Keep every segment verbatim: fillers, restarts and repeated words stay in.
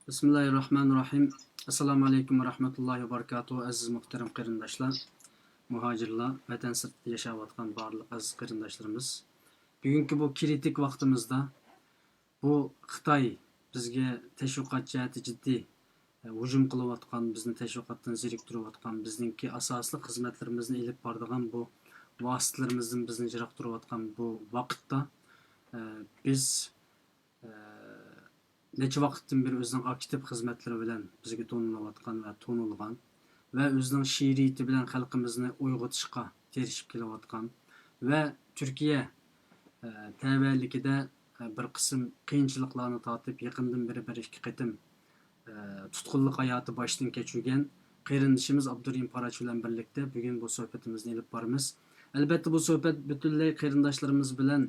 بىسمىللاھىررەھمانىررەھىم. ئەسسالامۇ ئەلەيكۇم ۋە رەھمەتۇللاھى ۋە بەرىكاتۇھۇ. ئەزىز مۇھتەرەم قېرىنداشلار، مۇھاجىرلار، ۋەتەن سىرتىدا ياشاۋاتقان بارلىق ئەزىز قېرىنداشلىرىمىز. بۈگۈنكى بۇ كرىتىك ۋاقتىمىزدا بۇ خىتاي بىزگە تەشۋىقات جەھەتتە جىددىي، ئە، ھۇجۇم قىلىۋاتقان، بىزنى تەشۋىقاتتىن زېرىكتۈرۈۋاتقان، بىزنىڭكى ئاساسلىق خىزمەتلىرىمىزنى ئېلىپ بارىدىغان بۇ ۋاسىتىلىرىمىزدىن بىزنى يىراقتۇرۇۋاتقان بۇ ۋاقىتتا، ئە، بىز، ئە، نەچچە ۋاقىتتىن بېرى ئۆزىنىڭ ئاكتىپ خىزمەتلىرى بىلەن بىزگە تونۇلۇۋاتقان ۋە تونۇلغان ۋە ئۆزىنىڭ شېئىرىيىتى بىلەن خەلقىمىزنى ئويغىتىشقا تىرىشىپ كېلىۋاتقان ۋە تۈركىيە، ئە، تەۋەلىكىدە، ئە، بىر قىسىم قىيىنچىلىقلارنى تارتىپ، يېقىندىن بېرى بىر ئىككى قېتىم، ئە، تۇتقۇنلۇق ھاياتى باشتىن كەچۈرگەن قېرىندىشىمىز ئابدۇرېھىم پاراچ بىلەن بىرلىكتە بۈگۈن بۇ سۆھبىتىمىزنى ئېلىپ بارىمىز. ئەلبەتتە، بۇ سۆھبەت پۈتۈنلەي قېرىنداشلىرىمىز بىلەن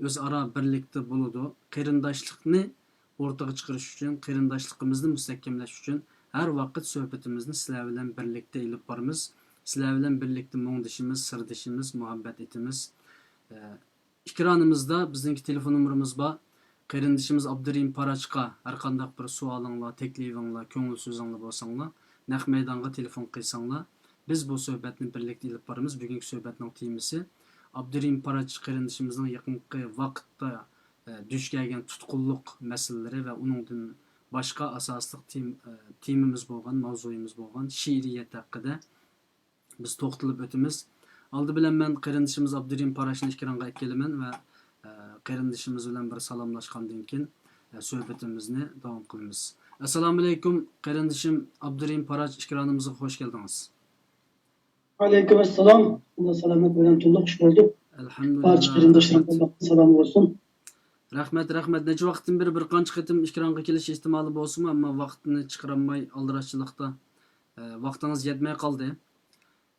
ئۆزئارا بىرلىكتە بولىدۇ. قېرىنداشلىقنى ئورتىغا چىقىرىش ئۈچۈن، قېرىنداشلىقىمىزنى مۇستەھكەملەش ئۈچۈن ھەر ۋاقىت سۆھبىتىمىزنى سىلەر بىلەن بىرلىكتە ئېلىپ بارىمىز. سىلەر بىلەن بىرلىكتە مۇڭدىشىمىز، سىردىشىمىز، مۇھەببەت ئېتىمىز. ئە، ئېكرانىمىزدا بىزنىڭكى تېلېفون نومۇرىمىز بار. قېرىندىشىمىز ئابدۇرېھىم پاراچقا ھەر قانداق بىر سوئالىڭلار، تەكلىپىڭلار، كۆڭۈل سۆزۈڭلار بولساڭلار، نەق مەيدانغا تېلېفون قىلساڭلار، بىز بۇ سۆھبەتنى بىرلىكتە ئېلىپ بارىمىز. بۈگۈنكى سۆھبەتنىڭ تېمىسى ئابدۇرېھىم پاراچ قېرىندىشىمىزنىڭ يېقىنقى ۋاقىتتا، ئە، دۇچ كەلگەن تۇتقۇنلۇق مەسىلىلىرى ۋە ئۇنىڭدىن باشقا ئاساسلىق تېم-، ئە، تېمىمىز بولغان، ماۋزۇيىمىز بولغان شېئىرىيەت ھەققىدە بىز توختىلىپ ئۆتىمىز. ئالدى بىلەن مەن قېرىندىشىمىز ئابدۇرېھىم پاراشنى ئېكرانغا ئەكېلىمەن ۋە، ئە، قېرىندىشىمىز بىلەن بىر سالاملاشقاندىن كېيىن، ئە، سۆھبىتىمىزنى داۋام قىلىمىز. ئەسسالامۇئەلەيكۇم، قېرىندىشىم ئابدۇرېھىم پاراش، ئېكرانىمىزغا خوش كەلدىڭىز. ۋەئەلەيكۇم ئەسسالام. ئاللا سالامەت بىلەن تولۇق خۇش بولدۇق. ئەلھەمدۇلىللا. بارچە قېرىنداشلىرىمغا سالام بولسۇن. رەھمەت، رەھمەت. نەچچە ۋاقىتتىن بېرى بىر قانچە قېتىم ئېكرانغا كېلىش ئېھتىمالى بولسىمۇ، ئەمما ۋاقىتنى چىقىرالماي ئالدىراشچىلىقتا، ئە، ۋاقتىڭىز يەتمەي قالدى.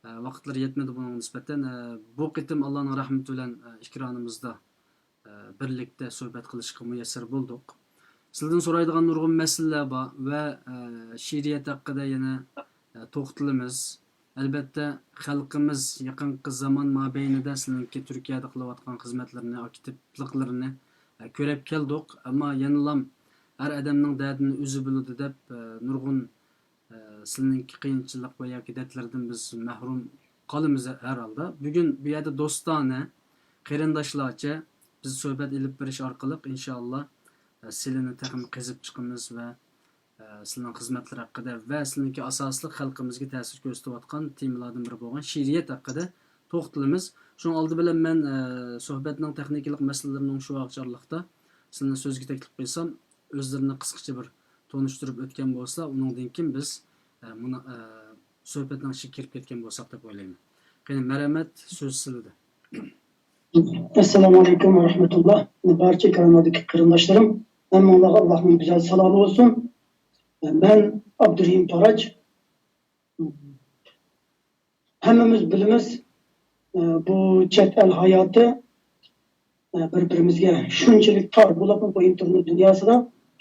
ئە، ۋاقىتلىرى يەتمىدى بۇنىڭغا نىسبەتەن. ئە، بۇ قېتىم ئاللانىڭ رەھمىتى بىلەن، ئە، ئېكرانىمىزدا، ئە، بىرلىكتە سۆھبەت قىلىشقا مۇيەسسەر بولدۇق. سىلىدىن سورايدىغان نۇرغۇن مەسىلىلەر بار ۋە، ئە، شېئىرىيەت ھەققىدە يەنە، ئە، توختىلىمىز. ئەلبەتتە، خەلقىمىز يېقىنقى زامان مابەينىدە سىلىنىڭكى تۈركىيەدە قىلىۋاتقان خىزمەتلىرىنى، ئاكتىپلىقلىرىنى، ئە، كۆرۈپ كەلدۇق. ئەمما يەنىلام ھەر ئادەمنىڭ دەردىنى ئۆزى بىلىدۇ دەپ، ئە، نۇرغۇن ئە، سىلىنىڭكى قىيىنچىلىق ۋە ياكى دەردلەردىن بىز مەھرۇم قالىمىز ھەر ھالدا. بۈگۈن بۇ يەردە دوستانە، قېرىنداشلارچە بىز سۆھبەت ئېلىپ بېرىش ئارقىلىق، ئىنشائاللا، ئە، سىلىنى تېخىمۇ قېزىپ چىقىمىز ۋە، ئە، سىلىنىڭ خىزمەتلىرى ھەققىدە ۋە سىلىنىڭكى ئاساسلىق خەلقىمىزگە تەسىر كۆرسىتىۋاتقان تېمىلاردىن بىرى بولغان شېئىرىيەت ھەققىدە توختىلىمىز. شۇنىڭ ئالدى بىلەن مەن، ئە، سۆھبەتنىڭ تېخنىكىلىق مەسىلىلىرىنى شۇ ۋاقىت ئارىلىقتا سىلىنى سۆزگە تەكلىپ قىلسام، ئۆزلىرىنى قىسقىچە بىر تونۇشتۇرۇپ ئۆتكەن بولسا، ئۇنىڭدىن كېيىن بىز، ئە، مۇنا-، ئە، سۆھبەتنىڭ ئىچىگە كىرىپ كەتكەن بولساق دەپ ئويلايمەن. قېنى، مەرھەمەت، سۆز سىلىدە. ئەسسالامۇ ئەلەيكۇم ۋە رەھمەتۇللا. بارچە ئېكرانلاردىكى قېرىنداشلىرىم، ھەممىڭلارغا ئاللاھنىڭ گۈزەل سالامى بولسۇن. مەن ئابدۇرېھىم پاراج. ھەممىمىز بىلىمىز، ئە، بۇ چەت ئەل ھاياتى، ئە، بىر-بىرىمىزگە شۇنچىلىك تار، بولۇپمۇ بۇ ئىنتېرنېت دۇنياسىدا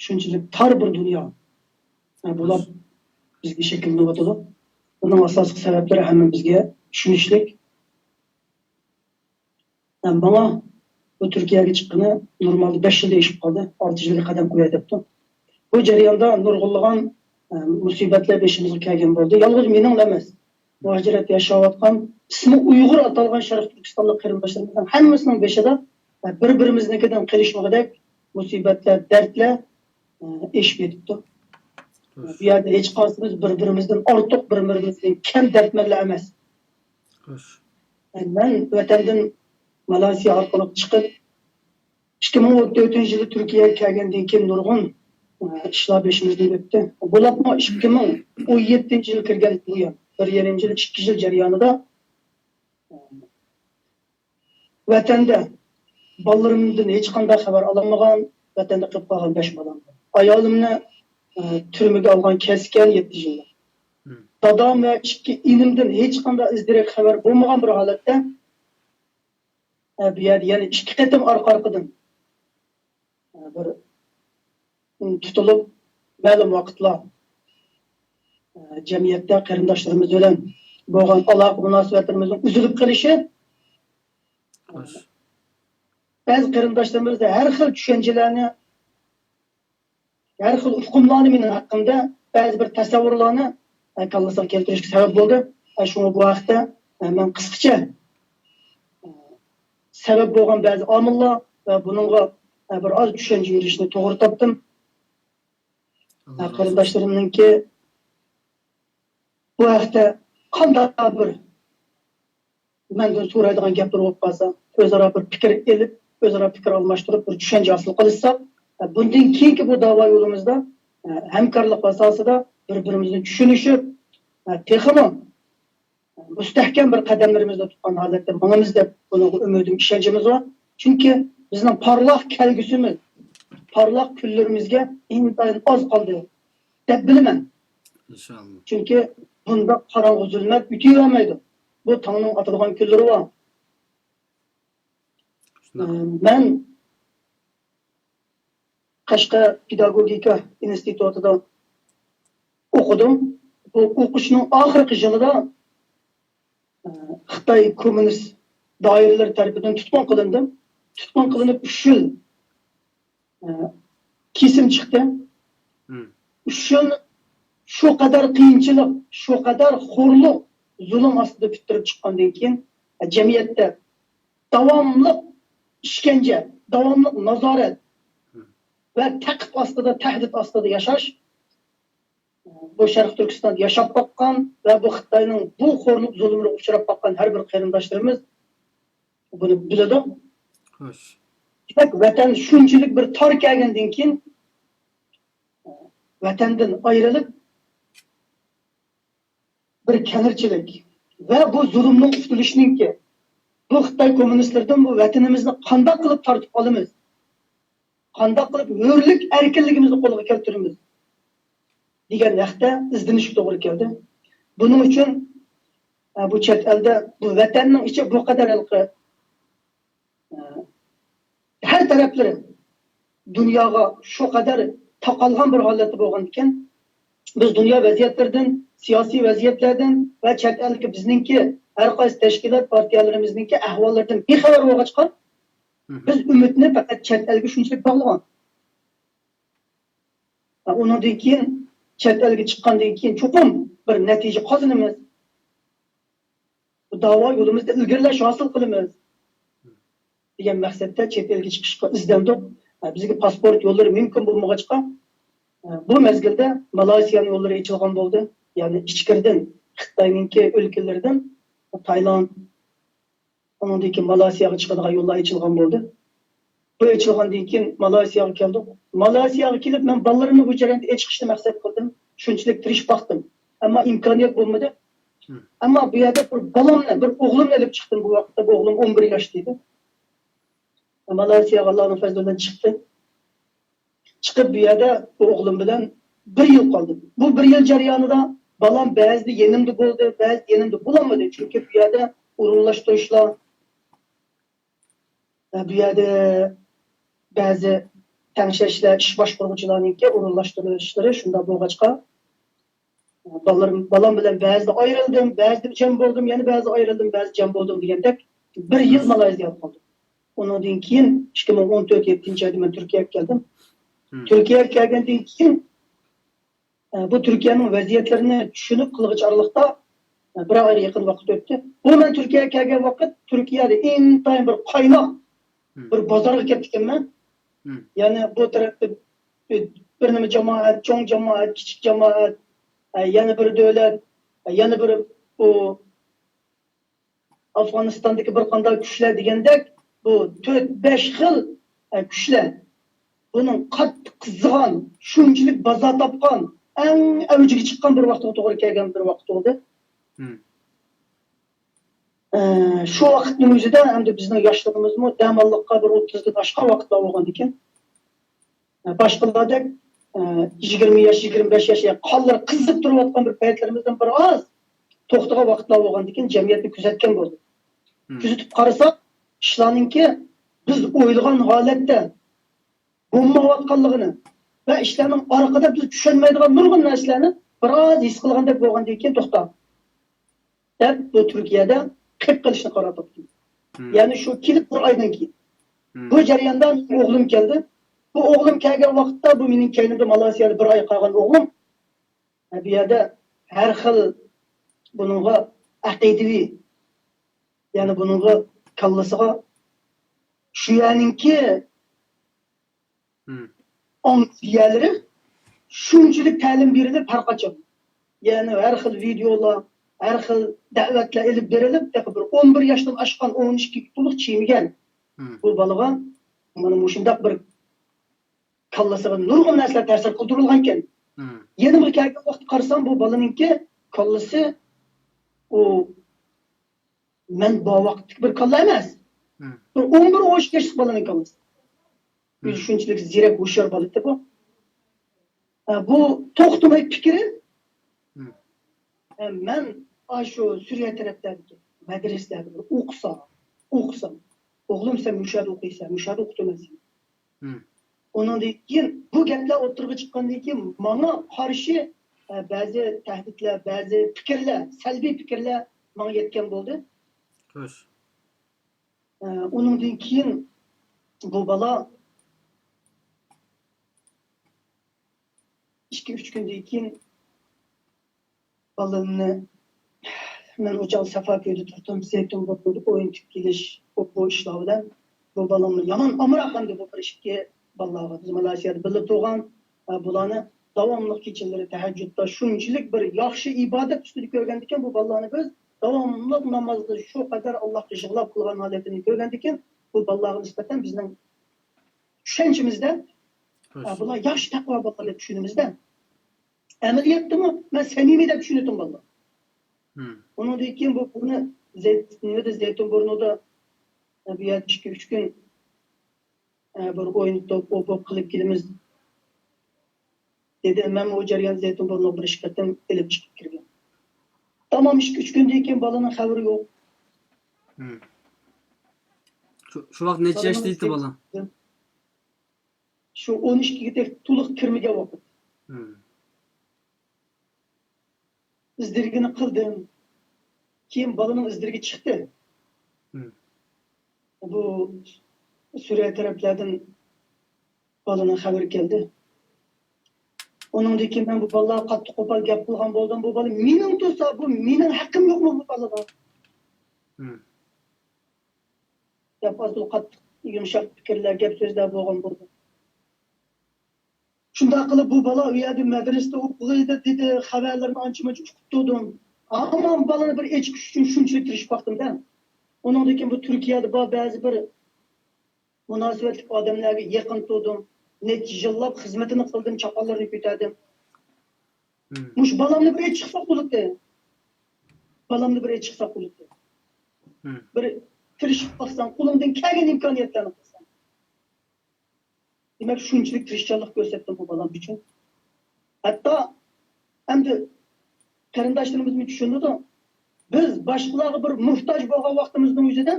شۇنچىلىك تار بىر دۇنيا، ئە، بولۇپ بىزگە شەكىللىنىۋاتىدۇ. بۇنىڭ ئاساسلىق سەۋەبلىرى ھەممىمىزگە چۈشىنىشلىك. ماڭا بۇ تۈركىيەگە چىققىنى نورمالدا بەش يىلدىن ئېشىپ قالدى. ئالتە يىلغا قەدەم قوياي دەپتۇ. بۇ جەرياندا نۇرغۇنلىغان، ئە، مۇسىبەتلەر بېشىمىزغا كەلگەن بولدى. يالغۇز مېنىڭلا ئەمەس. مۇھاجىرەتتە ياشاۋاتقان، ئىسمى ئۇيغۇر ئاتالغان شەرقىي تۈركىستانلىق قېرىنداشلىرىمىزنىڭ ھەممىسىنىڭ بېشىدا، ئە، بىر-بىرىمىزنىڭكىدىن قېلىشمىغۇدەك مۇسىبەتلەر، دەردلەر، ئە، ئېشىپ يېتىپتۇ. بۇ يەردە ھېچقايسىمىز بىر-بىرىمىزدىن ئارتۇق، بىر-بىرىمىزدىن كەم دەردمەنلەر ئەمەس. خوش. مەن ۋەتەندىن مالايسىيا ئارقىلىق چىقىپ، ئىككى مىڭ ئون تۆتىنچى يىلى تۈركىيەگە كەلگەندىن كېيىن نۇرغۇن، ئە، ئىشلار بېشىمىزدىن ئۆتتى. بولۇپمۇ ئىككى مىڭ ئون يەتتىنچى يىل كىرگەندىن بۇيان، بىر يېرىم يىل، ئىككى يىل جەريانىدا، ئە، ۋەتەندە بالىلىرىمدىن ھېچقانداق خەۋەر ئالالمىغان، ۋەتەندە قېلىپ قالغان بەش بالام بار. ئايالىمنى، ئە، تۈرمىگە ئالغان، كەسكەن يەتتە يىللىق. مم. دادام ۋە ئىككى ئىنىمدىن ھېچقانداق ئىز-دېرەك، خەۋەر بولمىغان بىر ھالەتتە، ئە، بۇ يەردە يەنە ئىككى قېتىم ئارقا-ئارقىدىن، ئە، بىر، ئىم، تۇتۇلۇپ، مەلۇم ۋاقىتلار، ئە، جەمئىيەتتە قېرىنداشلىرىمىز بىلەن بولغان ئالاقە مۇناسىۋەتلىرىمىزنىڭ ئۈزۈلۈپ قېلىشى، خوش. بەزى قېرىنداشلىرىمىزدا ھەر خىل چۈشەنچىلەرنى ھەر خىل ئۇقۇملارنى مېنىڭ ھەققىمدە بەزى بىر تەسەۋۋۇرلارنى، ئە، كاللىسىغا كەلتۈرۈشكە سەۋەب بولدى. ئە، شۇڭا بۇ ھەقتە، ئە، مەن قىسقىچە، ئە، سەۋەب بولغان بەزى ئامىللار ۋە بۇنىڭغا، ئە، بىر ئاز چۈشەنچە بېرىشنى توغرا تاپتىم. ئە، قېرىنداشلىرىمنىڭكى بۇ ھەقتە قانداق بىر مەندىن سورايدىغان گەپلىرى بولۇپ قالسا، ئۆزئارا بىر پىكىر ئېلىپ، ئۆزئارا پىكىر ئالماشتۇرۇپ، بىر چۈشەنچە ھاسىل قىلىشساق، بۇندىن كېيىنكى بۇ داۋا يولىمىزدا، ھەمكارلىق ئاساسىدا بىر-بىرىمىزنى چۈشىنىشىپ، تېخىمۇ مۇستەھكەم بىر قەدەملىرىمىزنى تۇتقان ھالەتتە ماڭىمىز دەپ بۇنىڭغا ئۈمىدىم، ئىشەنچىمىز بار. چۈنكى بىزنىڭ پارلاق كەلگۈسىمىز، پارلاق كۈنلىرىمىزگە ئىنتايىن ئاز قالدى دەپ بىلىمەن. ئىنشاللا. چۈنكى بۇنداق قاراڭغۇ زۇلمەت ئۆتۈۋەرمەيدۇ. بۇ تاڭنىڭ ئاتىدىغان كۈنلىرى بار. شۇنداق. ئە، مەن قەشقەر پېداگوگىكا ئىنستىتۇتىدا ئوقۇدۇم. بۇ ئوقۇشنىڭ ئاخىرقى يىلىدا، ئە، خىتاي كوممۇنىست دائىرىلىرى تەرىپىدىن تۇتقۇن قىلىندىم. تۇتقۇن قىلىنىپ ئۈچ يىل، ئە، كېسىم چىقتى. مم. ئۈچ يىل شۇ قەدەر قىيىنچىلىق، شۇ قەدەر خورلۇق، زۇلۇم ئاستىدا پۈتتۈرۈپ چىققاندىن كېيىن، ئە، جەمئىيەتتە داۋاملىق ئىشكەنجە، داۋاملىق نازارەت ۋە تەقىپ ئاستىدا، تەھدىت ئاستىدا ياشاش، بۇ شەرقىي تۈركىستاندا ياشاپ باققان ۋە بۇ خىتاينىڭ بۇ خورلۇق زۇلۇمىغا ئۇچراپ باققان ھەر بىر قېرىنداشلىرىمىز بۇنى بىلىدۇ. خوش. دېمەك، ۋەتەن شۇنچىلىك بىر تار كەلگەندىن كېيىن، ۋەتەندىن ئايرىلىپ، بىر كەڭرىچىلىك ۋە بۇ زۇلۇمنىڭ قۇتۇلۇشىنىڭكى، بۇ خىتاي كوممۇنىستلىرىدىن بۇ ۋەتىنىمىزنى قانداق قىلىپ تارتىپ ئالىمىز؟ قانداق قىلىپ ھۆرلۈك، ئەركىنلىكىمىزنى قولغا كەلتۈرىمىز؟ دېگەن ھەقتە ئىزدىنىشكە توغرا كەلدى. بۇنىڭ ئۈچۈن، ئە، بۇ چەت ئەلدە، بۇ ۋەتەننىڭ ئىچى بۇ قەدەر ھېلىقى ھەر تەرەپلىرى دۇنياغا شۇ قەدەر تاقالغان بىر ھالەتتە بولغاندىكىن، بىز دۇنيا ۋەزىيەتلىرىدىن، سىياسىي ۋەزىيەتلەردىن ۋە چەت ئەلدىكى بىزنىڭكى ھەر قايسى تەشكىلات، پارتىيەلىرىمىزنىڭكى ئەھۋاللىرىدىن بىخەۋەر بولغاچقا، مم. بىز ئۈمىدنى پەقەت چەت ئەلگە شۇنچىلىك باغلىغان. ئۇنىڭدىن كېيىن، چەت ئەلگە چىققاندىن كېيىن چوقۇم بىر نەتىجە قازىنىمىز. بۇ داۋا يولىمىزدا ئىلگىرىلەش ھاسىل قىلىمىز دېگەن مەقسەتتە چەت ئەلگە چىقىشقا ئىزدەندۇق. بىزگە پاسپورت يوللىرى مۇمكىن بولمىغاچقا، بۇ مەزگىلدە مالايسىيانىڭ يوللىرى ئېچىلغان بولدى. يەنى ئىچكىرىدىن خىتاينىڭكى ئۆلكىلىرىدىن تايلاند، ئۇنىڭدىن كېيىن مالايسىياغا چىقىدىغان يوللار ئېچىلغان بولدى. بۇ ئېچىلغاندىن كېيىن مالايسىياغا كەلدۇق. مالايسىياغا كېلىپ، مەن بالىلىرىمنى بۇ جەرياندا ئېچىقىشنى مەقسەت قىلدىم. شۇنچىلىك تىرىشىپ باقتىم. ئەمما ئىمكانىيەت بولمىدى. مم. ئەمما بۇ يەردە بىر بالامنى، بىر ئوغلۇمنى ئېلىپ چىقتىم بۇ ۋاقىتتا. بۇ ئوغلۇم ئون بىر ياشتا ئىدى. مالايسىياغا ئاللانىڭ پەزلى بىلەن چىقتى. چىقىپ بۇ يەردە بۇ ئوغلۇم بىلەن بىر يىل قالدىم. بۇ بىر يىل جەريانىدا بالام بەزىدە يېنىمدا بولدى، بەزىدە يېنىمدا بولالمىدى. چۈنكى بۇ يەردە ئورۇنلاشتۇرۇشلار، بۇ يەردە بەزى تەڭشەشلەر، ئىش باشقۇرغۇچىلارنىڭكى ئورۇنلاشتۇرۇشلىرى شۇنداق بولغاچقا، بالىلىرىم، بالام بىلەن بەزىدە ئايرىلدىم، بەزىدە جەم بولدۇم، يەنە بەزىدە ئايرىلدىم، بەزىدە جەم بولدۇم دېگەندەك بىر يىل مالايزىيادا قالدىم. ئۇنىڭدىن كېيىن ئىككى مىڭ ئون تۆت يەتتىنچى ئايدا مەن تۈركىيەگە كەلدىم. مم. تۈركىيەگە كەلگەندىن كېيىن، ئە، بۇ تۈركىيەنىڭ ۋەزىيەتلىرىنى چۈشىنىپ قىلغۇچ ئارىلىقتا، ئە، بىر ئايغا يېقىن ۋاقىت ئۆتتى. بۇ مەن تۈركىيەگە كەلگەن ۋاقىت تۈركىيەدە ئىنتايىن بىر قايناق مم. بىر بازارغا كەپتىكەنمەن. مم. يەنى بۇ تەرەپتە بىر، بىر نېمە جامائەت، چوڭ جامائەت، كىچىك جامائەت، ئە، يەنە بىر دۆلەت، ئە، يەنە بىر بۇ ئافغانىستاندىكى بىر قانداق كۈچلەر دېگەندەك، بۇ تۆت، بەش خىل، ئە، كۈچلەر. بۇنىڭ قاتتىق قىزىغان، شۇنچىلىك بازار تاپقان، ئەڭ ئەۋجىگە چىققان بىر ۋاقىتقا توغرا كەلگەن بىر ۋاقىت بولدى. مم. ئە، شۇ ۋاقىتنىڭ ئۆزىدە ئەمدى بىزنىڭ ياشلىرىمىزمۇ دەماللىققا بىر ئوتتۇزدىن ئاشقان ۋاقىتلار بولغاندىكىن، باشقىلاردەك، ئە، يىگىرمە ياش، يىگىرمە بەش ياش، يا قانلىرى قىزىپ تۇرۇۋاتقان بىر پەيتلىرىمىزدىن بىر ئاز توختىغان ۋاقىتلار بولغاندىكىن جەمئىيەتنى كۆزەتكەن بولدۇق. مم. كۆزىتىپ قارىساق، ئىشلارنىڭكى بىز ئويلىغان ھالەتتە بولمايۋاتقانلىقىنى ۋە ئىشلارنىڭ ئارقىدا بىز چۈشەنمەيدىغان نۇرغۇن نەرسىلەرنى بىر ئاز ھېس قىلغاندەك بولغاندىن كېيىن، توختا دەپ بۇ تۈركىيەدە قېلىپ قېلىشنى قارار تاپتىم. مم. يەنى شۇ كېلىپ بىر ئايدىن كېيىن. مم. بۇ جەرياندا ئوغلۇم كەلدى. بۇ ئوغلۇم كەلگەن ۋاقىتتا، بۇ مېنىڭ كەينىمدە مالايسىيادا بىر ئاي قالغان ئوغلۇم، بۇ يەردە ھەر خىل بۇنىڭغا ئەقىدىۋى، يەنى بۇنىڭغا، كاللىسىغا شۇ يەرنىڭكى ئاڭ ئىگىلىرى شۇنچىلىك تەلىم بېرىلىپ، ھەر قاچان، يەنى ھەر خىل ۋىدېئولار، ھەر خىل دەۋەتلەر ئېلىپ بېرىلىپ، تېخى بىر ئون بىر ياشتىن ئاشقان، ئون ئىككىگە تولۇق چىيمىگەن بۇ بالىغا مانا مۇشۇنداق بىر كاللىسىغا نۇرغۇن نەرسىلەر تەسىر قىلدۇرۇلغانىكەن. يېنىمغا كەلگەن ۋاقىت قارىسام، بۇ بالىنىڭكى كاللىسى ئۇ مەن بار ۋاقىتتىكى بىر كاللا ئەمەس. بىر ئون بىر ئون ئىككى ياشلىق بالىنىڭ كاللىسى. ئۆزى شۇنچىلىك زېرەك، ھوشيار بالا ئىدى بۇ. ھە، بۇ توختىماي پىكرى، ھە، مەن ئاشۇ سۈرىيە تەرەپلەردىكى مەدرىسىلەردە بىر ئوقۇسام، ئوقۇسام، ئوغلۇم، سەن مۇشۇ يەردە ئوقۇيسەن، مۇشۇ يەردە ئوقۇتىمەن سېنى. ئۇنىڭدىن كېيىن بۇ گەپلەر ئوتتۇرىغا چىققاندىن كېيىن ماڭا قارشى، ئە، بەزى تەھدىتلەر، بەزى پىكىرلەر، سەلبىي پىكىرلەر ماڭا يەتكەن بولدى. خوش. ئە، ئۇنىڭدىن كېيىن بۇ بالا ئىككى، ئۈچ كۈندىن كېيىن بالىلىرىمنى مەن ئۇ چاغدا سەفەر كۆيدە تۇردۇم. زەيتۇن بۇرنىدا ئوينىتىپ كېلىش، بۇ، بۇ ئىشلار بىلەن بۇ بالامنى يامان ئامراق ئەمدى بۇ بىر ئىككى بالىلارغا. بىز مالايسىيادا بىللە تۇرغان، ئە، بۇلارنى داۋاملىق كېچىلىرى تەھەججۇدتا شۇنچىلىك بىر ياخشى ئىبادەت ئۈستىدە كۆرگەندىكىن، بۇ بالىلارنى بىز داۋاملىق نامازدا شۇ قەدەر ئاللاھقا يىغلاپ قىلغان ھالەتلىرىنى كۆرگەندىكىن، بۇ بالىلارغا نىسبەتەن بىزنىڭ چۈشەنچىمىزدە، ئە، بۇلار ياخشى تەقۋا بالىلار دەپ چۈشىنىمىزدە. ئەمەلىيەتتىمۇ مەن سەمىمىي دەپ چۈشىنىۋاتىمەن بالىلار. ئۇنىڭدىن كېيىن بۇ، بۇنى زەيت-، نېمىدە، زەيتۇن بۇرنىدا بۇ يەردە ئىككى، ئۈچ كۈن، ئە، بىر ئوينىتىپ، ئوپ-، ئوپ قىلىپ كېلىمىز دېدى. مەن ئۇ جەريان زەيتۇن بۇرنىغا بىر ئىككى قېتىم ئېلىپ چىقىپ كىرگەن. تامام ئىككى، ئۈچ كۈندىن كېيىن بالىنىڭ خەۋىرى يوق. شۇ، شۇ ۋاقىت نەچچە ياشتا ئىدى بالا؟ شۇ ئون ئىككىگە تېخى تولۇق كىرمىگەن ۋاقىت. ئىزدىرىگىنى قىلدىم. كېيىن بالىنىڭ ئىزدىرىگە چىقتى. بۇ سۈرىيە تەرەپلەردىن بالىنىڭ خەۋىرى كەلدى. ئۇنىڭدىن كېيىن مەن بۇ بالىلارغا قاتتىق قوپال گەپ قىلغان بولدۇم. بۇ بالا مېنىڭ تۇرسا، بۇ مېنىڭ ھەققىم يوقمۇ بۇ بالىغا؟ دەپ ئاز-تولا قاتتىق يۇمشاق پىكىرلەر، گەپ-سۆزلەر بولغان بولدى. شۇنداق قىلىپ بۇ بالا ئۇ يەردە مەدرىسىدە ئوقۇغىلى دېدى، خەۋەرلىرىنى ئانچە-مۇنچە ئۇقۇپ تۇردۇم. ئەمما بالىنى بىر ئېچىقىش ئۈچۈن شۇنچىلىك تىرىشىپ باقتىم-دە. ئۇنىڭدىن كېيىن بۇ تۈركىيەدە بار بەزى بىر مۇناسىۋەتلىك ئادەملەرگە يېقىن تۇردۇم. نەچچە يىللاپ خىزمىتىنى قىلدىم، چاپانلىرىنى كۆتەردىم. مۇشۇ بالامنى بىر ئېچىقساق بولاتتى. بالامنى بىر ئېچىقساق بولاتتى. بىر تىرىشىپ باقساڭ، قولۇڭدىن كەلگەن ئىمكانىيەتلەرنى قىلساڭ. دېمەك، شۇنچىلىك تىرىشچانلىق كۆرسەتتىم بۇ بالام ئۈچۈن. ھەتتا ئەمدى قېرىنداشلىرىمىزمۇ چۈشىنىدۇ. بىز باشقىلارغا بىر موھتاج بولغان ۋاقتىمىزنىڭ ئۆزىدە،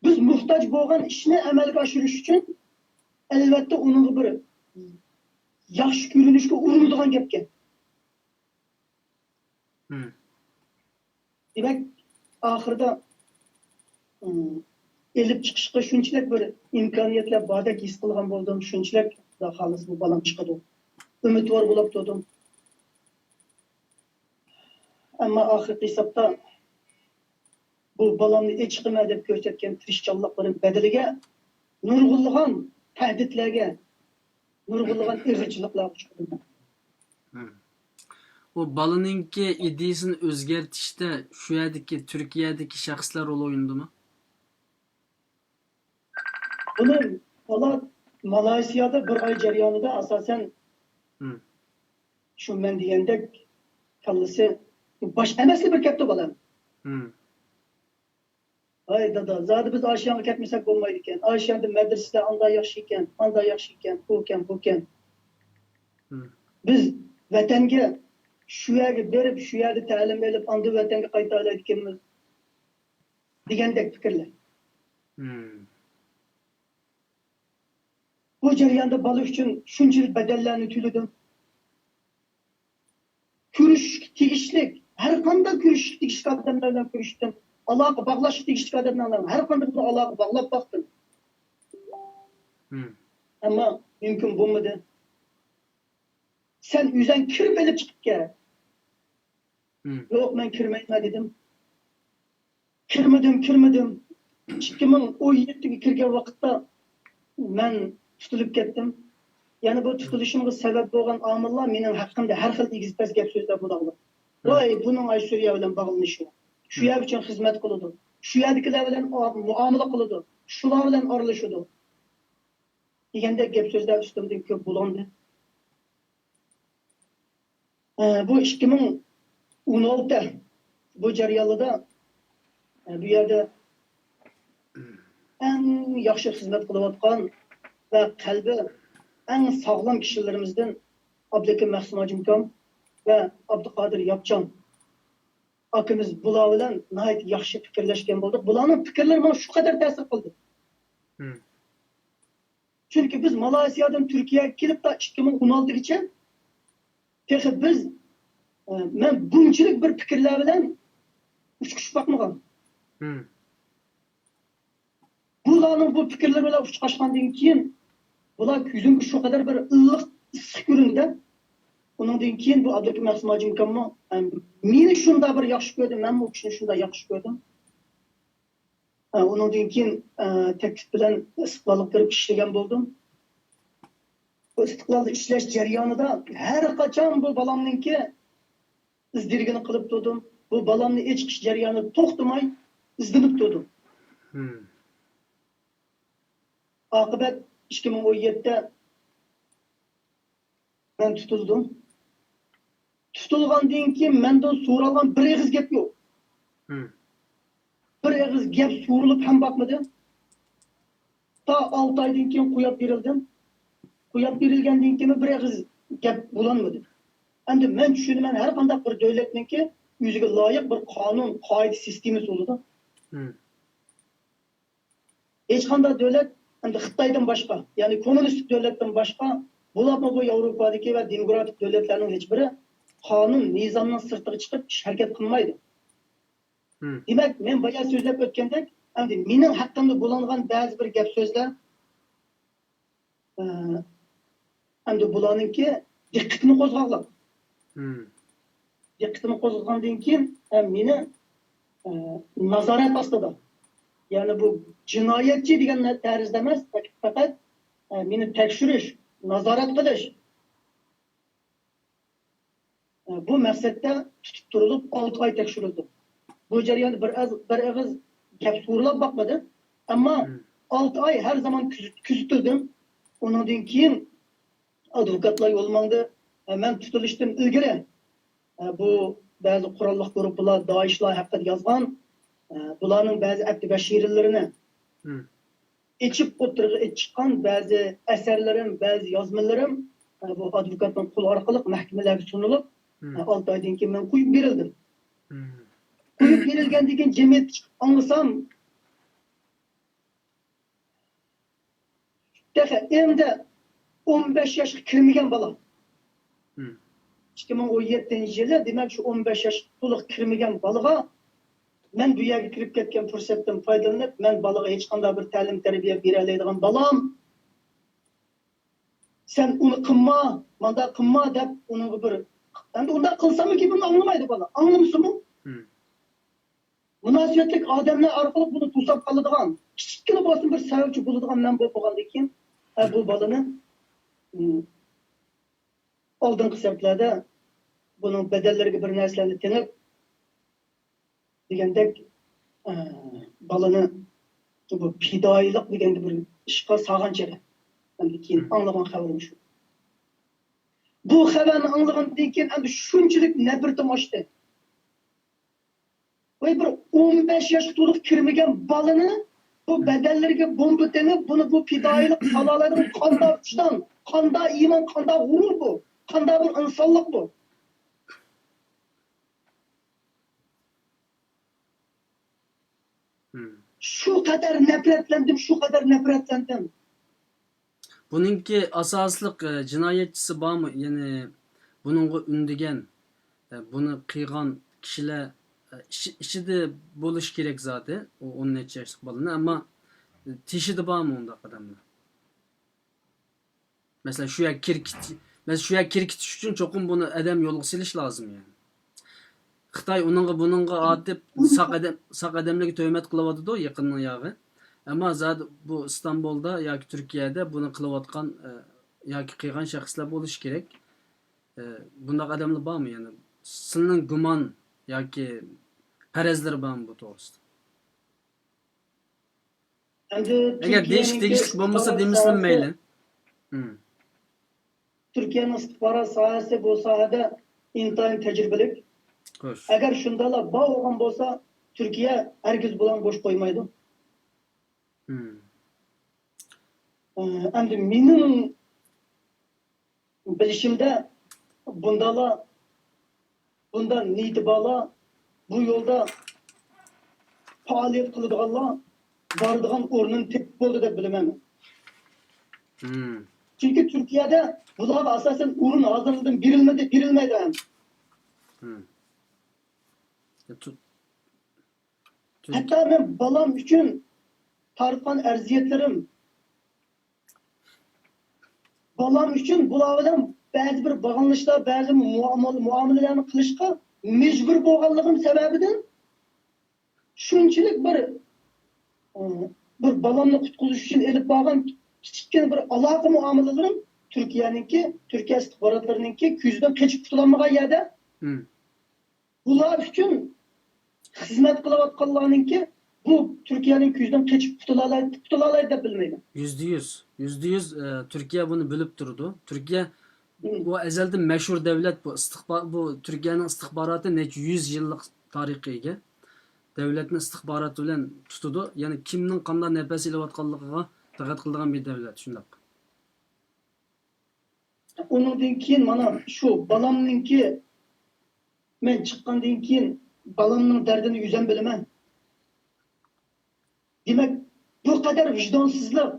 بىز موھتاج بولغان ئىشنى ئەمەلگە ئاشۇرۇش ئۈچۈن، ئەلۋەتتە، ئۇنىڭغا بىر ياخشى كۆرۈنۈشكە ئۇرۇنىدىغان گەپكەن. دېمەك، ئاخىرىدا، ئىم، ئېلىپ چىقىشقا شۇنچىلىك بىر ئىمكانىيەتلەر باردەك ھېس قىلغان بولدۇم، شۇنچىلىك، خۇدا خالىسا، بۇ بالام چىقىدۇ. ئۈمىدۋار بولاپ تۇردۇم. ئەمما ئاخىرقى ھېسابتا بۇ بالامنى ئېچىقىمەن دەپ كۆرسەتكەن تىرىشچانلىقلىرىم بەدىلىگە نۇرغۇنلىغان تەھدىتلەرگە، نۇرغۇنلىغان ئېغىرچىلىقلارغا ئۇچرىدىم. ئۇ بالىنىڭكى ئىدىيىسىنى ئۆزگەرتىشتە شۇ يەردىكى، تۈركىيەدىكى شەخسلەر رول ئوينىدىمۇ؟ بۇنى بالا مالايسىيادا بىر ئاي جەريانىدا ئاساسەن شۇ مەن دېگەندەك كاللىسى باش ئەمەسلا بىر كەپتۇ بالام. ھاي دادا، زادى بىز ئاشۇ يانغا كەتمىسەك بولمايدىكەن. ئاشۇ ياندا مەدرىسىلەر ئاندا ياخشى ئىكەن، ماندا ياخشى ئىكەن، ئۇكەن، بۇكەن. بىز ۋەتەنگە، شۇ يەرگە بېرىپ، شۇ يەردە تەلىم ئېلىپ، ئاندىن ۋەتەنگە قايتالايدىكەنمىز دېگەندەك پىكىرلەر. بۇ جەرياندا بالا ئۈچۈن شۇنچىلىك بەدەللەرنى تۆلىدىم. كۆرۈشۈشكە تېگىشلىك، ھەر قانداق كۆرۈشۈشكە تېگىشلىك ئادەملەر بىلەن كۆرۈشتۈم. ئالاقە باغلاشقا تېگىشلىك ئادەملەر بىلەن ھەر قانداق بىر ئالاقە باغلاپ باقتىم. ئەمما مۇمكىن بولمىدى. سەن ئۆزۈڭ كىرىپ ئېلىپ چىقىپ كەل. يوق، مەن كىرمەيمەن دېدىم. كىرمىدىم، كىرمىدىم. ئىككى مىڭ ئون يەتتىگە كىرگەن ۋاقىتتا مەن تۇتۇلۇپ كەتتىم. يەنە بۇ تۇتۇلۇشۇمغا سەۋەب بولغان ئامىللار مېنىڭ ھەققىمدە ھەر خىل ئېگىز-پەس گەپ-سۆزلەر بولىدۇ. ۋاي، بۇنىڭ ئاي سۈرىيە بىلەن باغلىنىشى، شۇ يەر ئۈچۈن خىزمەت قىلىدۇ، شۇ يەردىكىلەر بىلەن مۇئامىلە قىلىدۇ، شۇلار بىلەن ئارىلىشىدۇ دېگەندەك گەپ-سۆزلەر ئۈستۈمدىن كۆپ بولغانىدى. ئە، بۇ ئىككى مىڭ ئون ئالتە بۇ جەريانلىدا، ئە، بۇ يەردە ئەڭ ياخشى خىزمەت قىلىۋاتقان ۋە قەلبى ئەڭ ساغلام كىشىلىرىمىزدىن ئابلىكىم مەخسۇم ھاجىمكام ۋە ئابدۇقادىر ياپچان ئاكىمىز بۇلار بىلەن ناھايىتى ياخشى پىكىرلەشكەن بولدۇق. بۇلارنىڭ پىكىرلىرى ماڭا شۇ قەدەر تەسىر قىلدى. چۈنكى بىز مالايسىيادىن تۈركىيەگە كېلىپ تا ئىككى مىڭ ئون ئالتىغىچە تېخى بىز، ئە، مەن بۇنچىلىك بىر پىكىرلەر بىلەن ئۇچۇشۇپ باقمىغان. بۇلارنىڭ بۇ پىكىرلىرى بىلەن ئۇچراشقاندىن كېيىن، بۇلار كۆزۈمگە شۇ قەدەر بىر ئىللىق، ئىسسىق كۆرۈندى. ئۇنىڭدىن كېيىن بۇ ئابدۇكىم مەخسۇم ھاجىمكاممۇ، ئە، مېنى شۇنداق بىر ياخشى كۆردى، مەنمۇ ئۇ كىشىنى شۇنداق ياخشى كۆردۈم. ئە، ئۇنىڭدىن كېيىن، ئە، تەكلىپ بىلەن ئىستىقلالغا كىرىپ ئىشلىگەن بولدۇم. بۇ ئىستىقلالدا ئىشلەش جەريانىدا ھەر قاچان بۇ بالامنىڭكى ئىز دېرىكىنى قىلىپ تۇردۇم. بۇ بالامنى ئېچىقىش جەريانىدا توختىماي ئىزدىنىپ تۇردۇم. ئاقىۋەت ئىككى مىڭ ئون يەتتىدە مەن تۇتۇلدۇم. تۇتۇلغاندىن كېيىن مەندىن سورالغان بىر ئېغىز گەپ يوق. بىر ئېغىز گەپ سورىلىپ ھەم باقمىدىم. تا ئالتە ئايدىن كېيىن قويۇپ بېرىلدىم. قويۇپ بېرىلگەندىن كېيىن بىر ئېغىز گەپ بولالمىدى. ئەمدى مەن چۈشىنىمەن، ھەر قانداق بىر دۆلەتنىڭكى ئۆزىگە لايىق بىر قانۇن، قائىدە، سىستېمىسى بولىدۇ. ھېچقانداق دۆلەت، ئەمدى خىتايدىن باشقا، يەنى كوممۇنىستىك دۆلەتتىن باشقا، بولۇپمۇ بۇ ياۋروپادىكى ۋە دېموكراتىك دۆلەتلەرنىڭ ھېچبىرى قانۇن، نىزامنىڭ سىرتىغا چىقىپ ئىش ھەرىكەت قىلمايدۇ. دېمەك، مەن بايا سۆزلەپ ئۆتكەندەك، ئەمدى مېنىڭ ھەققىمدە بولۇنغان بەزى بىر گەپ سۆزلەر، ئە، ئەمدى بۇلارنىڭكى دىققىتىنى قوزغاغلىق. دىققىتىنى قوزغىغاندىن كېيىن، ئە، مېنى، ئە، نازارەت ئاستىدا، يەنى بۇ جىنايەتچى دېگەن تەرزدە ئەمەس، پەقەت، ئە، مېنى تەكشۈرۈش، نازارەت قىلىش، بۇ مەقسەتتە تۇتۇپ تۇرۇلۇپ، ئالتە ئاي تەكشۈرۈلدۈم. بۇ جەرياندا بىر ئاز، بىر ئېغىز گەپ سورىلاپ باقمىدىم. ئەمما ئالتە ئاي ھەر زامان كۆزىتىلدىم. ئۇنىڭدىن كېيىن ئادۋوكاتلار يول ماڭدى. مەن تۇتۇلۇشتىن ئىلگىرى، بۇ بەزى قوراللىق گۇرۇپپىلار، دائىشلار ھەققىدە يازغان، بۇلارنىڭ بەزى ئەپتى بەشىرىلىرىنى ئېچىپ ئوتتۇرىغا چىققان بەزى ئەسەرلىرىم، بەزى يازمىلىرىم، ئە، بۇ ئادۋوكاتنىڭ قولى ئارقىلىق مەھكىمىلەرگە سۇنۇلۇپ، ئە، ئالتە ئايدىن كېيىن مەن قويۇپ بېرىلدىم. قويۇپ بېرىلگەندىن كېيىن جەمئىيەتكە چىقىپ ئاڭلىسام، تېخى ئەمدى ئون بەش ياشقا كىرمىگەن بالا. ئىككى مىڭ ئون يەتتىنچى يىلى، دېمەك، شۇ ئون بەش ياشقا تولۇق كىرمىگەن بالىغا مەن بۇ يەرگە كىرىپ كەتكەن پۇرسەتتىن پايدىلىنىپ، مەن بالىغا ھېچقانداق بىر تەلىم-تەربىيە بېرەلەيدىغان بالام، سەن ئۇنى قىلما، مانداق قىلما دەپ ئۇنىڭغا بىر، ئەمدى ئۇنداق قىلساممۇ گېپىمنى ئاڭلىمايدۇ بالا، ئاڭلىمىسىمۇ. مۇناسىۋەتلىك ئادەملەر ئارقىلىق بۇنى توساپ قالىدىغان، كىچىككىنە بولسىمۇ بىر سەۋەبچى بولىدىغان مەن بولۇپ بولغاندىن كېيىن، ھە، بۇ بالىنى، ئالدىنقى سەپلەردە بۇنىڭ بەدەنلىرىگە بىر نەرسىلەرنى تېڭىپ، دېگەندەك، ئە، بالىنى بۇ پىدائىيلىق دېگەندە بىر ئىشقا سالغان چېغى. ئەمدى كېيىن ئاڭلىغان خەۋىرىم شۇ. بۇ خەۋەرنى ئاڭلىغاندىن كېيىن ئەمدى شۇنچىلىك نەپرىتىم ئاشتى. ۋاي، بىر ئون بەش ياشقا تولۇق كىرمىگەن بالىنى بۇ بەدەنلىرىگە بومبا تېڭىپ، بۇنى بۇ پىدائىيلىق سالالايدىغان قانداق ۋىجدان، قانداق ئىمان، قانداق غۇرۇر بۇ؟ قانداق بىر ئىنسانلىق بۇ؟ شۇ قەدەر نەپرەتلەندىم، شۇ قەدەر نەپرەتلەندىم. بۇنىڭكى ئاساسلىق، ئە، جىنايەتچىسى بارمۇ؟ يەنى بۇنىڭغا ئۈندىگەن، ئە، بۇنى قىلغان كىشىلەر، ئە، ئىچ-، ئىچىدە بولۇشى كېرەك زادى، ئۇ ئون نەچچە ياشلىق بالىنى، ئەمما، ئە، تېشىدا بارمۇ ئۇنداق ئادەملەر؟ مەسىلەن، شۇ يەرگە كىركىت-، مەسىلەن، شۇ يەرگە كىركىتىش ئۈچۈن چوقۇم بۇنى ئادەم يولغا سېلىش لازىم، يەنى. خىتاي ئۇنىڭغا، بۇنىڭغا ئاتىپ، ساق ئادەم، ساق ئادەملەرگە تۆھمەت قىلىۋاتىدۇ يېقىننىڭ ياغى. ئەمما زادى بۇ ئىستانبۇلدا ياكى تۈركىيەدە بۇنى قىلىۋاتقان، ئە، ياكى قىلغان شەخسلەر بولۇشى كېرەك. ئە، بۇنداق ئادەملەر بارمۇ يەنە؟ سىلىنىڭ گۇمان ياكى پەرەزلىرى بارمۇ بۇ توغرىسىدا؟ ئەمدى ئەگەر دېيىشكە تېگىشلىك بولمىسا دېمىسىلا مەيلى. تۈركىيەنىڭ ئىستىخبارات ساھەسى بۇ ساھەدە ئىنتايىن تەجرىبىلىك. خوش. ئەگەر شۇنداقلا بار بولغان بولسا، تۈركىيە ھەرگىز بۇلارنى بوش قويمايدۇ. ئەمدى مېنىڭ بىلىشىمدە بۇنداقلار، بۇنداق نىيىتى بارلار بۇ يولدا پائالىيەت قىلىدىغانلار بارىدىغان ئورنىنى تېپىپ بولدى دەپ بىلىمەن. چۈنكى تۈركىيەدە بۇلارغا ئاساسەن ئورۇن ھازىرلاردىن بېرىلمىدى، بېرىلمەيدۇ ھەم. ھەتتا مەن بالام ئۈچۈن تارتقان ئەرزىيەتلىرىم، بالام ئۈچۈن بۇلار بىلەن بەزى بىر باغلىنىشلار، بەزى مۇئامىلە-، مۇئامىلىلەرنى قىلىشقا مەجبۇر بولغانلىقىم سەۋەبىدىن شۇنچىلىك بىر، بىر بالامنى قۇتقۇزۇش ئۈچۈن ئېلىپ بارغان كىچىككىنە بىر ئالاقە مۇئامىلىلىرىم تۈركىيەنىڭكى، تۈركىيە ئىستىخباراتلىرىنىڭكى كۆزىدىن قېچىپ قۇتۇلالمىغان يەردە، بۇلار ئۈچۈن خىزمەت قىلىۋاتقانلارنىڭكى بۇ تۈركىيەنىڭ كۆزىدىن قېچىپ قۇتۇلالايدۇ، قۇتۇلالايدۇ دەپ بىلمەيمەن. يۈزدە يۈز، يۈزدە يۈز، ئە، تۈركىيە بۇنى بىلىپ تۇرىدۇ. تۈركىيە، مم، بۇ ئەزەلدىن مەشھۇر دەۋلەت، بۇ ئىستىخبا-، بۇ تۈركىيەنىڭ ئىستىخباراتى نەچچە يۈز يىللىق تارىخقا ئىگە. دەۋلەتنى ئىستىخبارات بىلەن تۇتىدۇ. يەنى كىمنىڭ قانداق نەپەس ئېلىۋاتقانلىقىغا دىققەت قىلىدىغان بىر دەۋلەت، شۇنداق. ئۇنىڭدىن كېيىن مانا شۇ بالامنىڭكى، مەن چىققاندىن كېيىن بالامنىڭ دەردىنى ئۆزۈم بىلىمەن. دېمەك، بۇ قەدەر ۋىجدانسىزلىق،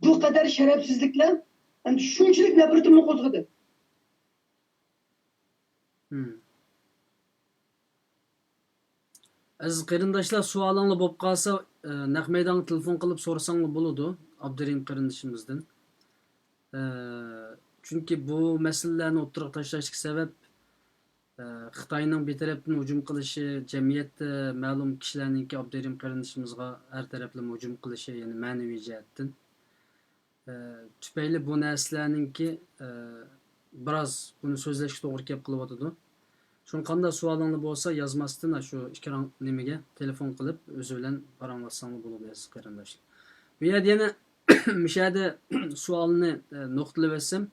بۇ قەدەر شەرەپسىزلىكلەر ئەمدى شۇنچىلىك نەپرىتىمنى قوزغىدى. مم. ئەزىز قېرىنداشلار، سوئالىڭلار بولۇپ قالسا، ئە، نەق مەيدانغا تېلېفون قىلىپ سورىساڭلار بولىدۇ، ئابدۇرېھىم قېرىندىشىمىزدىن. ئە، چۈنكى بۇ مەسىلىلەرنى ئوتتۇرىغا تاشلاشتىكى سەۋەب، ئە، خىتاينىڭ بىر تەرەپتىن ھۇجۇم قىلىشى، جەمئىيەتتە مەلۇم كىشىلەرنىڭكى ئابدۇرېھىم قېرىندىشىمىزغا ھەر تەرەپلىمە ھۇجۇم قىلىشى، يەنى مەنىۋى جەھەتتىن. ئە، تۈپەيلى بۇ نەرسىلەرنىڭكى، ئە، بىراز بۇنى سۆزلەشكە توغرا كېلىپ قېلىۋاتىدۇ. شۇڭا قانداق سوئالىڭلار بولسا يازماستىن، شۇ ئىكران نېمىگە تېلېفون قىلىپ ئۆزى بىلەن پاراڭلاشساڭلار بولىدۇ، ئەزىز قېرىنداشلار. بۇ يەردە يەنە مۇشۇ يەردە سوئالنى، ئە، نۇقتىلىۋەتسەم،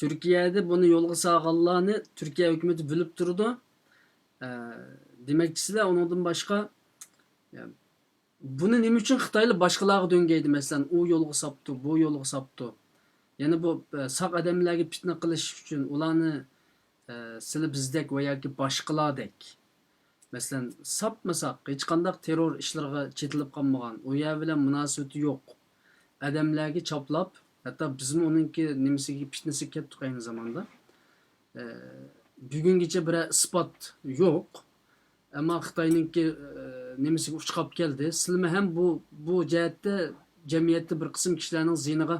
تۈركىيەدە بۇنى يولغا سالغانلارنى تۈركىيە ھۆكۈمىتى بىلىپ تۇرىدۇ. ئە، دېمەكچىسىلەر ئۇنىڭدىن باشقا، يا، بۇنى نېمە ئۈچۈن خىتايلار باشقىلارغا دۆڭگەيدى؟ مەسىلەن، ئۇ يولغا ساپتۇ، بۇ يولغا ساپتۇ. يەنە بۇ، ئە، ساق ئادەملەرگە پىتنە قىلىش ئۈچۈن ئۇلارنى، ئە، سىلى بىزدەك ۋە ياكى باشقىلاردەك، مەسىلەن، ساپمىساق، ھېچقانداق تېررور ئىشلىرىغا چېتىلىپ قالمىغان، ئۇ يەر بىلەن مۇناسىۋىتى يوق ئادەملەرگە چاپلاپ، ھەتتا بىزمۇ ئۇنىڭكى نېمىسىگە، پىتنىسىگە كەتتۇق ئەينى زاماندا. ئە، بۈگۈنگىچە بىرەر ئىسپات يوق. ئەمما خىتاينىڭكى، ئە، نېمىسىگە ئۇچراپ كەلدى. سىلىمۇ ھەم بۇ، بۇ جەھەتتە جەمئىيەتتە بىر قىسىم كىشىلەرنىڭ زىيىنىغا،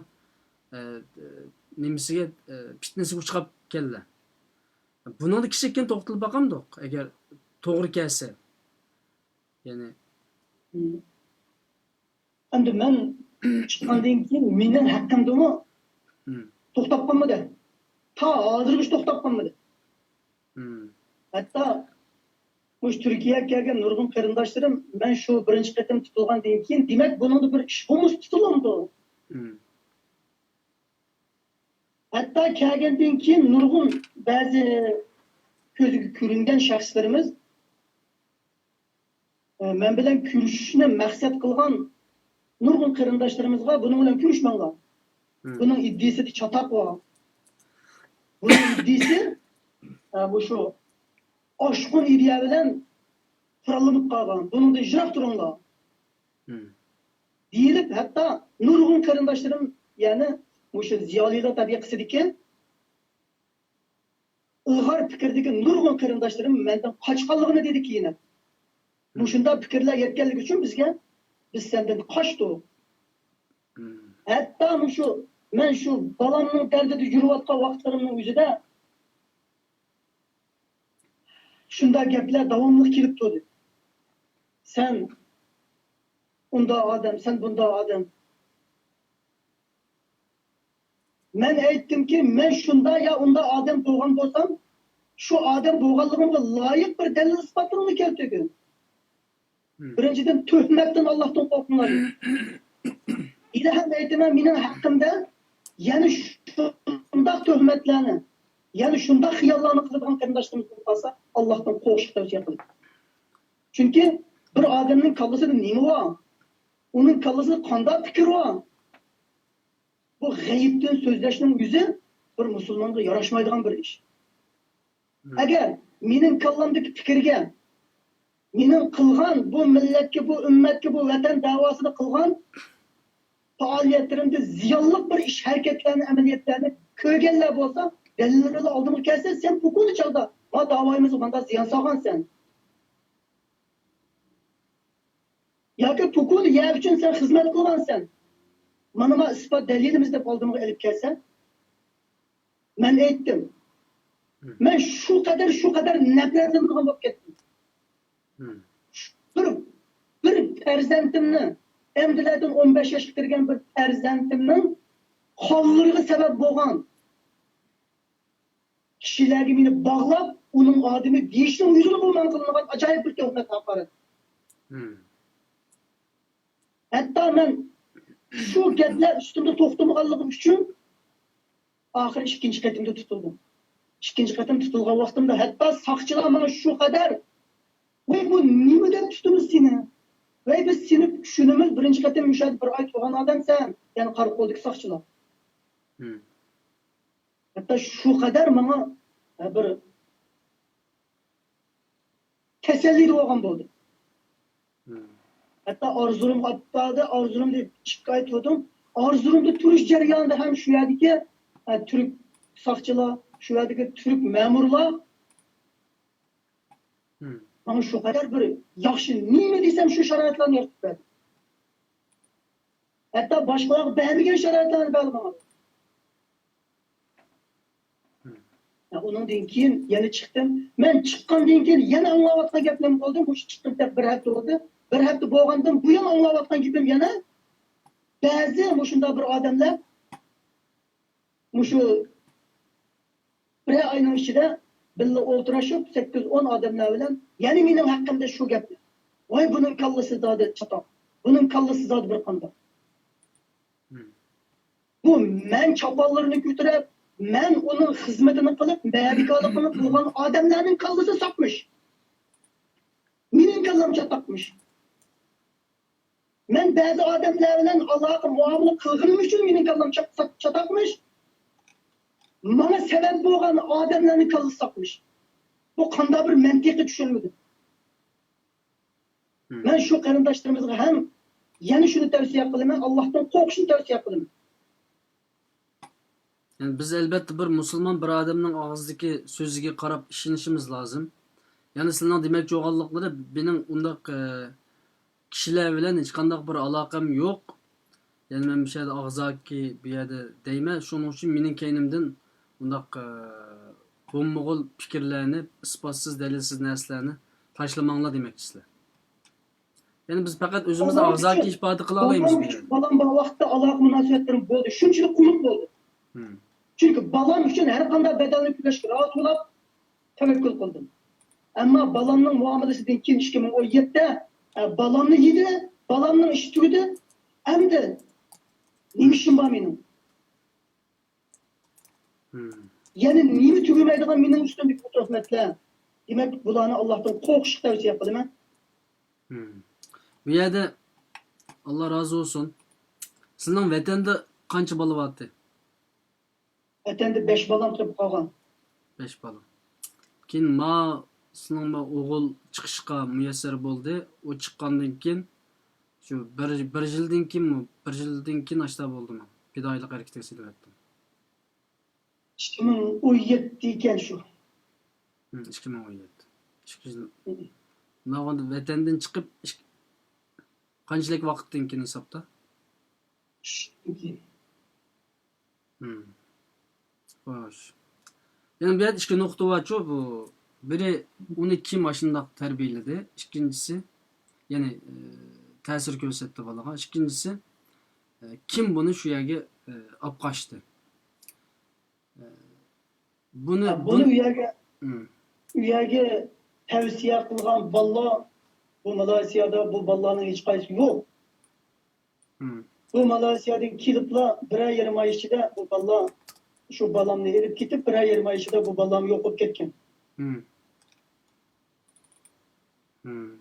ئە، نېمىسىگە، ئە، پىتنىسىگە ئۇچراپ كەلدى. بۇنىڭدا كىچىككىنە توختىلىپ باقامدۇق، ئەگەر توغرا كەلسە. يەنى. ئەمدى مەن چىققاندىن كېيىن مېنىڭ ھەققىمدىمۇ توختاپ قالمىدى. تا ھازىرغىچە توختاپ قالمىدى. ھەتتا مۇشۇ تۈركىيەگە كەلگەن نۇرغۇن قېرىنداشلىرىم، مەن شۇ بىرىنچى قېتىم تۇتۇلغاندىن كېيىن، دېمەك، بۇنىڭدا بىر ئىش بولمىسا تۇتۇلامدۇ؟ ھەتتا كەلگەندىن كېيىن نۇرغۇن بەزى كۆزگە كۆرۈنگەن شەخسلىرىمىز، ئە، مەن بىلەن كۆرۈشۈشنى مەقسەت قىلغان نۇرغۇن قېرىنداشلىرىمىزغا بۇنىڭ بىلەن كۆرۈشمەڭلار. بۇنىڭ ئىدىيىسىدە چاتاق بار. بۇنىڭ ئىدىيىسى، ئە، مۇشۇ ئاشقۇن ئىدىيە بىلەن قوراللىنىپ قالغان. بۇنىڭدىن يىراق تۇرۇڭلار. دېيىلىپ، ھەتتا نۇرغۇن قېرىنداشلىرىم، يەنى مۇشۇ زىيالىيلار تەبىقىسىدىكى ئىلغار پىكىردىكى نۇرغۇن قېرىنداشلىرىم مەندىن قاچقانلىقىنى دېدى كېيىن. مۇشۇنداق پىكىرلەر يەتكەنلىكى ئۈچۈن بىزگە، بىز سەندىن قاچتۇق. ھەتتا مۇشۇ مەن شۇ بالامنىڭ دەردىدە يۈرۈۋاتقان ۋاقىتلىرىمنىڭ ئۆزىدە شۇنداق گەپلەر داۋاملىق كېلىپ تۇردى. سەن ئۇنداق ئادەم، سەن بۇنداق ئادەم. مەن ئېيتتىمكى، مەن شۇنداق يا ئۇنداق ئادەم بولغان بولسام، شۇ ئادەم بولغانلىقىمغا لايىق بىر دەلىل ئىسپاتلىرىڭنى كەلتۈرگىن. بىرىنچىدىن، تۆھمەتتىن ئاللاھتىن قورقۇڭلار. ھېلىھەم ئېيتىمەن، مېنىڭ ھەققىمدە يەنە شۇنداق تۆھمەتلەرنى، يەنە شۇنداق خىياللارنى قىلىدىغان قېرىنداشلىرىمىز بولۇپ قالسا، ئاللاھتىن قورقۇشقا تەۋسىيە قىلىمەن. چۈنكى بىر ئادەمنىڭ كاللىسىدا نېمە بار؟ ئۇنىڭ كاللىسىدا قانداق پىكىر بار؟ بۇ غەيىبتىن سۆزلەشنىڭ ئۆزى بىر مۇسۇلمانغا ياراشمايدىغان بىر ئىش. ئەگەر مېنىڭ كاللامدىكى پىكىرگە، مېنىڭ قىلغان بۇ مىللەتكە، بۇ ئۈممەتكە، بۇ ۋەتەن دەۋاسىدا قىلغان پائالىيەتلىرىمدە زىيانلىق بىر ئىش، ھەرىكەتلەرنى، ئەمەلىيەتلەرنى كۆرگەنلەر بولسا، دەلىللىرى بىلەن ئالدىمغا كەلسە، سەن پۇكۇنى چاغدا ما داۋايىمىزغا مانداق زىيان سالغانسەن. ياكى پۇكۇنى يەر ئۈچۈن سەن خىزمەت قىلغانسەن. مانا ما ئىسپات دەلىلىمىز دەپ ئالدىمغا ئېلىپ كەلسە، مەن ئېيتتىم. مەن شۇ قەدەر، شۇ قەدەر نەپرەتلىنىدىغان بولۇپ كەتتىم. بىر، بىر پەرزەنتىمنى، ئەمدىلەدىن ئون بەش ياشقا كىرگەن بىر پەرزەنتىمنىڭ قانلىرىغا سەۋەب بولغان كىشىلەرگە مېنى باغلاپ، ئۇنىڭ ئادىمى دېيىشنىڭ ئۆزىنى گۇمان قىلىنغان ئاجايىپ بىر تۆھمەت، ھاقارەت. ھەتتا مەن شۇ گەپلەر ئۈستۈمدە توختىمىغانلىقىم ئۈچۈن ئاخىرى ئىككىنچى قېتىمدا تۇتۇلدۇم. ئىككىنچى قېتىم تۇتۇلغان ۋاقتىمدا ھەتتا ساقچىلار ماڭا شۇ قەدەر، ۋەي، بۇ نېمە دەپ تۇتىمىز سېنى؟ ۋەي، بىز سېنى چۈشىنىمىز، بىرىنچى قېتىم مۇشۇ يەردە بىر ئاي تۇرغان ئادەمسەن، يەنى قارا قولدىكى ساقچىلار. ھەتتا شۇ قەدەر ماڭا، ھە، بىر تەسەللى بولغان بولدى. ھەتتا ئارزۇرۇمغا ئاپپارىدۇ، ئارزۇرۇمدا ئىككى ئاي تۇردۇم. ئارزۇرۇمدا تۇرۇش جەريانىدا ھەم شۇ يەردىكى، ھە، تۈرك ساقچىلار، شۇ يەردىكى تۈرك مەمۇرلار ماڭا شۇ قەدەر بىر ياخشى، نېمە دېسەم شۇ شارائىتلارنى يارىتىپ بەردى. ھەتتا باشقىلارغا بەرمىگەن شارائىتلارنى بەردى ماڭا. ھە، ئۇنىڭدىن كېيىن يەنە چىقتىم. مەن چىققاندىن كېيىن يەنە ئاڭلاۋاتقان گەپلىرىم بولدى. مۇشۇ چىققىلى بىر ھەپتە بولدى. بىر ھەپتە بولغاندىن بۇيان ئاڭلاۋاتقان گېپىم يەنە، بەزى مۇشۇنداق بىر ئادەملەر مۇشۇ بىرەر ئاينىڭ ئىچىدە بىللە ئولتۇرۇشۇپ، سەككىز ئون ئادەملەر بىلەن يەنە مېنىڭ ھەققىمدە شۇ گەپنى. ۋاي، بۇنىڭ كاللىسى زادى چاتاق. بۇنىڭ كاللىسى زادى بىر قانداق. بۇ مەن چاپانلىرىنى كۆتۈرۈپ، مەن ئۇنىڭ خىزمىتىنى قىلىپ، مەرىكالىق قىلىپ بولغان ئادەملەرنىڭ كاللىسى ساقمىش. مېنىڭ كاللام چاتاقمىش. مەن بەزى ئادەملەر بىلەن ئالاقە، مۇئامىلە قىلغىنىم ئۈچۈن مېنىڭ كاللام چات-، چات-، چاتاقمىش. ماڭا سەۋەب بولغان ئادەملەرنىڭ كاللىسى ساقمىش. بۇ قانداق بىر مەنتىقى، چۈشەنمىدىم. مەن شۇ قېرىنداشلىرىمىزغا ھەم يەنە شۇنى تەۋسىيە قىلىمەن، ئاللاھتىن قورقۇشنى تەۋسىيە قىلىمەن. يەنى بىز ئەلۋەتتە بىر مۇسۇلمان بىر ئادەمنىڭ ئاغزىدىكى سۆزىگە قاراپ ئىشىنىشىمىز لازىم. يەنى سىلەرنىڭ دېمەكچى بولغانلىقلىرى مېنىڭ ئۇنداق، ئە، كىشىلەر بىلەن ھېچقانداق بىر ئالاقەم يوق. يەنى مەن مۇشۇ يەردە ئاغزاكى بۇ يەردە دەيمەن، شۇنىڭ ئۈچۈن مېنىڭ كەينىمدىن ئۇنداق، ئە، بومبىغۇل پىكىرلەرنى، ئىسپاتسىز، دەلىلسىز نەرسىلەرنى تاشلىماڭلار دېمەكچىسىلەر. يەنى بىز پەقەت ئۆزىمىزنى ئاغزاكى ئىپادە قىلالايمىز بۇ يەردە. بالام بار ۋاقىتتا ئالاقە مۇناسىۋەتلىرىم بولدى. شۇنچىلىك ئۇلۇغ بولدى. چۈنكى بالام ئۈچۈن ھەر قانداق بەدەلنى تۆلەشكە رازى بولۇپ تەۋەككۈل قىلدىم. ئەمما بالامنىڭ مۇئامىلىسىدىن كېيىن ئىككى مىڭ ئون يەتتىدە، ئە، بالامنى يېدى، بالامنىڭ ئىشى تۈگىدى. ئەمدى نېمە ئىشىم بار مېنىڭ؟ يەنە نېمە تۈگىمەيدىغان مېنىڭ ئۈستۈمدىكى بۇ تۆھمەتلەر؟ دېمەك، بۇلارنى ئاللاھتىن قورقۇشقا تەۋسىيە قىلىمەن. بۇ يەردە، ئاللا رازى بولسۇن. سىزنىڭ ۋەتەندە قانچە بالا بارتى؟ ۋەتەندە بەش بالام تۇرۇپ قالغان. بەش بالا. كېيىن ما سىزنىڭ ما ئوغۇل چىقىشقا مۇيەسسەر بولدى. ئۇ چىققاندىن كېيىن، شۇ بىر، بىر يىلدىن كېيىنمۇ، بىر يىلدىن كېيىن ئاشتا بولدىمۇ؟ پىدائىيلىق ھەرىكىتىگە سېلىۋەتتىم. ئىككى مىڭ ئون يەتتە ئىكەن شۇ. ھىم، ئىككى مىڭ ئون يەتتە. ئىككى يىل. مانا ۋەتەندىن چىقىپ، ئىك-، قانچىلىك ۋاقىتتىن كېيىن ھېسابتا؟ چۈشتىكى. مم. خوش. يەنە بۇ يەردە ئىككى نۇقتا بارچۇ، بۇ بىرى ئۇنى كىم ئاشۇنداق تەربىيەلىدى؟ ئىككىنچىسى، يەنى، ئى، تەسىر كۆرسەتتى بالىغا. ئىككىنچىسى، ئى، كىم بۇنى شۇ يەرگە، ئى، ئاپقاچتى؟ ئى، بۇنى، ھە، بۇنى بۇ ئۇ يەرگە، مم. ئۇ يەرگە تەۋسىيە قىلغان بالىلار، بۇ مالايسىيادا بۇ بالىلارنىڭ ھېچقايسىسى يوق. مم. بۇ مالايسىيادىن كېلىپلا بىرەر يېرىم ئاي ئىچىدە بۇ بالىلار، شۇ بالامنى ئېلىپ كېتىپ، بىرەر يېرىم ئاي ئىچىدە بۇ بالام يوقاپ كەتكەن. مم. مم.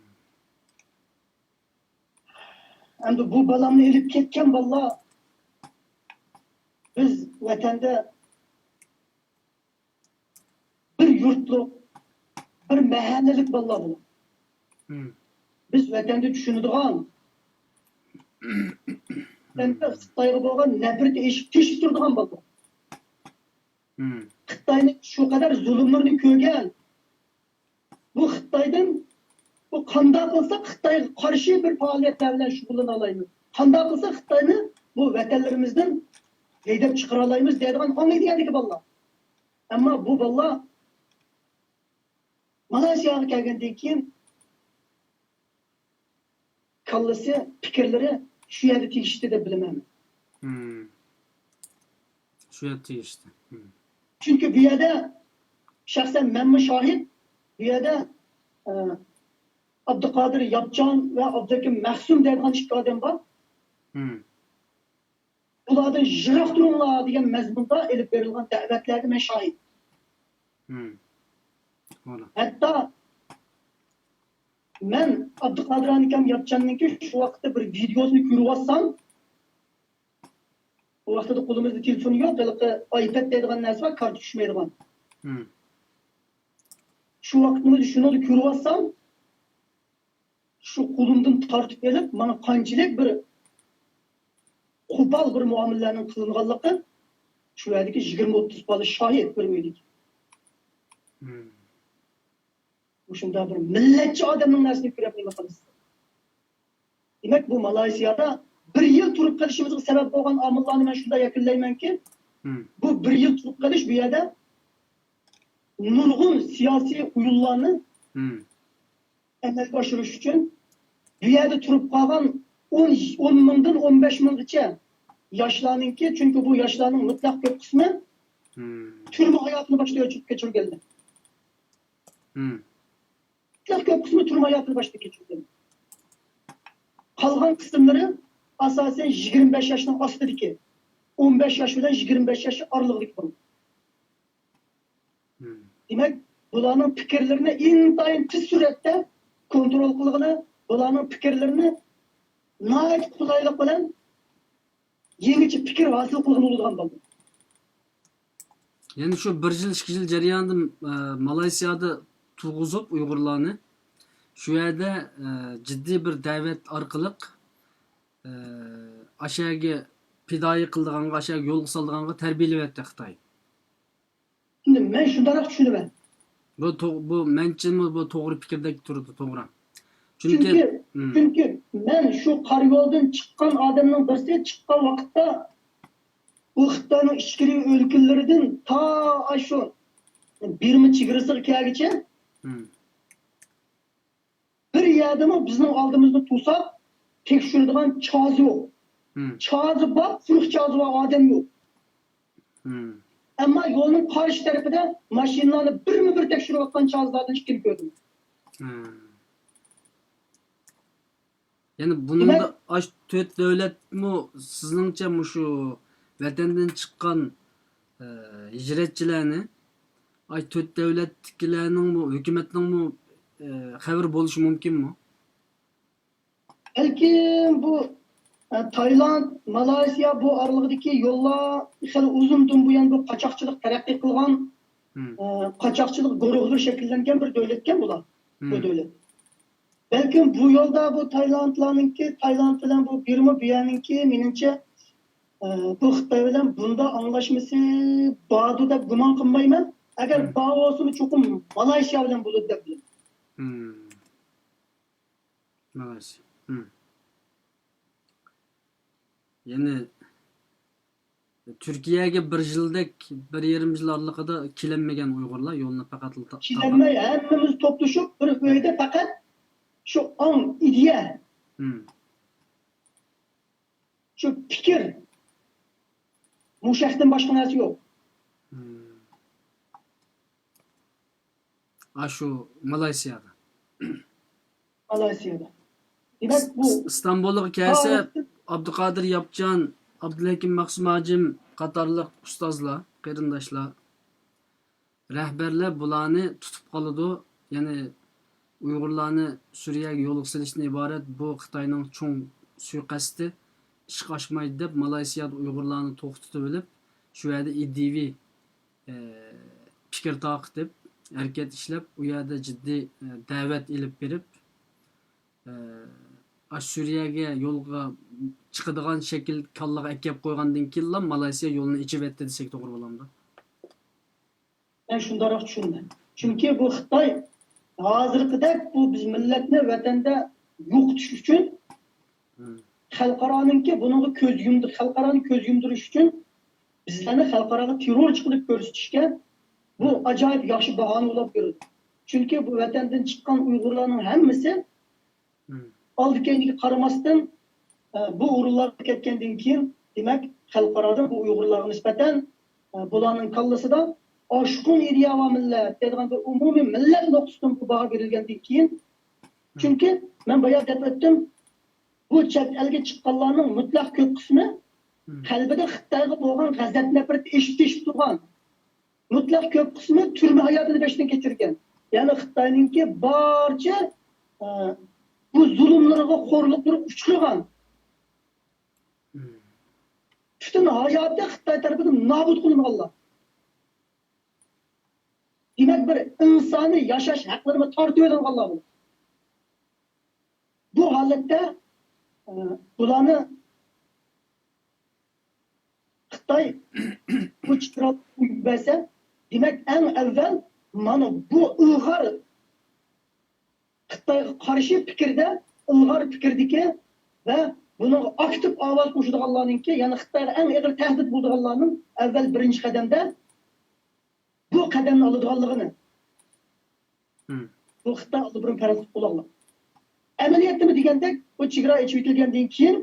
ئەمدى بۇ بالامنى ئېلىپ كەتكەن بالىلار بىز ۋەتەندە بىر يۇرتلۇق، بىر مەھەللىلىك بالىلار بۇلار. مم. بىز ۋەتەندە چۈشىنىدىغان، ۋەتەندە خىتايغا بولغان نەپرىتى ئېشىپ تېشىپ تۇرىدىغان بالىلار. مم. خىتاينىڭ شۇ قەدەر زۇلۇملىرىنى كۆرگەن، بۇ خىتايدىن، بۇ قانداق قىلساق خىتايغا قارشى بىر پائالىيەتلەر بىلەن شۇغۇللىنالايمىز، قانداق قىلساق خىتاينى بۇ ۋەتەنلىرىمىزدىن ھەيدەپ چىقىرالايمىز دەيدىغان ئاڭ ئىدىيەدىكى بالىلار. ئەمما بۇ بالىلار مالايسىياغا كەلگەندىن كېيىن كاللىسى، پىكىرلىرى شۇ يەردە تېگىشتى دەپ بىلىمەن. مم. شۇ يەردە تېگىشتى. مم. چۈنكى بۇ يەردە شەخسەن مەنمۇ شاھىت، بۇ يەردە، ئە، ئابدۇقادىر ياپچان ۋە ئابدۇكىم مەخسۇم دەيدىغان ئىككى ئادەم بار. مم. ئۇلاردىن يىراق تۇرۇڭلار دېگەن مەزمۇندا ئېلىپ بېرىلغان دەۋەتلەرگە مەن شاھىت. مم. ھەتتا مەن ئابدۇقادىر ئانىكام ياپچاننىڭكى شۇ ۋاقىتتا بىر ۋىدېئوسىنى كۆرۈۋاتسام، ئۇ ۋاقىتتا قولىمىزدا تېلېفون يوق، ھېلىقى ئايپەد دەيدىغان نەرسە بار، كارتا چۈشمەيدىغان. مم. شۇ ۋاقىتنىڭ ئۆزىدە شۇنىڭدا كۆرۈۋاتسام، شۇ قولۇمدىن تارتىپ ئېلىپ، ماڭا قانچىلىك بىر قوپال بىر مۇئامىلىلەرنىڭ قىلىنغانلىقى شۇ يەردىكى يىگىرمە ئوتتۇز بالا شاھىت بىر ئۆيدىكى. مم. مۇشۇنداق بىر مىللەتچى ئادەمنىڭ نەرسىنى كۆرۈپ نېمە قىلىسىز؟ دېمەك، بۇ مالايسىيادا بىر يىل تۇرۇپ قېلىشىمىزغا سەۋەب بولغان ئامىللارنى مەن شۇنداق يەكۈنلەيمەنكى، مم. بۇ بىر يىل تۇرۇپ قېلىش بۇ يەردە نۇرغۇن سىياسىي ئويۇنلارنى مم. ئەمەلگە ئاشۇرۇش ئۈچۈن بۇ يەردە تۇرۇپ قالغان ئون، ئون مىڭدىن ئون بەش مىڭغىچە ياشلارنىڭكى، چۈنكى بۇ ياشلارنىڭ مۇتلەق كۆپ قىسمى مم. تۈرمە ھاياتىنى باشتا ئۆتۈپ كەچۈرگەنلەر. مم. مۇتلەق كۆپ قىسمى تۈرمە ھاياتىنى باشتا كەچۈرگەن. قالغان قىسىملىرى ئاساسەن يىگىرمە بەش ياشنىڭ ئاستىدىكى، ئون بەش ياش بىلەن يىگىرمە بەش ياش ئارىلىقىدىكى بالىلار. مم. دېمەك، بۇلارنىڭ پىكىرلىرىنى ئىنتايىن تېز سۈرئەتتە كونترول قىلغىلى، بۇلارنىڭ پىكىرلىرىنى ناھايىتى قولايلىق بىلەن يېڭىچە پىكىر ھاسىل قىلغىلى بولىدىغان بولدى. يەنى شۇ بىر يىل، ئىككى يىل جەريانىدا، ئە، مالايسىيادا تۇرغۇزۇپ ئۇيغۇرلارنى، شۇ يەردە، ئە، جىددىي بىر دەۋەت ئارقىلىق، ئە، ئاشەگە پىدائىي قىلىدىغانغا، ئاشەگە يولغا سالىدىغانغا تەربىيەلىۋەتتى خىتاي. ئەمدى مەن شۇنداقراق چۈشىنىمەن. بۇ تو-، بۇ مەنچىمۇ بۇ توغرا پىكىردەك تۇرىدۇ، توغرا. چۈنكى، چۈنكى، مم. چۈنكى مەن شۇ قارا يولدىن چىققان ئادەمنىڭ بىرسى، چىققان ۋاقىتتا بۇ خىتاينىڭ ئىچكىرى ئۆلكىلىرىدىن تا ئاشۇ بىرما چېگرىسىغا كەلگۈچە مم. بىر يەردىمۇ بىزنىڭ ئالدىمىزنى توساپ تەكشۈرىدىغان چازا يوق. مم. چازا بار، قۇرۇق چازا بار، ئادەم يوق. مم. ئەمما يولنىڭ قارشى تەرىپىدە ماشىنىلارنى بىرمۇ بىر تەكشۈرۈۋاتقان چازىلاردىن ئىككىنى كۆردۈم. مم. يەنى بۇنىڭدا دېمەك، ئاش تۆت دۆلەتمۇ سىزنىڭچە مۇشۇ ۋەتەندىن چىققان، ئە، ھىجرەتچىلەرنى، ئاش تۆت دۆلەتتىكىلەرنىڭمۇ، ھۆكۈمەتنىڭمۇ، ئە، خەۋىرى بولۇشى مۇمكىنمۇ؟ بەلكىم بۇ، ئە، تايلاند، مالايسىيا بۇ ئارىلىقىدىكى يوللار خېلى ئۇزۇندىن بۇيان بۇ قاچاقچىلىق تەرەققىي قىلغان، مم. ئە، قاچاقچىلىق گۇرۇھلىرى شەكىللەنگەن بىر دۆلەتكەن بۇلار، بۇ مم. دۆلەت. بەلكىم بۇ يولدا بۇ تايلاندلارنىڭكى، تايلاند بىلەن بۇ بىرما بۇ يەرنىڭكى، مېنىڭچە، ئە، بۇ خىتاي بىلەن بۇنداق ئاڭلاشمىسى باردۇ دەپ گۇمان قىلمايمەن. ئەگەر مم. بار بولسىمۇ، چوقۇم مالايشىيا بىلەن بولىدۇ دەپ بىلىمەن. مم. مالايشىيا. مم. يەنى تۈركىيەگە بىر يىلدەك، بىر يېرىم يىل ئارىلىقىدا كېلەلمىگەن ئۇيغۇرلار يولنى پەقەت تا-، كېلەلمەي، ھەممىمىز توپلىشىپ بىر ئۆيدە پەقەت شۇ ئاڭ، ئىدىيە، مم. شۇ پىكىر، مۇشۇ ھەقتىن باشقا نەرسە يوق. مم. ئاشۇ مالايسىيادا. مالايسىيادا. دېمەك، بۇ ئىستانبۇلغا كەلسە، ئابدۇقادىر ياپچان، ئابدۇلھەكىم مەخسۇم ھاجىم قاتارلىق ئۇستازلار، قېرىنداشلار، رەھبەرلەر بۇلارنى تۇتۇپ قالىدۇ. يەنى ئۇيغۇرلارنى سۈرىيەگە يولغا سېلىشتىن ئىبارەت بۇ خىتاينىڭ چوڭ سۇيىقەستى ئىشقا ئاشمايدۇ دەپ، مالايسىيادا ئۇيغۇرلارنى توختىتىۋېلىپ، شۇ يەردە ئىدىيىۋى، ئە، پىكىر تارقىتىپ، ھەرىكەت ئىشلەپ، ئۇ يەردە جىددىي، ئە، دەۋەت ئېلىپ بېرىپ، ئە، ئاشۇ سۈرىيەگە يولغا چىقىدىغان شەكىل كاللىغا ئەكەپ قويغاندىن كېيىنلا مالايسىيا يولىنى ئېچىۋەتتى دېسەك توغرا بولامدۇ؟ مەن شۇنداقراق چۈشىنىمەن. چۈنكى بۇ خىتاي ھازىرقىدەك بۇ بىز مىللەتنى ۋەتەندە يوقىتىش ئۈچۈن مم. خەلقئارانىڭكى بۇنىڭغا كۆز يۇمدۇر، خەلقئارانى كۆز يۇمدۇرۇش ئۈچۈن بىزلەرنى خەلقئاراغا تېررورچى قىلىپ كۆرسىتىشكە بۇ ئاجايىپ ياخشى باھانە بولۇپ كۆرۈنىدۇ. چۈنكى بۇ ۋەتەندىن چىققان ئۇيغۇرلارنىڭ ھەممىسى مم. ئالدى كەينىگە قارىماستىن، ئە، بۇ ئورۇنلارغا كەتكەندىن كېيىن، دېمەك، خەلقئارادا بۇ ئۇيغۇرلارغا نىسبەتەن، ئە، بۇلارنىڭ كاللىسىدا ئاشقۇن ئىدىيە ۋە مىللەت دەيدىغان بىر ئومۇمىي مىللەت نۇقتىسىدىن بۇ باھا بېرىلگەندىن كېيىن، چۈنكى مەن بايا دەپ ئۆتتۈم، بۇ چەت ئەلگە چىققانلارنىڭ مۇتلەق كۆپ قىسمى مم. قەلبىدە خىتايغا بولغان غەزەپ نەپرىتى ئېشىپ تېشىپ تۇرغان. مۇتلەق كۆپ قىسمى تۈرمە ھاياتىنى بېشىدىن كەچۈرگەن. يەنى خىتاينىڭكى بارچە، ئە، بۇ زۇلۇملىرىغا، خورلۇقلىرىغا ئۇچرىغان. مم. پۈتۈن ھاياتى خىتاي تەرىپىدىن نابۇت قىلىنغانلار. دېمەك، بىر ئىنسانىي ياشاش ھەقلىرىمۇ تارتىۋېلىنغانلار بۇلار. بۇ ھالەتتە، ئە، بۇلارنى خىتاي بۇ چىقىرىپ قويۇپ بەرسە، دېمەك، ئەڭ ئەۋۋەل مانا بۇ ئىلغار خىتايغا قارشى پىكىردە، ئىلغار پىكىردىكى ۋە بۇنىڭغا ئاكتىپ ئاۋاز قوشىدىغانلارنىڭكى، يەنى خىتايغا ئەڭ ئېغىر تەھدىت بولىدىغانلارنىڭ ئەۋۋەل بىرىنچى قەدەمدە بۇ قەدەمنى ئالىدىغانلىقىنى، مم. بۇ خىتاي ئالدى بۇرۇن پەرەز قىلىپ بولغانلىق. ئەمەلىيەتتىمۇ دېگەندەك، بۇ چېگرا ئېچىۋېتىلگەندىن كېيىن،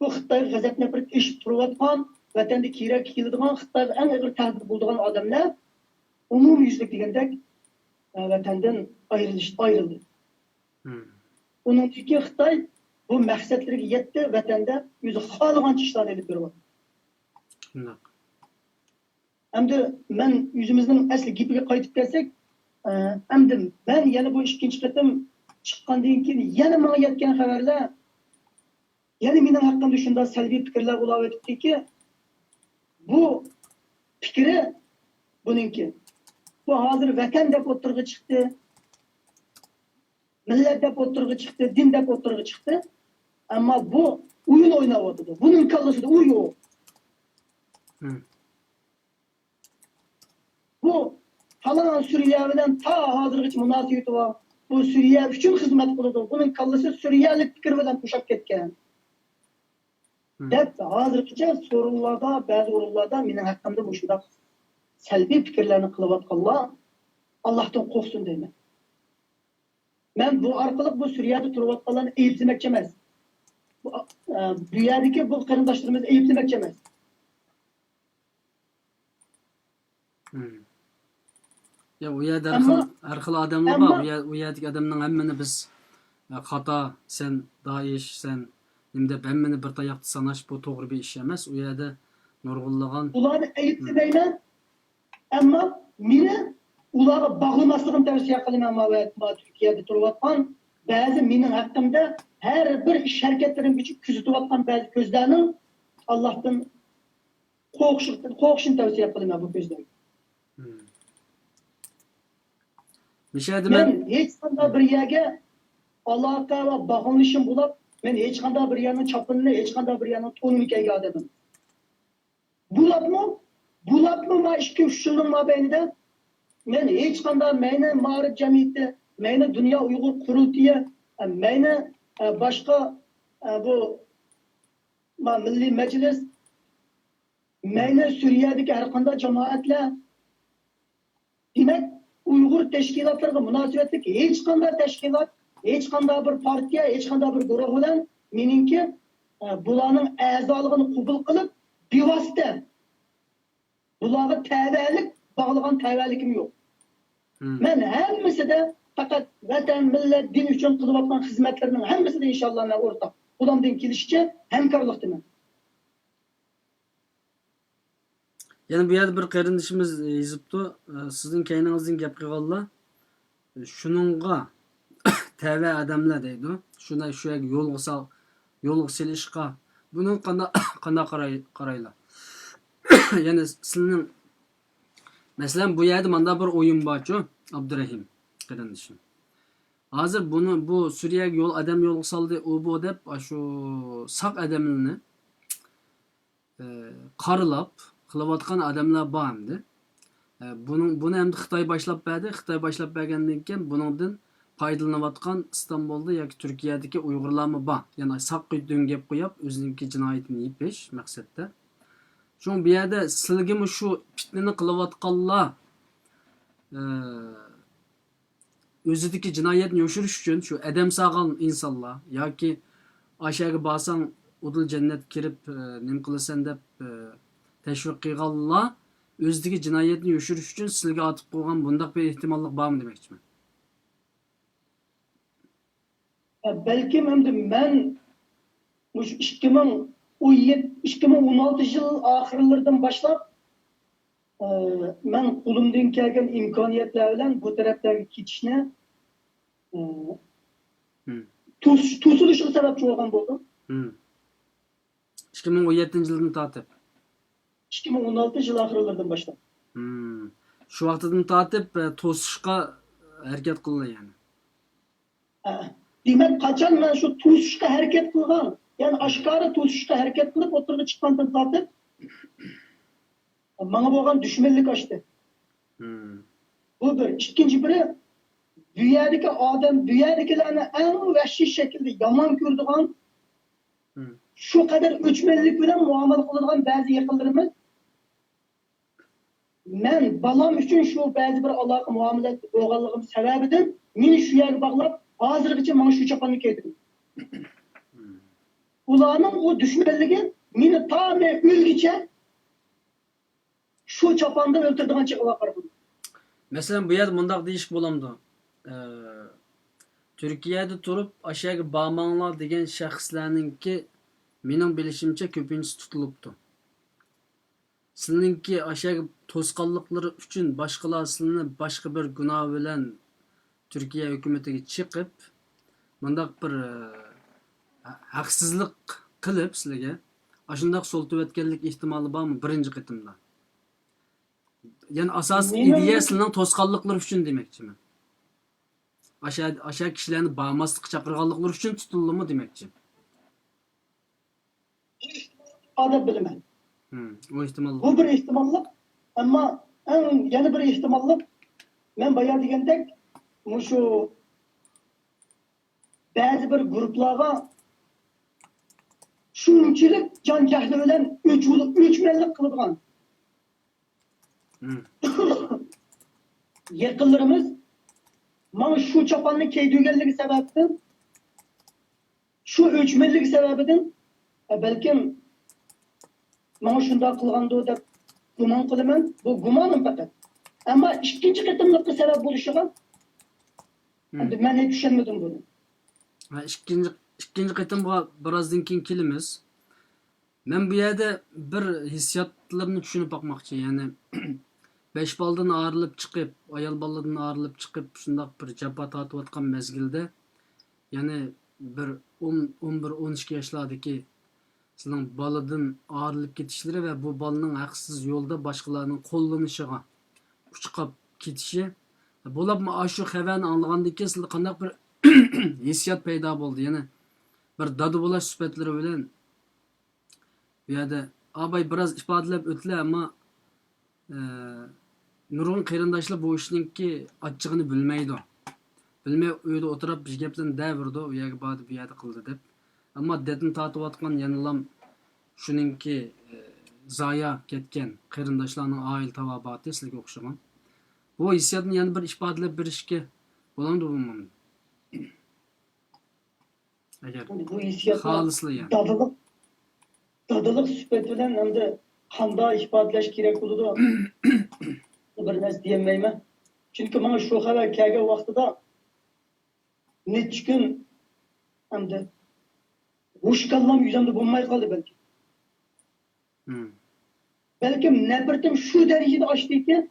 بۇ خىتايغا غەزەپ نەپرىتى ئېشىپ تۇرۇۋاتقان، ۋەتەندە كېرەك كېلىدىغان، خىتايغا ئەڭ ئېغىر تەھدىت بولىدىغان ئادەملەر ئومۇميۈزلۈك دېگەندەك، ئە، ۋەتەندىن ئايرىلىش، ئايرىلدى. مم. ئۇنىڭدىن كېيىن خىتاي بۇ مەقسەتلىرىگە يەتتى، ۋەتەندە ئۆزى خالىغانچە ئىشلارنى ئېلىپ بېرىۋاتىدۇ. شۇنداق. ئەمدى مەن ئۆزىمىزنىڭ ئەسلى گېپىگە قايتىپ كەلسەك، ئە، ئەمدى مەن يەنە بۇ ئىككىنچى قېتىم چىققاندىن كېيىن يەنە ماڭا يەتكەن خەۋەرلەر، يەنە مېنىڭ ھەققىمدە شۇنداق سەلبىي پىكىرلەر بولاۋېتىپتىكى، بۇ پىكرى بۇنىڭكى، بۇ ھازىر ۋەتەن دەپ ئوتتۇرىغا چىقتى، مىللەت دەپ ئوتتۇرىغا چىقتى، دىن دەپ ئوتتۇرىغا چىقتى. ئەمما بۇ ئويۇن ئويناۋاتىدۇ. بۇنىڭ كاللىسىدا ئۇ يوق. مم. بۇ پالان سۈرىيە بىلەن تا ھازىرغىچە مۇناسىۋىتى بار. بۇ سۈرىيە ئۈچۈن خىزمەت قىلىدۇ. بۇنىڭ كاللىسى سۈرىيەلىك پىكىر بىلەن بوشاپ كەتكەن. مم. دەپ ھازىرغىچە سورۇنلاردا، بەزى ئورۇنلاردا مېنىڭ ھەققىمدە مۇشۇنداق سەلبىي پىكىرلەرنى قىلىۋاتقانلار ئاللاھتىن قورقسۇن دەيمەن. مەن بۇ ئارقىلىق بۇ سۈرىيەدە تۇرۇۋاتقانلارنى ئەيىبلىمەكچى ئەمەس. بۇ، ئە، بۇ يەردىكى بۇ قېرىنداشلىرىمىزنى ئەيىبلىمەكچى ئەمەس. مم. يا، ئۇ يەردە ھەر ئەمما، خىل، ھەر خىل ئادەملەر بار. ئەمما ئۇ يەر-، ئۇ يەردىكى ئادەمنىڭ ھەممىنى بىز، ئە، خاتا، سەن دائىش، سەن نېمە دەپ ھەممىنى بىر تاياقتا ساناش، بۇ توغرا بىر ئىش ئەمەس. ئۇ يەردە نۇرغۇنلىغان. ئۇلارنى ئەيىبلىمەيمەن. ئەمما مېنى ئۇلارغا باغلىماسلىقىنى تەۋسىيە قىلىمەن. ما ۋە ما تۈركىيەدە تۇرۇۋاتقان بەزى مېنىڭ ھەققىمدە ھەر بىر ئىش ھەرىكەتلىرىمگىچە كۆزىتىۋاتقان بەزى كۆزلەرنىڭ ئاللاھتىن قورقۇشى-، قورقۇشىنى تەۋسىيە قىلىمەن بۇ كۆزلەرگە. مم. مىشەدە مەن مەن ھېچقانداق بىر يەرگە ئالاقە ۋە باغلىنىشىم بولۇپ، مەن ھېچقانداق بىر يەرنىڭ چاپىنىنى، ھېچقانداق بىر يەرنىڭ تونىنى كىيگەن ئادەم ئەمەس. بولۇپمۇ، بولۇپمۇ ما ئىككى، ئۈچ يىلنىڭ مابەينىدە مەن ھېچقانداق مەينى مائارىپ جەمئىيىتى، مەينى دۇنيا ئۇيغۇر قۇرۇلتىيى، مەينى، ئە، باشقا، ئە، بۇ ما مىللىي مەجلىس، مەيلى سۈرىيەدىكى ھەر قانداق جامائەتلەر، دېمەك، ئۇيغۇر تەشكىلاتلىرىغا مۇناسىۋەتلىك ھېچقانداق تەشكىلات، ھېچقانداق بىر پارتىيە، ھېچقانداق بىر گۇرۇھ بىلەن مېنىڭكى، ئە، بۇلارنىڭ ئەزالىقىنى قوبۇل قىلىپ، بىۋاسىتە بۇلارغا تەۋەلىك باغلىغان تەۋەلىكىم يوق. مەن ھەممىسىدە پەقەت ۋەتەن، مىللەت، دىن ئۈچۈن قىلىۋاتقان خىزمەتلىرىنىڭ ھەممىسىدە ئىنشاللا مەن ئورتاق. قولۇمدىن كېلىشىچە ھەمكارلىقتىمەن. يەنە بۇ يەردە بىر قېرىندىشىمىز يېزىپتۇ، سىزنىڭ كەينىڭىزدىن گەپ قىلغانلار، شۇنىڭغا تەۋە ئادەملەر دەيدۇ. شۇنى شۇ يەرگە يولغا سال-، يولغا سېلىشقا، بۇنىڭ قانداق، قانداق قاراي-، قارايلا؟ يەنى سىلىنىڭ، مەسىلەن، بۇ يەردە مانداق بىر ئويۇن بارچۇ، ئابدۇرېھىم قېرىندىشىم. ھازىر بۇنى، بۇ سۈرىيەگە يول، ئادەم يولغا سالدى، ئۇ بۇ دەپ، ئاشۇ ساق ئادەملىرىنى ئى، قارىلاپ قىلىۋاتقان ئادەملەر بار ئەمدى. ئى، بۇنىڭ، بۇنى ئەمدى خىتاي باشلاپ بەردى. خىتاي باشلاپ بەرگەندىن كېيىن بۇنىڭدىن پايدىلىنىۋاتقان ئىستانبۇلدا ياكى تۈركىيەدىكى ئۇيغۇرلارمۇ بار. يەنى ساق دۆڭگەپ قويۇپ، ئۆزىنىڭكى جىنايىتىنى يېپىش مەقسەتتە. شۇڭا بۇ يەردە سىلگىمۇ شۇ پىتنىنى قىلىۋاتقانلار، ئى، ئۆزىدىكى جىنايەتنى يوشۇرۇش ئۈچۈن شۇ ئادەم سالغان ئىنسانلار ياكى ئاشەگە بارساڭ ئۇدۇل جەننەتكە كىرىپ، ئى، نېمە قىلىسەن دەپ، ئى، تەشۋىق قىلغانلار ئۆزىدىكى جىنايەتنى يوشۇرۇش ئۈچۈن سىلىگە ئاتىپ قويغان بۇنداق بىر ئېھتىماللىق بارمۇ دېمەكچىمەن. بەلكىم ئەمدى مەن مۇشۇ ئىككى مىڭ ئون يەتتە، ئىككى مىڭ ئون ئالتىنچى يىل ئاخىرلىرىدىن باشلاپ، ئى، مەن قولۇمدىن كەلگەن ئىمكانىيەتلەر بىلەن بۇ تەرەپلەرگە كېتىشنى، ئى، توس-، توسۇلۇشىغا سەۋەبچى بولغان بولدۇم. ئىككى مىڭ ئون يەتتىنچى يىلدىن تارتىپ. ئىككى مىڭ ئون ئالتىنچى يىل ئاخىرلىرىدىن باشلاپ. شۇ ۋاقتىدىن تارتىپ، ئە، توسۇشقا ھەرىكەت قىلدى يەنى. ئە، دېمەك، قاچان مەن شۇ توسۇشقا ھەرىكەت قىلغان، يەنى ئاشكارا توسۇشقا ھەرىكەت قىلىپ ئوتتۇرىغا چىققاندىن تارتىپ، ماڭا بولغان دۈشمەنلىك ئاشتى. بۇ بىر. ئىككىنچى بىرى، بۇ يەردىكى ئادەم، بۇ يەردىكىلەرنى ئەڭ ۋەھشىي شەكىلدە يامان كۆرىدىغان، شۇ قەدەر ئۆچمەنلىك بىلەن مۇئامىلە قىلىدىغان بەزى يېقىنلىرىمىز، مەن بالام ئۈچۈن شۇ بەزى بىر ئالاقە مۇئامىلە بولغانلىقىم سەۋەبىدىن مېنى شۇ يەرگە باغلاپ، ھازىرغىچە ماڭا شۇ چاپاننى كىيدۈردى. ئۇلارنىڭ ئۇ دۈشمەنلىكى مېنى تا مەن ئۆلگۈچە شۇ چاپاندا ئۆلتۈرىدىغان چېغىغا قارىغان. مەسىلەن، بۇ يەردە مۇنداق دېيىشكە بولامدۇ؟ ئە، تۈركىيەدە تۇرۇپ، ئاشۇ يەرگە بارماڭلار دېگەن شەخسلەرنىڭكى، مېنىڭ بىلىشىمچە، كۆپىنچىسى تۇتۇلۇپتۇ. سىلىنىڭكى ئاشۇ يەرگە توسقانلىقلىرى ئۈچۈن باشقىلار سىلىنى باشقا بىر گۇناھ بىلەن تۈركىيە ھۆكۈمىتىگە چېقىپ، مۇنداق بىر، ئە، ھەقسىزلىق قىلىپ سىلىگە، ئاشۇنداق سولىتىۋەتكەنلىك ئېھتىمالى بارمۇ بىرىنچى قېتىمدا؟ يەنى ئاساسىي ئىدىيە سىلىنىڭ توسقانلىقلىرى ئۈچۈن دېمەكچىمەن. ئاشا، ئاشا كىشىلەرنى بارماسلىققا چاقىرغانلىقلىرى ئۈچۈن تۇتۇلدىمۇ دېمەكچى. ئىپادە بىلىمەن. ئۇ ئېھتىمال. بۇ بىر ئېھتىماللىق. ئەمما ئەڭ يەنە بىر ئېھتىماللىق، مەن بايا دېگەندەك، مۇشۇ بەزى بىر گۇرۇپپىلارغا شۇنچىلىك جان جەھلى بىلەن ئۆچ-، ئۆچمەنلىك قىلىدىغان يېقىنلىرىمىز ماڭا شۇ چاپاننى كىيدۈرگەنلىكى سەۋەبىدىن، شۇ ئۆچمەنلىكى سەۋەبىدىن، ئە، بەلكىم ماڭا شۇنداق قىلغاندۇ دەپ گۇمان قىلىمەن. بۇ گۇمانىم پەقەت. ئەمما ئىككىنچى قېتىملىققا سەۋەب بولۇشىغا، ئەمدى مەن چۈشەنمىدىم بۇنى. ھە، ئىككىنچى، ئىككىنچى قېتىمغا بىرازدىن كېيىن كېلىمىز. مەن بۇ يەردە بىر ھېسسىياتلىرىمنى چۈشىنىپ باقماقچى. يەنى، بەش بالىدىن ئايرىلىپ چىقىپ، ئايال بالىدىن ئايرىلىپ چىقىپ، شۇنداق بىر جاپا تارتىۋاتقان مەزگىلدە، يەنى بىر ئون، ئون بىر، ئون ئىككى ياشلاردىكى سىلىنىڭ بالىدىن ئايرىلىپ كېتىشلىرى ۋە بۇ بالىنىڭ ھەقسىز يولدا باشقىلارنىڭ قوللىنىشىغا ئۇچراپ كېتىشى، بولۇپمۇ ئاشۇ خەۋەرنى ئاڭلىغاندىن كېيىن سىلىدە قانداق بىر ھېسسىيات پەيدا بولدى؟ يەنى بىر دادا بولاش سۈپەتلىرى بىلەن بۇ يەردە ئاباي بىراز ئىپادىلەپ ئۆتىلە، ئەمما، ئە، نۇرغۇن قېرىنداشلار بۇ ئىشنىڭكى ئاچچىقىنى بىلمەيدۇ. بىلمەي ئۆيدە ئولتۇرۇپ بىر گەپلەرنى دەۋېرىدۇ، ئۇ يەرگە باردى، بۇ يەردە قىلدى دەپ. ئەمما دەتنى تارتىۋاتقان يەنىلام شۇنىڭكى، ئە، زايا كەتكەن قېرىنداشلارنىڭ ئائىلە تاۋابىئاتى سىلەرگە ئوخشىغان. بۇ ھېسسىياتنى يەنە بىر ئىپادىلەپ بېرىشكە بولامدۇ، بولمامدۇ؟ ئەگەر بۇ ھېسسىياتنى خالىسلا يەنى. دادىلىق، دادىلىق سۈپەت بىلەن ئەمدى قانداق ئىپادىلەش كېرەك بولىدۇ؟ بىر نەرسە دېيەلمەيمەن. چۈنكى ماڭا شۇ خەۋەر كەلگەن ۋاقتىدا نەچچە كۈن ئەمدى ھوش كاللام يۈزۈمدە بولماي قالدى بەلكىم. مم. بەلكىم نەپرىتىم شۇ دەرىجىدە ئاشتىكەن.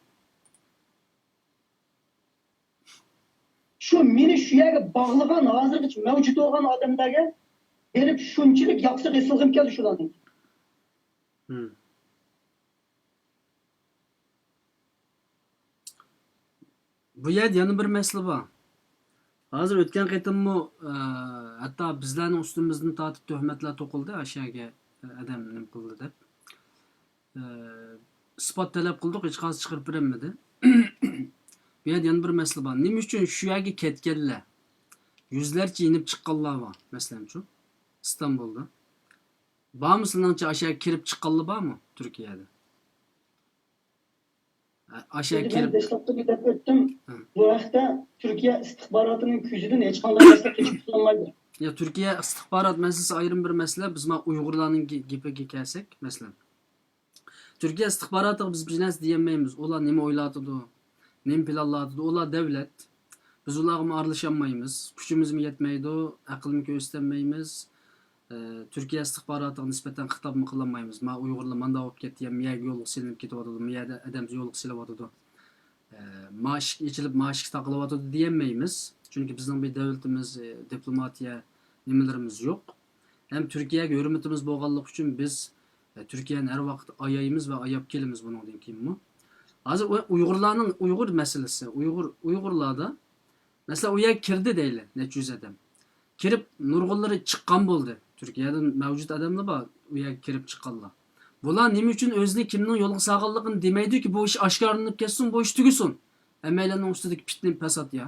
شۇ مېنى شۇ يەرگە باغلىغان، ھازىرغىچە مەۋجۇت بولغان ئادەملەرگە بېرىپ شۇنچىلىك ياقسىغا ئېسىلغۇم كەلدى شۇلارنىڭ. مم. بۇ يەردە يەنە بىر مەسىلە بار. ھازىر ئۆتكەن قېتىممۇ، ئە، ھەتتا بىزلەرنىڭ ئۈستىمىزدىن تارتىپ تۆھمەتلەر توقۇلدى، ئاشۇ يەرگە ئادەم نېمە قىلدى دەپ. ئە، ئىسپات تەلەپ قىلدۇق، ھېچقايسى چىقىرىپ بېرەلمىدى. بۇ يەردە يەنە بىر مەسىلە بار. نېمە ئۈچۈن شۇ يەرگە كەتكەنلەر، يۈزلەرچە يېنىپ چىققانلار بار، مەسىلەنچۇ، ئىستانبۇلدا؟ بارمۇ سىلىنىڭچە ئاشۇ يەرگە كىرىپ چىققانلار بارمۇ تۈركىيەدە؟ ئاشۇ يەرگە ئەمدى مەن كىرىپ دەسلەپتە بىر دەپ ئۆتتۈم. ھە. بۇ ھەقتە تۈركىيە ئىستىخباراتىنىڭ كۆزىدىن ھېچقانداق نەرسە قېچىپ قۇتۇلالمايدۇ. يا، تۈركىيە ئىستىخبارات مەسىلىسى ئايرىم بىر مەسىلە. بىز مانا ئۇيغۇرلارنىڭ گې-، گېپىگە كەلسەك، مەسىلەن. تۈركىيە ئىستىخباراتىغا بىز بىر نەرسە دېيەلمەيمىز. ئۇلار نېمە ئويلاۋاتىدۇ، نېمە پىلانلاۋاتىدۇ؟ ئۇلار دەۋلەت. بىز ئۇلارغىمۇ ئارىلىشالمايمىز. كۈچىمىزمۇ يەتمەيدۇ، ئەقىلمۇ كۆرسىتەلمەيمىز. ئە، تۈركىيە ئىستىخباراتىغا نىسبەتەن خىتابمۇ قىلالمايمىز. ما ئۇيغۇرلار مانداق بولۇپ كەتتى، يا ما يەرگە يولغا سېلىنىپ كېتىۋاتىدۇ، ما يەردە ئادەم يولغا سېلىۋاتىدۇ. ئە، ما ئىشىك ئېچىلىپ، ما ئىشىك تاقىلىۋاتىدۇ دېيەلمەيمىز. چۈنكى بىزنىڭ بىر دۆلىتىمىز، ئە، دىپلوماتىيە نېمىلىرىمىز يوق. ھەم تۈركىيەگە ھۆرمىتىمىز بولغانلىقى ئۈچۈن بىز، ئە، تۈركىيەنى ھەر ۋاقىت ئايايمىز ۋە ئاياپ كېلىمىز بۇنىڭدىن كېيىنمۇ. ھازىر ئۇ-، ئۇيغۇرلارنىڭ، ئۇيغۇر مەسىلىسى، ئۇيغۇر، ئۇيغۇرلاردا، مەسىلەن، ئۇ يەرگە كىردى دەيلى، نەچچە يۈز ئادەم. كىرىپ، نۇرغۇنلىرى چىققان بولدى. تۈركىيەدىن مەۋجۇت ئادەملەر بار، ئۇ يەرگە كىرىپ چىققانلار. بۇلار نېمە ئۈچۈن ئۆزىنى كىمنىڭ يولغا سالغانلىقىنى دېمەيدۇكى، بۇ ئىش ئاشكارىلىنىپ كەتسۇن، بۇ ئىش تۈگىسۇن. ھەممەيلەننىڭ ئۈستىدىكى پىتنە، پاسات يا.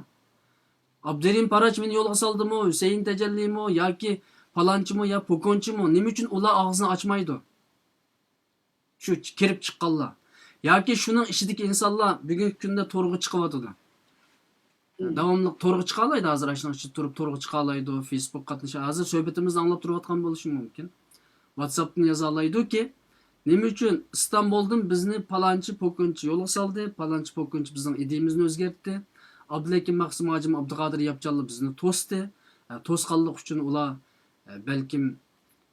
ئابدۇرېھىم پاراچ مېنى يولغا سالدىمۇ، ھۈسەيىن تەجەللىمۇ ياكى پالانچىمۇ يا پوكونچىمۇ، نېمە ئۈچۈن ئۇلار ئاغزىنى ئاچمايدۇ؟ شۇ كىرىپ چىققانلار ياكى شۇنىڭ ئىچىدىكى ئىنسانلار بۈگۈنكى كۈندە تورغا چىقىۋاتىدۇ. مم. داۋاملىق تورغا چىقالايدۇ، ھازىر ئاشۇنىڭ ئىچىدە تۇرۇپ تورغا چىقالايدۇ، فېيسبۇك قاتنىشى، ھازىر سۆھبىتىمىزنى ئاڭلاپ تۇرۇۋاتقان بولۇشى مۇمكىن. ۋاتساپتىن يازالايدۇكى، نېمە ئۈچۈن ئىستانبۇلدىن بىزنى پالانچى پوكۇنچى يولغا سالدى، پالانچى پوكۇنچى بىزنىڭ ئىدىيىمىزنى ئۆزگەرتتى، ئابدۇلھەكىم مەخسۇم ھاجىم، ئابدۇقادىر ياپچانلار بىزنى توستى. ئە، توسقانلىق ئۈچۈن ئۇلار، ئە، بەلكىم،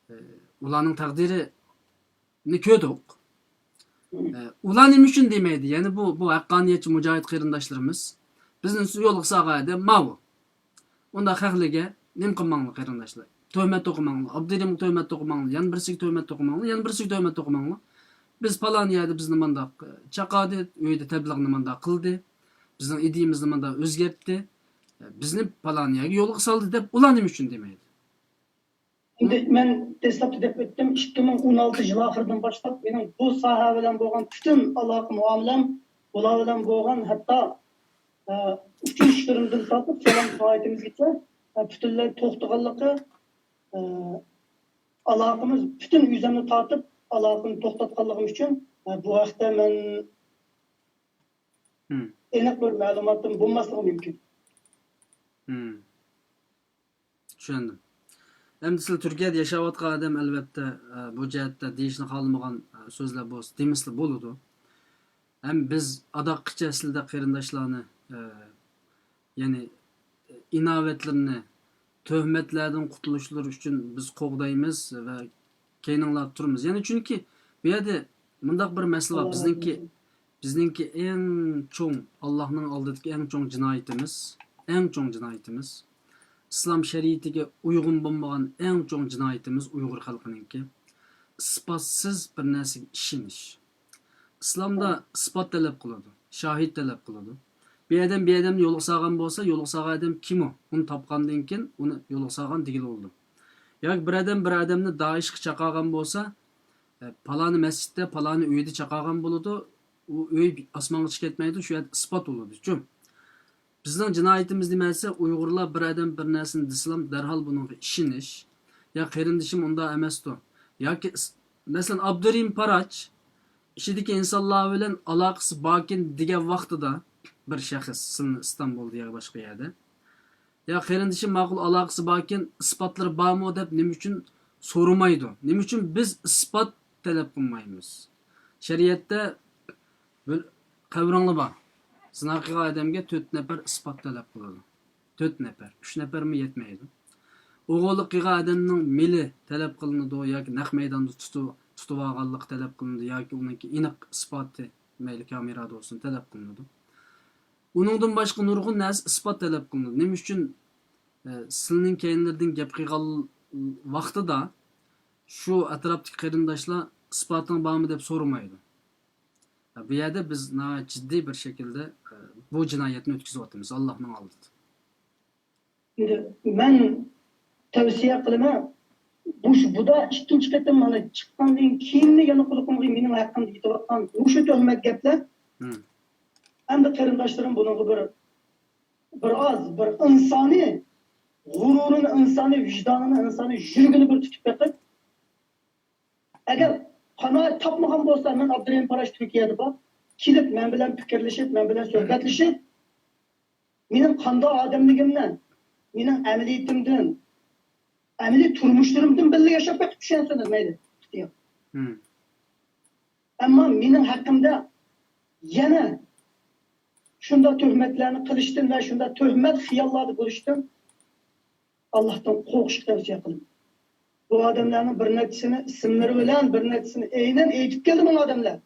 ئە، ئۇلارنىڭ تەقدىرىنى كۆردۇق. ئە، ئۇلار نېمە ئۈچۈن دېمەيدۇ؟ يەنى بۇ، بۇ ھەققانىيەتچى مۇجاھىد قېرىنداشلىرىمىز، بىزنى يولغا سالغان ئادەم ماۋۇ. ئۇنداق خەقلەرگە نېمە قىلماڭلار، قېرىنداشلار؟ تۆھمەت توقۇماڭلار. ئابدۇرېھىمغا تۆھمەت توقۇماڭلار. يەنە بىرسىگە تۆھمەت توقۇماڭلار. يەنە بىرسىگە تۆھمەت توقۇماڭلار. بىز پالان يەردە بىزنى مانداق، ئە، چاقادى، ئۆيدە تەبلىغنى مانداق قىلدى. بىزنىڭ ئىدىيىمىزنى مانداق ئۆزگەرتتى. ئە، بىزنى پالان يەرگە يولغا سالدى دەپ ئۇلار نېمە ئۈچۈن دېمەيدۇ؟ ئەمدى مەن دەسلەپتە دەپ ئۆتتۈم، ئىككى مىڭ ئون ئالتىنچى يىل ئاخىرىدىن باشلاپ مېنىڭ بۇ ساھە بىلەن بولغان پۈتۈن ئالاقە مۇئامىلەم، بۇلار بىلەن بولغان ھەتتا، ئە، ئۇچرىشىشلىرىمدىن تارتىپ سالام سائىتىمىزگىچە، ئە، پۈتۈنلەي توختىغانلىقى، ئە، ئالاقىمىز پۈتۈن ئۆزۈمنى تارتىپ ئالاقىنى توختاتقانلىقىم ئۈچۈن، ئە، بۇ ھەقتە مەن مم. ئېنىق بىر مەلۇماتىم بولماسلىقى مۇمكىن. مم. چۈشەندىم. ئەمدى سىلەر تۈركىيەدە ياشاۋاتقان ئادەم، ئەلۋەتتە، ئە، بۇ جەھەتتە دېيىشنى خالىمىغان، ئە، سۆزلەر بولسا دېمىسىلا بولىدۇ. ھەم بىز ئاداققىچە سىلەردەك قېرىنداشلارنى، ئە، يەنى، ئە، ئىناۋەتلىرىنى، تۆھمەتلەردىن قۇتۇلۇشلىرى ئۈچۈن بىز قوغدايمىز ۋە كەينىڭلاردا تۇرىمىز. يەنى چۈنكى بۇ يەردە مۇنداق بىر مەسىلە بار. بىزنىڭكى، بىزنىڭكى ئەڭ چوڭ، ئاللاھنىڭ ئالدىدىكى ئەڭ چوڭ جىنايىتىمىز، ئەڭ چوڭ جىنايىتىمىز، ئىسلام شەرىئىتىگە ئۇيغۇن بولمىغان ئەڭ چوڭ جىنايىتىمىز ئۇيغۇر خەلقىنىڭكى ئىسپاتسىز بىر نەرسىگە ئىشىنىش. ئىسلامدا ئىسپات تەلەپ قىلىدۇ، شاھىت تەلەپ قىلىدۇ. بىر ئادەم بىر ئادەمنى يولغا سالغان بولسا، يولغا سالغان ئادەم كىم ئۇ؟ ئۇنى تاپقاندىن كېيىن ئۇنى يولغا سالغان دېگىلى بولىدۇ. ياكى بىر ئادەم بىر ئادەمنى دائىشقا چاقىرغان بولسا، ئە، پالانى مەسچىتتە، پالانى ئۆيدە چاقىرغان بولىدۇ، ئۇ ئۆي ئاسمانغىچە كەتمەيدۇ، شۇ يەردە ئىسپات بولىدۇ، چۈ. بىزنىڭ جىنايىتىمىز نېمە دېسە، ئۇيغۇرلار بىر ئادەم بىر نەرسىنى دېسىلا، دەرھال بۇنىڭغا ئىشىنىش. يا قېرىندىشىم ئۇنداق ئەمەستۇ. ياكى ئىس-، مەسىلەن، ئابدۇرېھىم پاراچ ئىچىدىكى ئىنسانلار بىلەن ئالاقىسى باركەن دېگەن ۋاقتىدا، بىر شەخس سىلىنى ئىستانبۇلدا يا باشقا يەردە، يا قېرىندىشىم ماقۇل ئالاقىسى باركەن، ئىسپاتلىرى بارمۇ دەپ نېمە ئۈچۈن سورىمايدۇ؟ نېمە ئۈچۈن بىز ئىسپات تەلەپ قىلمايمىز؟ شەرىئەتتە بىر قەۋرىڭلار بار. زىنا قىلغان ئادەمگە تۆت نەپەر ئىسپات تەلەپ قىلىدۇ. تۆت نەپەر، ئۈچ نەپەرمۇ يەتمەيدۇ. ئوغرىلىق قىلغان ئادەمنىڭ مېلى تەلەپ قىلىنىدۇ ياكى نەق مەيداندا تۇتۇ-، تۇتۇۋالغانلىقى تەلەپ قىلىنىدۇ ياكى ئۇنىڭكى ئېنىق ئىسپاتى، مەيلى كامېرادا بولسۇن، تەلەپ قىلىنىدۇ. ئۇنىڭدىن باشقا نۇرغۇن نەرسە ئىسپات تەلەپ قىلىنىدۇ. نېمە ئۈچۈن، ئە، سىلىنىڭ كەينىلىرىدىن گەپ قىلغان ۋاقتىدا شۇ ئەتراپتىكى قېرىنداشلار ئىسپاتىڭ بارمۇ دەپ سورىمايدۇ. بۇ يەردە بىز ناھايىتى جىددىي بىر شەكىلدە، ئە، بۇ جىنايەتنى ئۆتكۈزۈۋاتىمىز ئاللاھنىڭ ئالدىدا. ئەمدى مەن تەۋسىيە قىلىمەن، بۇ، بۇدا ئىككىنچى قېتىم مانا چىققاندىن كېيىنلا يەنە قۇلىقىمغا مېنىڭ ھەققىمدە يېتىۋاتقان مۇشۇ تۆھمەت گەپلەر. مم. ئەمدى قېرىنداشلىرىم بۇنىڭغا بىر، بىر ئاز، بىر ئىنسانىي غۇرۇرىنى، ئىنسانىي ۋىجدانىنى، ئىنسانىي يۈرىكىنى بىر تۇتۇپ بېقىپ، ئەگەر قانائەت تاپمىغان بولسا، مەن ئابدۇرېھىم پاراش تۈركىيەدە بار، كېلىپ مەن بىلەن پىكىرلىشىپ، مەن بىلەن سۆھبەتلىشىپ، مېنىڭ قانداق ئادەملىكىمنى، مېنىڭ ئەمەلىيىتىمدىن، ئەمەلىي تۇرمۇشلىرىمدىن بىللە ياشاپ بېقىپ چۈشەنسۇن، مەيلى. مم. ئەمما مېنىڭ ھەققىمدە يەنە شۇنداق تۆھمەتلەرنى قىلىشتىن ۋە شۇنداق تۆھمەت خىياللاردا بولۇشتىن ئاللاھتىن قورقۇشقا تەۋسىيە قىلىمەن. بۇ ئادەملەرنىڭ بىر نەچچىسىنى ئىسىملىرى بىلەن، بىر نەچچىسىنى ئەينەن ئېيتىپ كەلدى ماڭا ئادەملەر.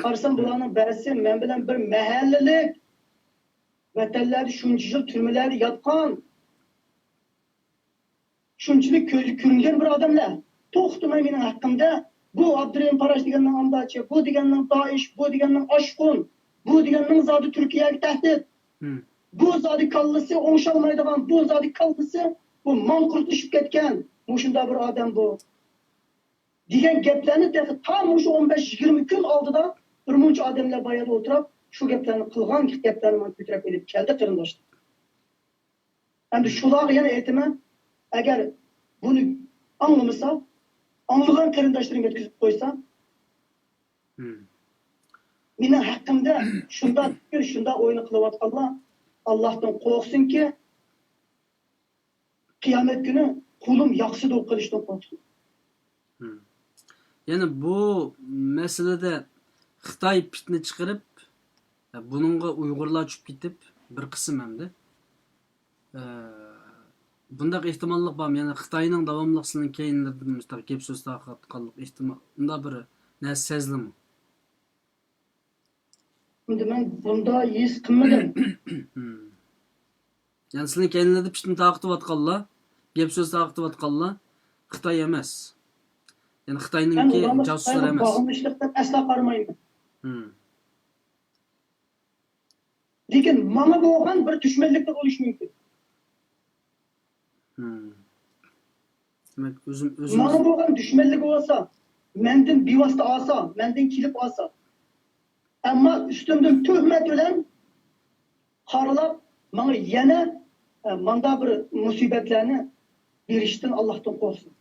قارىسام، بۇلارنىڭ بەزىسى مەن بىلەن بىر مەھەللىلىك، ۋەتەنلەردە شۇنچە يىل تۈرمىلەردە ياتقان، شۇنچىلىك كۆزگە كۆرۈنگەن بىر ئادەملەر توختىماي مېنىڭ ھەققىمدە، بۇ ئابدۇرېھىم پاراش دېگەننىڭ ئامبارچى، بۇ دېگەننىڭ دائىش، بۇ دېگەننىڭ ئاشقۇن، بۇ دېگەننىڭ زادى تۈركىيەگە تەھدىت، مم. بۇ زادى كاللىسى ئوڭشالمايدىغان، بۇ زادى كاللىسى بۇ ماڭقۇرتلىشىپ كەتكەن مۇشۇنداق بىر ئادەم بۇ، دېگەن گەپلەرنى تېخى تا مۇشۇ ئون بەش يىگىرمە كۈن ئالدىدا بىر مۇنچە ئادەملەر بۇ يەردە ئولتۇرۇپ، شۇ گەپلەرنى قىلغان گەپلەرنى ماڭا كۆتۈرۈپ ئېلىپ كەلدى قېرىنداشلار. ئەمدى شۇلارغا يەنە ئېيتىمەن، ئەگەر بۇنى ئاڭلىمىسا، ئاڭلىغان قېرىنداشلىرىم يەتكۈزۈپ قويسا، مم. مېنىڭ ھەققىمدە شۇنداق پىكىر، شۇنداق ئوينى قىلىۋاتقانلار ئاللاھتىن قورقسۇنكى، قىيامەت كۈنى قولۇم ياقسىدۇ قىلىشتىن قورقسۇن. مم. يەنى بۇ مەسىلىدە خىتاي پىتنە چىقىرىپ، بۇنىڭغا ئۇيغۇرلار چۈشۈپ كېتىپ، بىر قىسىم ئەمدى، ئە، بۇنداق ئېھتىماللىق بارمۇ؟ يەنى خىتاينىڭ داۋاملىق سىلىنىڭ كەينىلىرىدىن مۇشۇنداق گەپ سۆز تارقاتقانلىق ئېھتىمال، ئۇنداق بىر نەرسە سەزدىمۇ؟ ئەمدى مەن بۇنداق ھېس قىلمىدىم. يەنى سىلىنىڭ كەينىلىرىدە پىتنە تارقىتىۋاتقانلار، گەپ سۆز تارقىتىۋاتقانلار خىتاي ئەمەس. يەنى خىتاينىڭكى جاسۇسلىرى ئەمەس. باغلىنىشلىق دەپ ئەسلا قارىمايمەن. لېكىن ماڭا بولغان بىر دۈشمەنلىكتە بولۇشى مۇمكىن. دېمەك، ئۆزۈم، ئۆزۈم ماڭا بولغان دۈشمەنلىكى بولسا، مەندىن بىۋاسىتە ئالسا، مەندىن كېلىپ ئالسا، ئەمما ئۈستۈمدىن تۆھمەت بىلەن قارىلاپ، ماڭا يەنە، ئە، مانداق بىر مۇسىبەتلەرنى بېرىشتىن ئاللاھتىن قورقسۇن.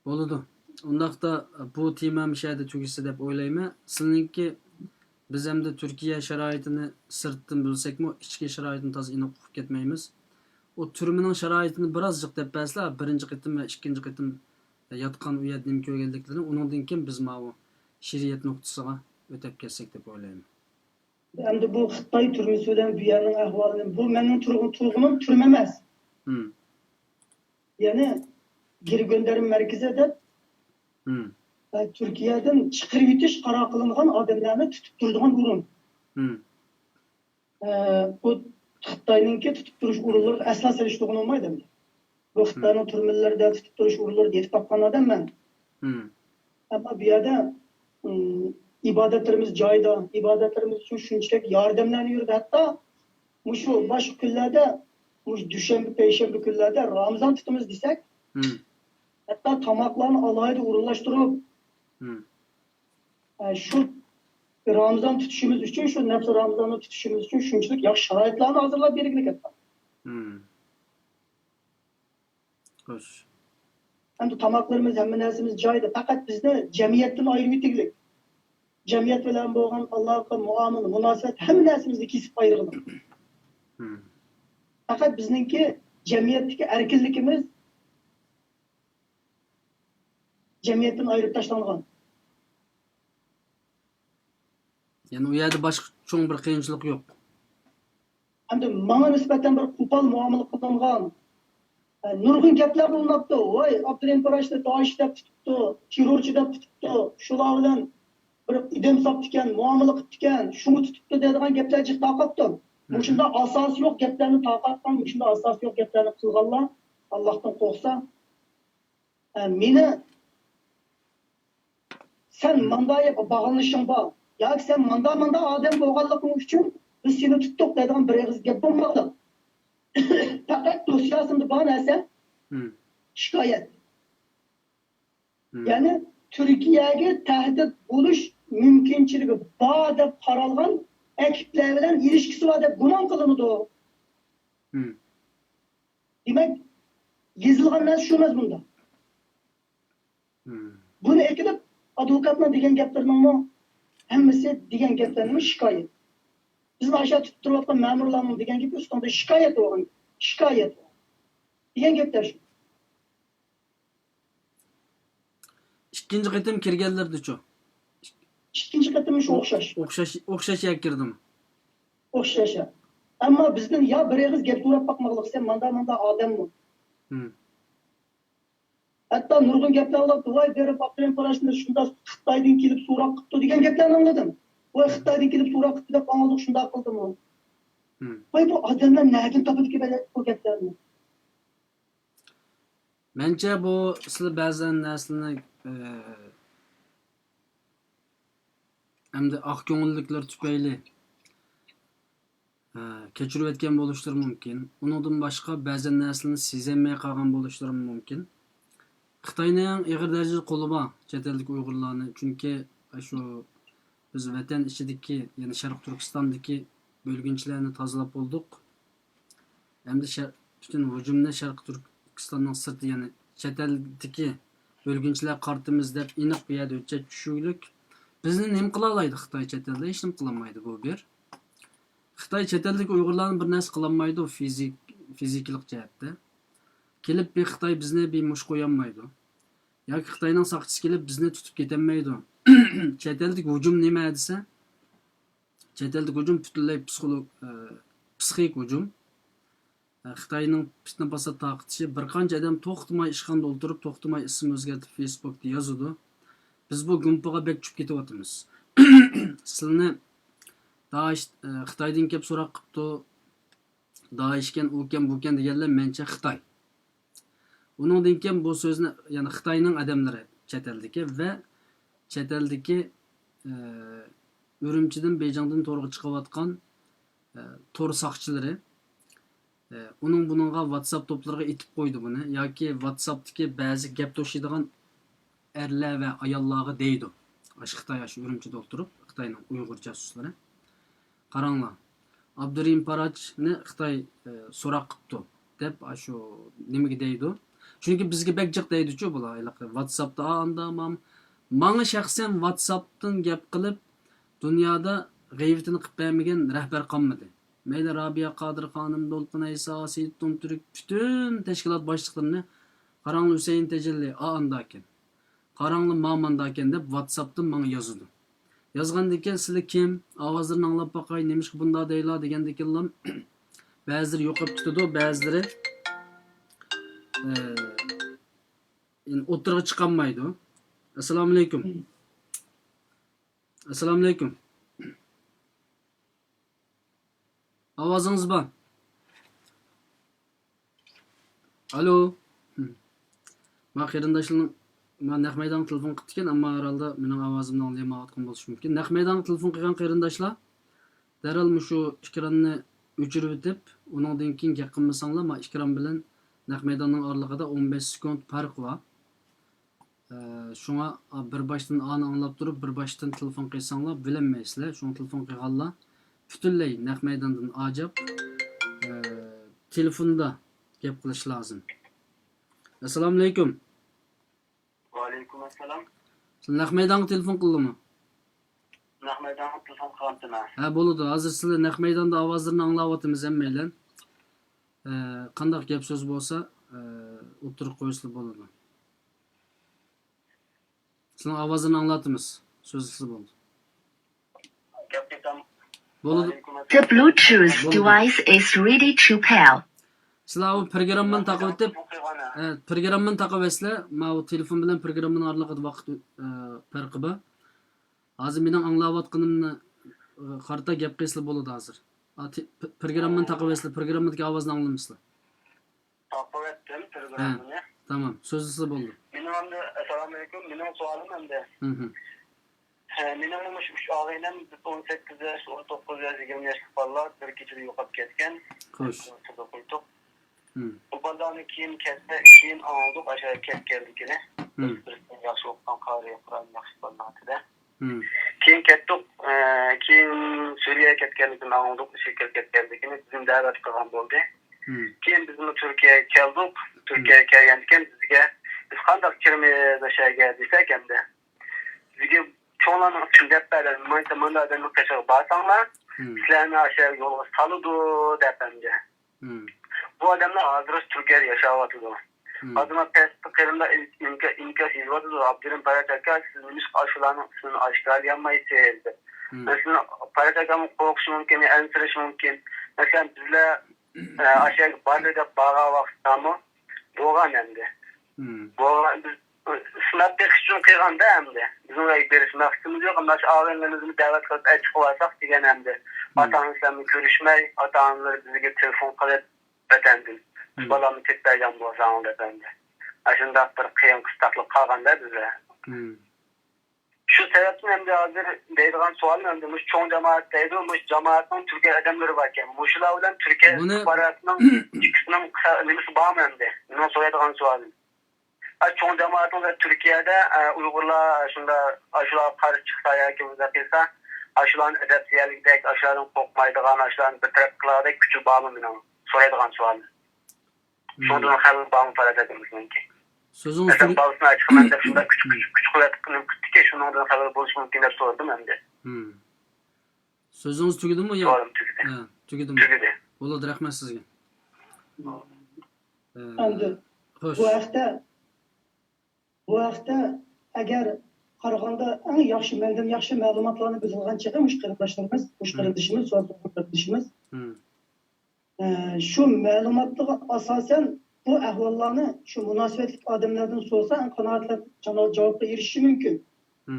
بولىدۇ. ئۇنداقتا بۇ تېما مۇشۇ يەردە تۈگىسە دەپ ئويلايمەن. سىلىنىڭكى، بىز ئەمدى تۈركىيە شارائىتىنى سىرتتىن بىلسەكمۇ، ئىچكى شارائىتىنى تازا ئېنىق ئۇقۇپ كەتمەيمىز. ئۇ تۈرمىنىڭ شارائىتىنى بىرازجىق دەپ بەرسىلە، بىرىنچى قېتىم ۋە ئىككىنچى قېتىم ياتقان ئۇ يەردە نېمە كۆرگەنلىكلىرىنى، ئۇنىڭدىن كېيىن بىز ماۋۇ شېئىرىيەت نۇقتىسىغا ئۆتەپ كەتسەك دەپ ئويلايمەن. ئەمدى بۇ خىتاي تۈرمىسى بىلەن بۇ يەرنىڭ ئەھۋالىنى، بۇ مەننىڭ تۇرغۇ-، تۇرغىنىم تۈرمە ئەمەس. يەنى گېرگۆندەر مەركىزى دەپ، ئە، تۈركىيەدىن چىقىرىۋېتىش قارار قىلىنغان ئادەملەرنى تۇتۇپ تۇرىدىغان ئورۇن. ئە، بۇ خىتاينىڭكى تۇتۇپ تۇرۇش ئورۇنلىرىغا ئەسلا سېلىشتۇرغىلى بولمايدۇ ئەمدى. بۇ خىتاينىڭ تۈرمىلىرىدە تۇتۇپ تۇرۇش ئورۇنلىرىدا يېتىپ باققان ئادەم مەن. ئەمما بۇ يەردە، ئىم، ئىبادەتلىرىمىز جايىدا، ئىبادەتلىرىمىز ئۈچۈن شۇنچىلىك ياردەملەرنى يۈرىدى. ھەتتا مۇشۇ باشقا كۈنلەردە، مۇشۇ دۈشەنبە، پەيشەنبە كۈنلەردە رامىزان تۇتىمىز دېسەك، ھەتتا تاماقلارنى ئالاھىدە ئورۇنلاشتۇرۇپ، ئە، شۇ رامىزان تۇتۇشىمىز ئۈچۈن، شۇ نەپسى رامىزاننى تۇتۇشىمىز ئۈچۈن شۇنچىلىك ياخشى شارائىتلارنى ھازىرلاپ بېرىگىلى كەتتى. خوش. ئەمدى تاماقلىرىمىز، ھەممە نەرسىمىز جايىدا. پەقەت بىزنى جەمئىيەتتىن ئايرىۋېتىگلىك. جەمئىيەت بىلەن بولغان ئالاقە، مۇئامىلە، مۇناسىۋەت، ھەممە نەرسىمىزنى كېسىپ ئايرىغلىق. مم. پەقەت بىزنىڭكى جەمئىيەتتىكى ئەركىنلىكىمىز جەمئىيەتتىن ئايرىپ تاشلانغان. يەنى ئۇ يەردە باشقا چوڭ بىر قىيىنچىلىق يوق. ئەمدى ماڭا نىسبەتەن بىر قوپال مۇئامىلە قىلىنغان، ئە، نۇرغۇن گەپلەر بولۇنۇپتۇ. ۋاي، ئابدۇرېھىم پاراچنى دائىش دەپ تۇتۇپتۇ، تېررورچى دەپ تۇتۇپتۇ، شۇلار بىلەن بىر ئىدىم ساپتىكەن، مۇئامىلە قىپتىكەن، شۇڭا تۇتۇپتۇ دەيدىغان گەپلەر جىق تارقاپتۇ. مم. مۇشۇنداق ئاساسى يوق گەپلەرنى تارقاتقان، مۇشۇنداق ئاساسى يوق گەپلەرنى قىلغانلار ئاللاھتىن قورقسا، ئە، مېنى سەن مم. مانداق باغلىنىشىڭ بار ياكى سەن مانداق مانداق ئادەم بولغانلىقىڭ ئۈچۈن بىز سېنى تۇتتۇق دەيدىغان بىر ئېغىز گەپ بولماقلىق. پەقەت دوسىيەسىمدە بار نەرسە مم. شىكايەت. مم. يەنى تۈركىيەگە تەھدىت بولۇش مۇمكىنچىلىكى بار دەپ قارالغان ئەكىپلەر بىلەن ئىلىشكىسى بار دەپ گۇمان قىلىنىدۇ. مم. دېمەك، يېزىلغان نەرسە شۇ مەزمۇندا. مم. بۇنى ئەكېلىپ، ئادۋوكاتنىڭ دېگەن گەپلىرىنىڭمۇ ھەممىسى دېگەن گەپلەرنىڭ شىكايەت. بىزنى ئاشۇ تۇتۇپ تۇرۇۋاتقان مەمۇرلارنىڭ دېگەن گېپى ئۈستىڭدە شىكايەت بولغان، شىكايەت دېگەن گەپلەر شۇ. ئىككىنچى قېتىم كىرگەنلىرىدىچۇ؟ ئىككىنچى قېتىمى شۇ ئوخشاش. ئوخشاش، ئوخشاش يەرگە كىردىمۇ؟ ئوخشاش يەر. ئەمما بىزدىن يا بىر ئېغىز گەپ سوراپ باقمىغىلىق، سەن ماندا ماندا ئادەممۇ؟ مم. ھەتتا نۇرغۇن گەپلەر بولۇپ، ۋاي، بېرىپ ئابدۇرېھىم پاراچنى شۇنداق خىتايدىن كېلىپ سوراق قىپتۇ دېگەن گەپلەرنى ئاڭلىدىم. ۋاي، خىتايدىن كېلىپ سوراق قىپتۇ دەپ ئاڭلىدۇق، شۇنداق قىلدىمۇ؟ مم. ۋاي، بۇ ئادەملەر نەدىن تاپىدىكەن بۇ گەپلەرنى؟ مەنچە بۇ سىلەر بەزەن نەرسىلەرنى، ئە، ئەمدى ئاق كۆڭۈللۈكلەر تۈپەيلى، ئە، كەچۈرۈۋەتكەن بولۇشلىرى مۇمكىن. ئۇنىڭدىن باشقا بەزەن نەرسىلەرنى سېزەلمەي قالغان بولۇشلىرىمۇ مۇمكىن. خىتاينىڭ ئېغىر دەرىجىدە قولى بار چەت ئەلدىكى ئۇيغۇرلارنى. چۈنكى شۇ بىز ۋەتەن ئىچىدىكى، يەنى شەرقىي تۈركىستاندىكى بۆلگۈنچىلەرنى تازىلاپ بولدۇق. ئەمدى شەر-، پۈتۈن ھۇجۇمنى شەرقىي تۈركىستاننىڭ سىرتى، يەنى چەت ئەلدىكى بۆلگۈنچىلەرگە قارىتىمىز دەپ ئېنىق بۇ يەردە ھۆججەت چۈشۈرگۈلۈك. بىزنى نېمە قىلالايدۇ خىتاي چەت ئەلدە؟ ھېچنېمە قىلالمايدۇ، بۇ بىر. خىتاي چەت ئەلدىكى ئۇيغۇرلارنى بىر نەرسە قىلالمايدۇ فىزىك-، فىزىكىلىق جەھەتتە. كېلىپ بىر خىتاي بىزنى بىر مۇشت قويالمايدۇ. ياكى خىتاينىڭ ساقچىسى كېلىپ بىزنى تۇتۇپ كېتەلمەيدۇ. چەت ئەلدىكى ھۇجۇم نېمە دېسە، چەت ئەلدىكى ھۇجۇم پۈتۈنلەي پسىخولوگ-، ئە، پسىخىك ھۇجۇم. ئە، خىتاينىڭ پىتنە پاسات تارقىتىشى، بىر قانچە ئادەم توختىماي ئىشخانىدا ئولتۇرۇپ، توختىماي ئىسىم ئۆزگەرتىپ فېيسبۇكتا يازىدۇ. بىز بۇ گۇمپىغا بەك چۈشۈپ كېتىۋاتىمىز. سىلىنى دائىش، ئە، خىتايدىن كېلىپ سوراق قىپتۇ، دائىشكەن، ئۇكەن، بۇكەن دېگەنلەر مەنچە خىتاي. ئۇنىڭدىن كېيىن بۇ سۆزنى، يەنى خىتاينىڭ ئادەملىرى چەت ئەلدىكى ۋە چەت ئەلدىكى، ئە، ئۈرۈمچىدىن، بېيجىڭدىن تورغا چىقىۋاتقان، ئە، تور ساقچىلىرى، ئە، ئۇنىڭ بۇنىڭغا ۋاتساپ توپلىرىغا ئېتىپ قويدى بۇنى. ياكى ۋاتساپتىكى بەزى گەپ توشۇيدىغان ئەرلەر ۋە ئاياللارغا دەيدۇ. ئاشۇ خىتاي، ئاشۇ ئۈرۈمچىدە ئولتۇرۇپ، خىتاينىڭ ئۇيغۇر جاسۇسلىرى. قاراڭلار، ئابدۇرېھىم پاراچنى خىتاي، ئە، سوراق قىپتۇ دەپ، ئاشۇ نېمىگە دەيدۇ؟ چۈنكى بىزگە بەك جىق دەيدۇچۇ بۇلار، ھېلىقى ۋاتساپتا ئاندا مام-، ماڭا شەخسەن ۋاتساپتىن گەپ قىلىپ، دۇنيادا غەيۋىتىنى قىپ بەرمىگەن رەھبەر قالمىدى. مەيلى رابىيە قادىر خانىم، دولقۇن ئەيسا، سېيىت دومتۈرك، پۈتۈن تەشكىلات باشلىقلىرىنى، قاراڭلار، ھۈسەيىن تەجەللى ئا ئانداكەن، قاراڭلار ما مانداكەن دەپ ۋاتساپتىن ماڭا يازىدۇ. يازغاندىن كېيىن، سىلەر كىم؟ ئاۋازلىرىنى ئاڭلاپ باقاي، نېمىشقا بۇنداق دەيلا دېگەندىن كېيىنلا، بەزىلىرى يوقاپ كېتىدۇ، بەزىلىرى، ئە، يەنى ئوتتۇرىغا چىقالمايدۇ. ئەسسالامۇئەلەيكۇم. ئەسسالامۇئەلەيكۇم. ئاۋازىڭىز بار. ئالو. ما قېرىنداشلارنىڭ، ما نەق مەيدانغا تېلېفون قىپتىكەن، ئەمما ھەر ھالدا مېنىڭ ئاۋازىمنى ئاڭلىيالمايۋاتقان بولۇشى مۇمكىن. نەق مەيدانغا تېلېفون قىلغان قېرىنداشلار، دەرھال مۇشۇ ئېكراننى ئۆچۈرۈۋېتىپ، ئۇنىڭدىن كېيىن گەپ قىلمىساڭلار، ما ئېكران بىلەن نەق مەيداننىڭ ئارىلىقىدا ئون بەش سېكۇنت پەرق بار. ئە، شۇڭا، ئا، بىر باشتىن ئانى ئاڭلاپ تۇرۇپ، بىر باشتىن تېلېفون قىلساڭلار بىلەلمەيسىلەر. شۇڭا تېلېفون قىلغانلار پۈتۈنلەي نەق مەيداندىن ئاجاپ، ئە، تېلېفوندا گەپ قىلىش لازىم. ئەسسالامۇئەلەيكۇم. سالام. سىز نەق مەيدانغا تېلېفون قىلدىمۇ؟ نەق مەيدانغا تېلېفون قىلغانتىمەن. ھە، بولىدۇ. ھازىر سىلەر نەق مەيداندا ئاۋازلىرىنى ئاڭلاۋاتىمىز ھەممەيلەن. ئە، قانداق گەپ سۆز بولسا، ئە، ئوتتۇرىغا قويسىلا بولىدۇ. سىلەرنىڭ ئاۋازىنى ئاڭلاتىمىز. سۆزلىسە بولدى. گەپ قىلسام. بولىدۇ. The Bluetooth device is ready to pair. سىلەر ئۇ پروگراممىنى تاقىۋېتىپ، ئە، پروگراممىنى تاقىۋەتسىلەر، ماۋۇ تېلېفون بىلەن پروگراممىنىڭ ئارىلىقىدا ۋاقىت، ئە، پەرقى بار. ھازىر مېنىڭ ئاڭلاۋاتقىنىمنى، ئە، قارىتا گەپ قىلسىلا بولىدۇ ھازىر. ئا، تې-، پ-، پروگراممىنى تاقىۋەتسىلەر، پروگراممىدىكى ئاۋازنى ئاڭلىمىسىلەر. تاقىۋەتتىم ھە، پروگراممىنى. تامام، سۆزلىسە بولدى. مېنىڭ ئەمدى، ئەسسالامۇئەلەيكۇم، مېنىڭ سوئالىم ئەمدى. ھە، مېنىڭ مۇشۇ ئۈچ ئاغىنەم، بىز ئون سەككىز ياش، ئون توققۇز ياش، يىگىرمە ياشلىق بالىلار بىر كېچىدە يوقاپ كەتكەن. خوش. بۇ بالىلارنى كېيىن كەتتى، كېيىن ئاڭلىدۇق، ئاشۇ كەتكەنلىكىنى. بىز بىرسىنى ياخشى ئوقۇغان قارىي، قۇرئان ياخشى بالىلار ئىچىدە. كېيىن كەتتۇق، ئە، كېيىن سۈرىيەگە كەتكەنلىكىنى ئاڭلىدۇق، ئىشىككە كەتكەنلىكىنى بىزنى دەۋەت قىلغان بولدى. كېيىن بىزمۇ تۈركىيەگە كەلدۇق. تۈركىيەگە كەلگەندىكىن بىزگە، بىز قانداق كىرىمىز ئاشۇ يەرگە دېسەك ئەمدى، بىزگە چوڭلارنىڭ ئىسمىنى دەپ بەردى، مانا مۇنداق ئادەمنىڭ قېشىغا بارساڭلار، سىلەرنى ئاشۇ يەرگە يولغا سالىدۇ دەپ ئەمدى. بۇ ئادەملەر ھازىر تۈركىيەدە ياشاۋاتىدۇ. ھازىر مانا پەستە قېرىنداش ئىنكاس يېزىۋاتىدۇ، ئابدۇرېھىم پەرھات ئاكا، سىز نېمىشقا ئاشۇلارنىڭ ئىسمىنى ئاشكارىلىيالمايسىز دەپ. مەسىلەن، پەرھات ئاكاممۇ قورقۇشى مۇمكىن، ئەنسىرىشى مۇمكىن. مەسىلەن، بىزلەر، ئە، ئاشۇ يەرگە بارلى دەپ بارغان ۋاقىتتامۇ بولغان ئەمدى. بولغان، بىز سىناپ بېقىش ئۈچۈن قىلغاندا ئەمدى. بىزنىڭ ئۆيگە بېرىش مەقسىتىمىز يوق، ئەمما شۇ ئاغىنىمىزنى دەۋەت قىلىپ، ئەي، چىقىۋالساق دېگەن ئەمدى. ئاتا-ئانىسى بىلەن كۆرۈشمەي، ئاتا-ئانىلىرى بىزگە تېلېفون قىلىپ، ۋەتەندىن، بىز بالامنى تېپىپ بەرگەن بولساڭ دەپ ئەمدى. ئاشۇنداق بىر قىيىن قىستاقلىق قالغاندا بىزلەر. شۇ سەۋەبتىن ئەمدى ھازىر دەيدىغان سوئالىم ئەمدى مۇشۇ چوڭ جامائەت دەيدۇ، مۇشۇ جامائەتنىڭ تۈركىيە ئادەملىرى باركەن. مۇشۇلار بىلەن تۈركىيە بۇنى ئىستىخباراتىنىڭ ئىككىسىنىڭ قا-، نېمىسى بارمۇ ئەمدى؟ مېنىڭ سورايدىغان سوئالىم. ئا، چوڭ جامائەتنىڭ تۈركىيەدە، ئا، ئۇيغۇرلار شۇنداق، ئاشۇلارغا قارشى چىقسا ياكى مۇنداق قىلسا، ئاشۇلارنى ئەدەپسىزلىگۈدەك، ئاشۇلاردىن قورقمايدىغان، ئاشۇلارنى بىر تەرەپ قىلغۇدەك كۈچى بارمۇ مېنىڭ سورايدىغان سوئالىم. شۇنىڭدىن خەۋىرى بارمۇ پەرھات ئاكىمىزنىڭكى؟ سۆزىڭىز مەسىلەن، تۈگە- بالىسىنى ئاچىقىمەن دەپ شۇنداق كۈچ، كۈچ، كۈچ قۇۋۋەت نېمە قىپتىكى، شۇنىڭدىن خەۋىرى بولۇشى مۇمكىن دەپ سورىدىم ئەمدى. سۆزىڭىز تۈگىدىمۇ يا؟ سوئالىم تۈگىدى. ھە، تۈگىدىمۇ؟ تۈگىدى. بولىدۇ، رەھمەت سىزگە. ئە، ئەمدى خوش. بۇ ھەقتە، بۇ ھەقتە ئەگەر قارىغاندا ئەڭ ياخشى، مەندىن ياخشى مەلۇماتلارنى بىلىدىغان چېغى مۇشۇ قېرىنداشلىرىمىز، مۇشۇ قېرىندىشىمىز، سوئال سورىغان قېرىندىشىمىز. ئە، شۇ مەلۇماتلارغا ئاساسەن بۇ ئەھۋاللارنى شۇ مۇناسىۋەتلىك ئادەملەردىن سورىسا، ئەڭ قانائەتلەر جاۋابقا ئېرىشىشى مۇمكىن.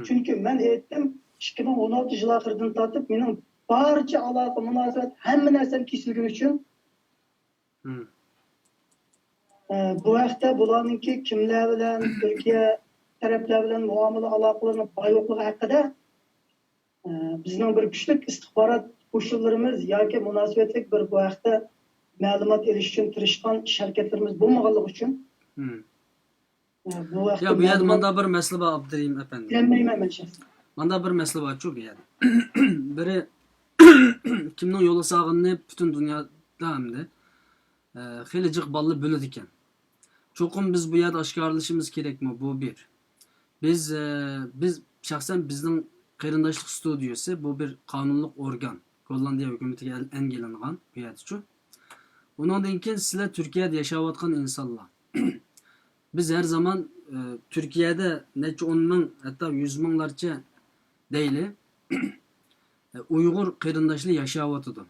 چۈنكى مەن ئېيتتىم، ئىككى مىڭ ئون ئالتىنچى يىل ئاخىرىدىن تارتىپ مېنىڭ بارچە ئالاقە، مۇناسىۋەت، ھەممە نەرسەم كېسىلگىنى ئۈچۈن، ئە، بۇ ھەقتە بۇلارنىڭكى كىملەر بىلەن، تۈركىيە تەرەپلەر بىلەن مۇئامىلە ئالاقىلىرىنىڭ بار يوقلۇقى ھەققىدە، ئە، بىزنىڭ بىر كۈچلۈك ئىستىخبارات قوشۇنلىرىمىز ياكى مۇناسىۋەتلىك بىر بۇ ھەقتە مەلۇمات ئېلىش ئۈچۈن تىرىشقان ئىش ھەرىكەتلىرىمىز بولمىغانلىقى ئۈچۈن، ئە، بۇ ھەقتە يا، بۇ يەردە مەلۇمات مۇنداق بىر مەسىلە بار، ئابدۇرېھىم ئەپەندى. بىلەلمەيمەن مەن شەخسەن. مۇنداق بىر مەسىلە بارچۇ بۇ يەردە. بىرى، كىمنىڭ يولغا سالغىنىنى پۈتۈن دۇنيادا ئەمدى، ئە، خېلى جىق بالىلار بىلىدىكەن. چوقۇم بىز بۇ يەردە ئاشكارىلىشىمىز كېرەكمۇ؟ بۇ بىر. بىز، ئە، بىز شەخسەن بىزنىڭ قېرىنداشلىق ستۇدىيىسى، بۇ بىر قانۇنلۇق ئورگان. گوللاندىيە ھۆكۈمىتىگە ئەل-، ئەنگىلىنغان بۇ يەردىچۇ. ئۇنىڭدىن كېيىن سىلەر تۈركىيەدە ياشاۋاتقان ئىنسانلار. بىز ھەر زامان، ئە، تۈركىيەدە نەچچە ئون مىڭ، ھەتتا يۈز مىڭلارچە دەيلى، ئە، ئۇيغۇر قېرىنداشلار ياشاۋاتىدۇ.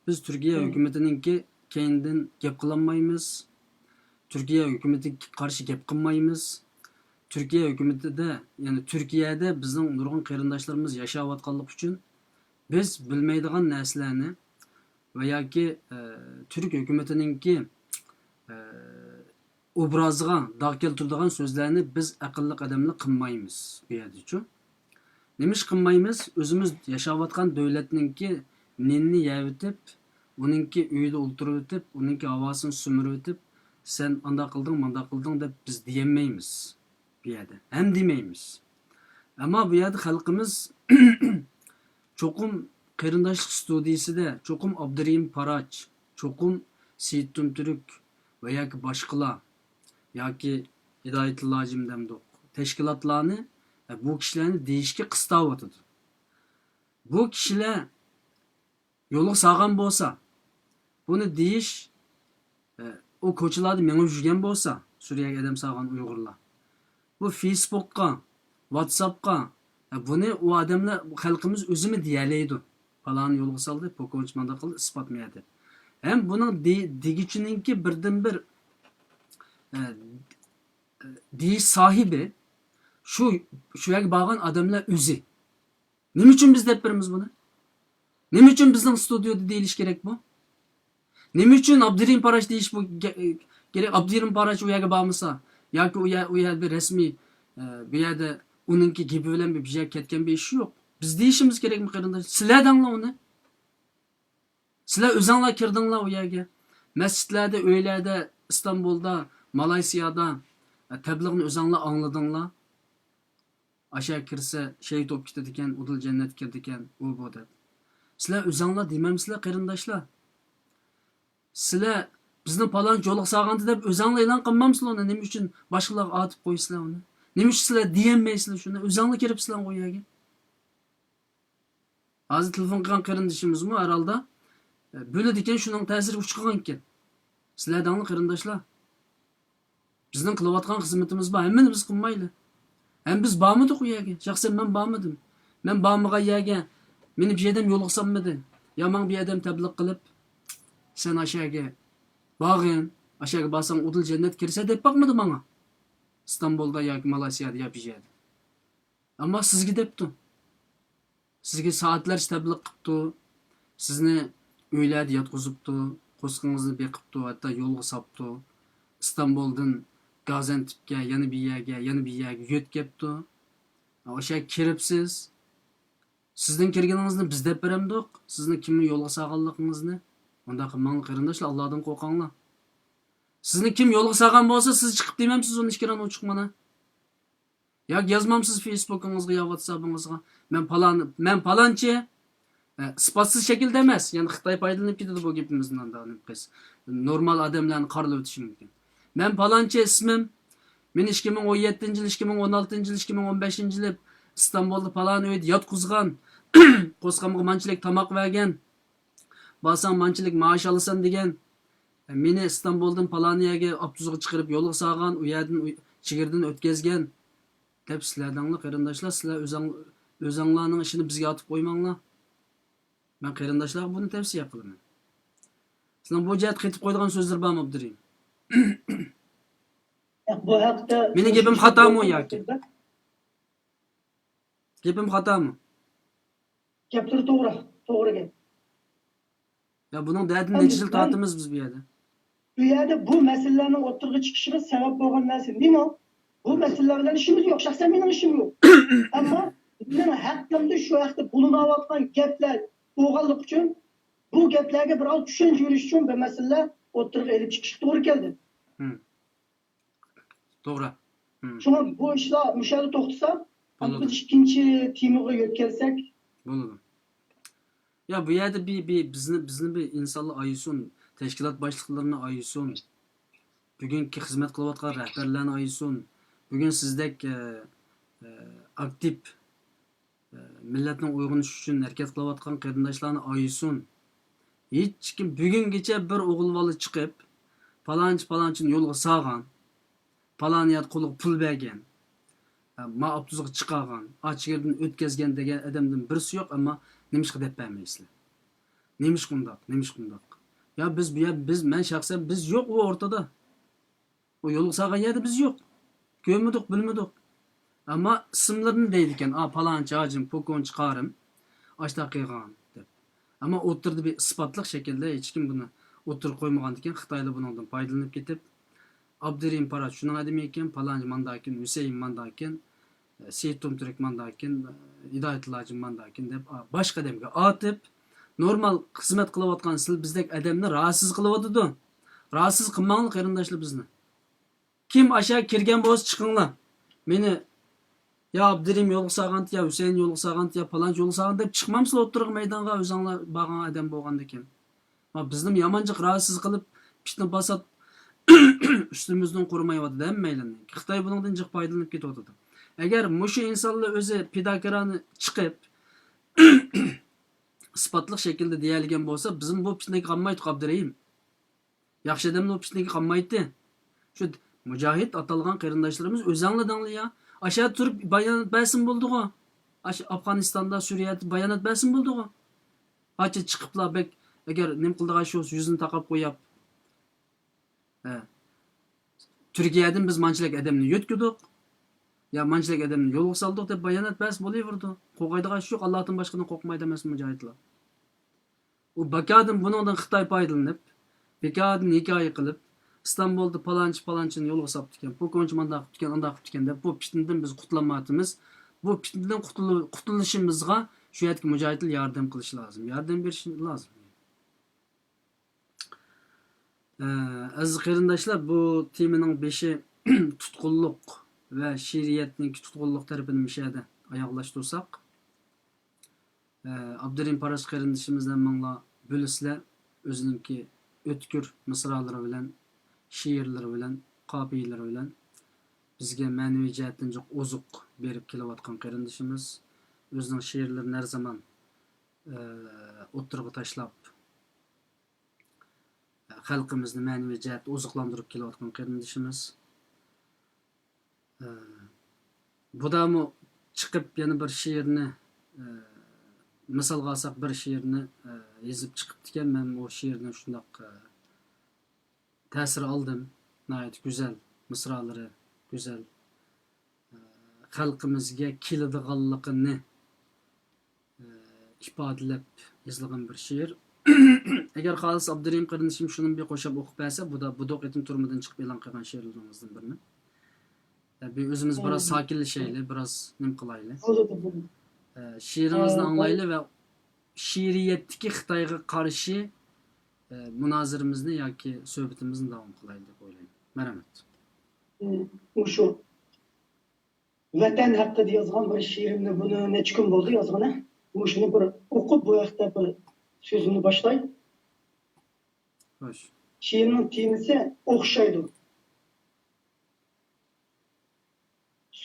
بىز تۈركىيە ھۆكۈمىتىنىڭكى كەينىدىن گەپ قىلالمايمىز. تۈركىيە ھۆكۈمىتىگە قارشى گەپ قىلمايمىز. تۈركىيە ھۆكۈمىتىدە، يەنى تۈركىيەدە بىزنىڭ نۇرغۇن قېرىنداشلىرىمىز ياشاۋاتقانلىقى ئۈچۈن بىز بىلمەيدىغان نەرسىلەرنى ۋە ياكى، ئە، تۈرك ھۆكۈمىتىنىڭكى، ئە، ئوبرازىغا داغ كەلتۈرىدىغان سۆزلەرنى بىز ئەقىللىق ئادەملەر قىلمايمىز بۇ يەردىچۇ. نېمىش قىلمايمىز؟ ئۆزىمىز ياشاۋاتقان دۆلەتنىڭكى نېنىنى يەۋېتىپ، ئۇنىڭكى ئۆيىدە ئولتۇرۇۋېتىپ، ئۇنىڭكى ھاۋاسىنى سۈمۈرۈۋېتىپ، سەن ئانداق قىلدىڭ، مانداق قىلدىڭ دەپ بىز دېيەلمەيمىز بۇ يەردە. ھەم دېمەيمىز. ئەمما بۇ يەردە خەلقىمىز چوقۇم قېرىنداشلىق ستۇدىيىسىدە، چوقۇم ئابدۇرېھىم پاراچ، چوقۇم سېيىت تۈمتۈرك ۋە ياكى باشقىلار، ياكى ھىدايەتۇللا ھاجىم دەمدۇق، تەشكىلاتلارنى، ئە، بۇ كىشىلەرنى دېيىشكە قىستاۋاتىدۇ. بۇ كىشىلەر يولغا سالغان بولسا، بۇنى دېيىش، ئە، ئۇ كوچىلاردا مېڭىپ يۈرگەن بولسا، سۈرىيەگە ئادەم سالغان ئۇيغۇرلار، بۇ فېيسبۇكقا، ۋاتساپقا، ئە، بۇنى ئۇ ئادەملەر، خەلقىمىز ئۆزىمۇ دېيەلەيدۇ. پالانى يولغا سالدى، پوكونچ مانداق قىلدى، ئىسپات مەيە دەپ. ھەم بۇنىڭ دې-، دېگۈچىنىڭكى بىردىنبىر، ئە، دېيىش ساھىبى شۇ، شۇ يەرگە بارغان ئادەملەر ئۆزى. نېمە ئۈچۈن بىز دەپ بېرىمىز بۇنى؟ نېمە ئۈچۈن بىزنىڭ ستۇدىيودا دېيىلىشى كېرەك بۇ؟ نېمە ئۈچۈن ئابدۇرېھىم پاراش دېيىش بۇ گە-، كېرەك؟ ئابدۇرېھىم پاراش ئۇ يەرگە بارمىسا ياكى ئۇ يەر، ئۇ يەردە رەسمىي، ئە، بۇ يەردە ئۇنىڭكى گېپى بىلەن بىر يەرگە كەتكەن بىر ئىش يوق. بىز دېيىشىمىز كېرەكمۇ، قېرىنداش؟ سىلەر دەڭلار ئۇنى. سىلەر ئۆزەڭلار كىردىڭلار ئۇ يەرگە. مەسچىتلەردە، ئۆيلەردە، ئىستانبۇلدا، مالايسىيادا، ئە، تەبلىغنى ئۆزەڭلار ئاڭلىدىڭلار. ئاشا كىرسە شېھىت بولۇپ كېتىدىكەن، ئۇدۇل جەننەتكە كىرىدىكەن، ئۇ بۇ دەپ. سىلەر ئۆزەڭلار دېمەمسىلەر، قېرىنداشلار؟ سىلەر بىزنى پالانچى يولغا سالغانتى دەپ ئۆزەڭلار ئېلان قىلمامسىلەر ئۇنى؟ نېمە ئۈچۈن باشقىلارغا ئاتىپ قويىسىلەر ئۇنى؟ نېمە ئۈچۈن سىلەر دېيەلمەيسىلەر شۇنى؟ ئۆزەڭلار كىرىپسىلەر ئۇ يەرگە. ھازىر تېلېفون قىلغان قېرىندىشىمىزمۇ ھەر ھالدا، ئە، بۆلىدىكەن، شۇنىڭ تەسىرىگە ئۇچرىغانىكەن. سىلەر دەڭلار قېرىنداشلار. بىزنىڭ قىلىۋاتقان خىزمىتىمىز بار، ھەممىنى بىز قىلمايلى. ھەم بىز بارمىدۇق ئۇ يەرگە. شەخسەن مەن بارمىدىم. مەن بارمىغان يەرگە مېنى بىر ئادەم يولغا سالمىدى. يا ماڭا بىر ئادەم تەبلىغ قىلىپ، سەن ئاشۇ يەرگە بارغىن، ئاشۇ يەرگە بارساڭ ئۇدۇل جەننەتكە كىرىسەن دەپ باقمىدى ماڭا. ئىستانبۇلدا ياكى مالايسىيادا يا بىر يەردە. ئەمما سىزگە دەپتۇ. سىزگە سائەتلەرچە تەبلىغ قىپتۇ. سىزنى ئۆيلەردە ياتقۇزۇپتۇ. قورسىقىڭىزنى بېقىپتۇ، ھەتتا يولغا ساپتۇ. ئىستانبۇلدىن گازەنتىپكە، يەنە بىر يەرگە، يەنە بىر يەرگە يۆتكەپتۇ. ئاشۇ يەرگە كىرىپسىز. سىزنىڭ كىرگىنىڭىزنى بىز دەپ بېرەمدۇق؟ سىزنى كىمنى يولغا سالغانلىقىڭىزنى؟ ئۇنداق قىلماڭلار قېرىنداشلار، ئاللادىن قورقۇڭلار. سىزنى كىم يولغا سالغان بولسا، سىز چىقىپ دېمەمسىز ئۇنى ئىككى ران ئوچۇق مانا. ياكى يازمامسىز فېيسبۇكىڭىزغا يا ۋاتسابىڭىزغا، مەن پالان، مەن پالانچى، ئە، ئىسپاتسىز شەكىلدە ئەمەس، يەنى خىتاي پايدىلىنىپ كېتىدۇ بۇ گېپىمىزدىن، ئاندا نېمە قىلسا، نورمال ئادەملەرنى قارىلىۋېتىشى مۇمكىن. مەن پالانچى ئىسمىم، مېنى ئىككى مىڭ ئون يەتتىنچى يىل، ئىككى مىڭ ئون ئالتىنچى يىل، ئىككى مىڭ ئون بەشىنچى يىل ئىستانبۇلدا پالان ئۆيدە ياتقۇزغان، قورسىقىمغا مانچىلىك تاماق بەرگەن، بارساڭ مانچىلىك مائاش ئالىسەن دېگەن، مېنى ئىستانبۇلدىن پالان يەرگە ئاپتوبۇسقا چىقىرىپ يولغا سالغان، ئۇ يەردىن ئۇ-، چېگرىدىن ئۆتكەزگەن دەپ سىلەر دەڭلار قېرىنداشلار، سىلەر ئۆزەڭ-، ئۆزەڭلارنىڭ ئىشىنى بىزگە ئاتىپ قويماڭلار. مەن قېرىنداشلارغا بۇنى تەۋسىيە قىلىمەن. سىلەرنىڭ بۇ جەھەتتە قېتىپ قويىدىغان سۆزلىرى بارمۇ، ئابدۇرېھىم؟ ياق، بۇ ھەقتە مېنىڭ گېپىم خاتامۇ ياكى؟ گېپىم خاتامۇ؟ گەپلىرى توغرا، توغرا گەپ. يا بۇنىڭ دەردىنى نەچچە يىل تارتىمىز بىز بۇ يەردە؟ بۇ يەردە بۇ مەسىلىلەرنىڭ ئوتتۇرىغا چىقىشىغا سەۋەب بولغان نەرسە نېمە؟ بۇ مەسىلىلەر بىلەن ئىشىمىز يوق. شەخسەن مېنىڭ ئىشىم يوق. ئەمما مېنىڭ ھەققىمدە شۇ ھەقتە بولۇنۇۋاتقان گەپلەر بولغانلىقى ئۈچۈن بۇ گەپلەرگە بىر ئاز چۈشەنچە بېرىش ئۈچۈن بىر مەسىلىلەر ئوتتۇرىغا ئېلىپ چىقىشقا توغرا كەلدى. ھىم. توغرا. ھىم. شۇڭا بۇ ئىشلار مۇشۇ يەردە توختىسا، بولىدۇ. بىز ئىككىنچى تېمىغا يۆتكەلسەك. بولىدۇ. يا، بۇ يەردە بىر، بىر بىزنى، بىزنى بىر ئىنسانلار ئايىسۇن، تەشكىلات باشلىقلىرىنى ئايىسۇن، بۈگۈنكى خىزمەت قىلىۋاتقان رەھبەرلەرنى ئايىسۇن، بۈگۈن سىزدەك، ئە، ئە، ئاكتىپ، ئە، مىللەتنىڭ ئويغىنىشى ئۈچۈن ھەرىكەت قىلىۋاتقان قېرىنداشلارنى ئايىسۇن. ھېچكىم بۈگۈنگىچە بىر ئوغۇل بالا چىقىپ، پالانچى پالانچىنى يولغا سالغان، پالان يەردە قولىغا پۇل بەرگەن، ما ئاپتوبۇسقا چىقارغان، ئاچىگىردىن ئۆتكەزگەن دېگەن ئادەمدىن بىرسى يوق، ئەمما نېمىشقا دەپ بەرمەيسىلەر؟ نېمىشقا ئۇنداق؟ نېمىشقا ئۇنداق؟ يا بىز بۇ يەر، بىز، مەن شەخسەن بىز يوق ئۇ ئورتىدا. ئۇ يولغا سالغان يەردە بىز يوق. كۆرمىدۇق، بىلمىدۇق. ئەمما ئىسىملىرىنى دەيدىكەن، ئا، پالانچى ھاجىم، پوكونچى قارىم، ئاشتاق قىلغان دەپ. ئەمما ئوتتۇرىدا بىر ئىسپاتلىق شەكىلدە ھېچكىم بۇنى ئوتتۇرىغا قويمىغاندىكىن، خىتايلار بۇنىڭدىن پايدىلىنىپ كېتىپ، ئابدۇرېھىم پاراش شۇنىڭ ئادىمى ئىكەن، پالانچى مانداكىن، ھۈسەيىن مانداكىن، سېيىت تومتۈرك مانداكىن، ھىدايەتۇللا ھاجىم مانداكىن دەپ، باشقا ئادەمگە ئاتىپ، نورمال خىزمەت قىلىۋاتقان سىلەر بىزدەك ئادەمنى رازىسىز قىلىۋاتىدۇ. رازىسىز قىلماڭلار قېرىنداشلار بىزنى. كىم ئاشۇ يەرگە كىرگەن بولسا چىقىڭلار. مېنى يا ئابدۇرېھىم يولغا سالغانتى، يا ھۈسەيىن يولغا سالغانتى، يا پالانچى يولغا سالغانتى دەپ چىقمامسىلەر ئوتتۇرىغا مەيدانغا ئۆزۈڭلار بارغان ئادەم بولغاندىكىن. ما بىزنىمۇ يامان جىق رازىسىز قىلىپ، پىتنە پاسات ئۈستىمىزدىن قۇرۇمايۋاتىدۇ ھەممەيلەننىڭ. خىتاي بۇنىڭدىن جىق پايدىلىنىپ كېتىۋاتىدۇ. ئەگەر مۇشۇ ئىنسانلار ئۆزى پىداكارانە چىقىپ، ئىسپاتلىق شەكىلدە دېيەلىگەن بولسا، بىزمۇ بۇ پىتنىگە قالمايتتۇق، ئابدۇرېھىم. ياخشى ئادەملەر بۇ پىتنىگە قالمايتتى. شۇ مۇجاھىد ئاتالغان قېرىنداشلىرىمىز ئۆزەڭلار دەڭلار يا. ئاشۇ يەردە تۇرۇپ بايانات بەرسىمۇ بولىدىغۇ. ئاشۇ ئافغانىستاندا، سۈرىيەدە بايانات بەرسىمۇ بولىدىغۇ. پاچا چىقىپلا بەك، ئەگەر نېمە قىلىدىغان ئىش بولسا، يۈزىنى تاقاپ قويۇپ. ھە. تۈركىيەدىن بىز مانچىلىك ئادەمنى يۆتكىدۇق. يا مانچىلىك ئادەمنى يولغا سالدۇق دەپ بايانات بەرسە بولۇۋېرىدۇ. قورقايدىغان ئىش يوق، ئاللادىن باشقىدىن قورقمايدۇ ئەمەسمۇ مۇجاھىدلار. ئۇ بىكاردىن بۇنىڭدىن خىتاي پايدىلىنىپ، بىكاردىن ھېكايە قىلىپ، ئىستانبۇلدا پالانچى پالانچىنى يولغا ساپتىكەن، پوكونچى مانداق قىپتىكەن، ئانداق قىپتىكەن دەپ، بۇ پىتنىدىن بىز قۇتۇلالمايۋاتىمىز. بۇ پىتنىدىن قۇتۇل-، قۇتۇلۇشىمىزغا شۇ يەردىكى مۇجاھىدلار ياردەم قىلىشى لازىم، ياردەم بېرىشى لازىم. ئە، ئەزىز قېرىنداشلار، بۇ تېمىنىڭ بېشى تۇتقۇنلۇق ۋە شېئىرىيەتنىڭكى تۇتقۇنلۇق تەرىپىنى مۇشۇ يەردە ئاياغلاشتۇرساق. ئابدۇرېھىم پاراس قېرىندىشىمىز ھەممىڭلار بىلىسىلەر، ئۆزىنىڭكى ئۆتكۈر مىسرالىرى بىلەن، شېئىرلىرى بىلەن، قاپىيىلىرى بىلەن بىزگە مەنىۋى جەھەتتىن جىق ئوزۇق بېرىپ كېلىۋاتقان قېرىندىشىمىز. ئۆزىنىڭ شېئىرلىرىنى ھەر زامان، ئە، ئوتتۇرىغا تاشلاپ، خەلقىمىزنى مەنىۋى جەھەتتە ئوزۇقلاندۇرۇپ كېلىۋاتقان قېرىندىشىمىز. ئە، بۇدامۇ چىقىپ يەنە بىر شېئىرنى، ئە، مىسالغا ئالساق، بىر شېئىرنى، ئە، يېزىپ چىقىپتىكەن. مەن ئۇ شېئىرنى شۇنداق، ئە، تەسىر ئالدىم. ناھايىتى گۈزەل، مىسرالىرى گۈزەل. ئە، خەلقىمىزگە كېلىدىغانلىقىنى ئىپادىلەپ يېزىلغان بىر شېئىر. ئەگەر خالىسا ئابدۇرېھىم قېرىندىشىم شۇنى بىر قوشاپ ئوقۇپ بەرسە، بۇدا-، بۇدۇق ئېتىم تۈرمىدىن چىقىپ ئېلان قىلغان شېئىرلىرىڭىزدىن بىرىنى. ئە، بىر ئۆزىمىز بىراز ساكىنلىشەيلى، بىراز نېمە قىلايلى. ئە، شېئىرىڭىزنى ئاڭلايلى ۋە شېئىرىيەتتىكى خىتايغا قارشى، ئە، مۇنازىرىمىزنى ياكى سۆھبىتىمىزنى داۋام قىلايلى دەپ ئويلايمەن. مەرھەمەت. مۇشۇ ۋەتەن ھەققىدە يازغان بىر شېئىرىمنى، بۇنى نەچچە كۈن بولدى يازغىنى. مۇشۇنى بىر ئوقۇپ، بۇ ھەقتە بىر سۆزۈمنى باشلاي. خوش. شېئىرنىڭ تېمىسى ئوخشايدۇ.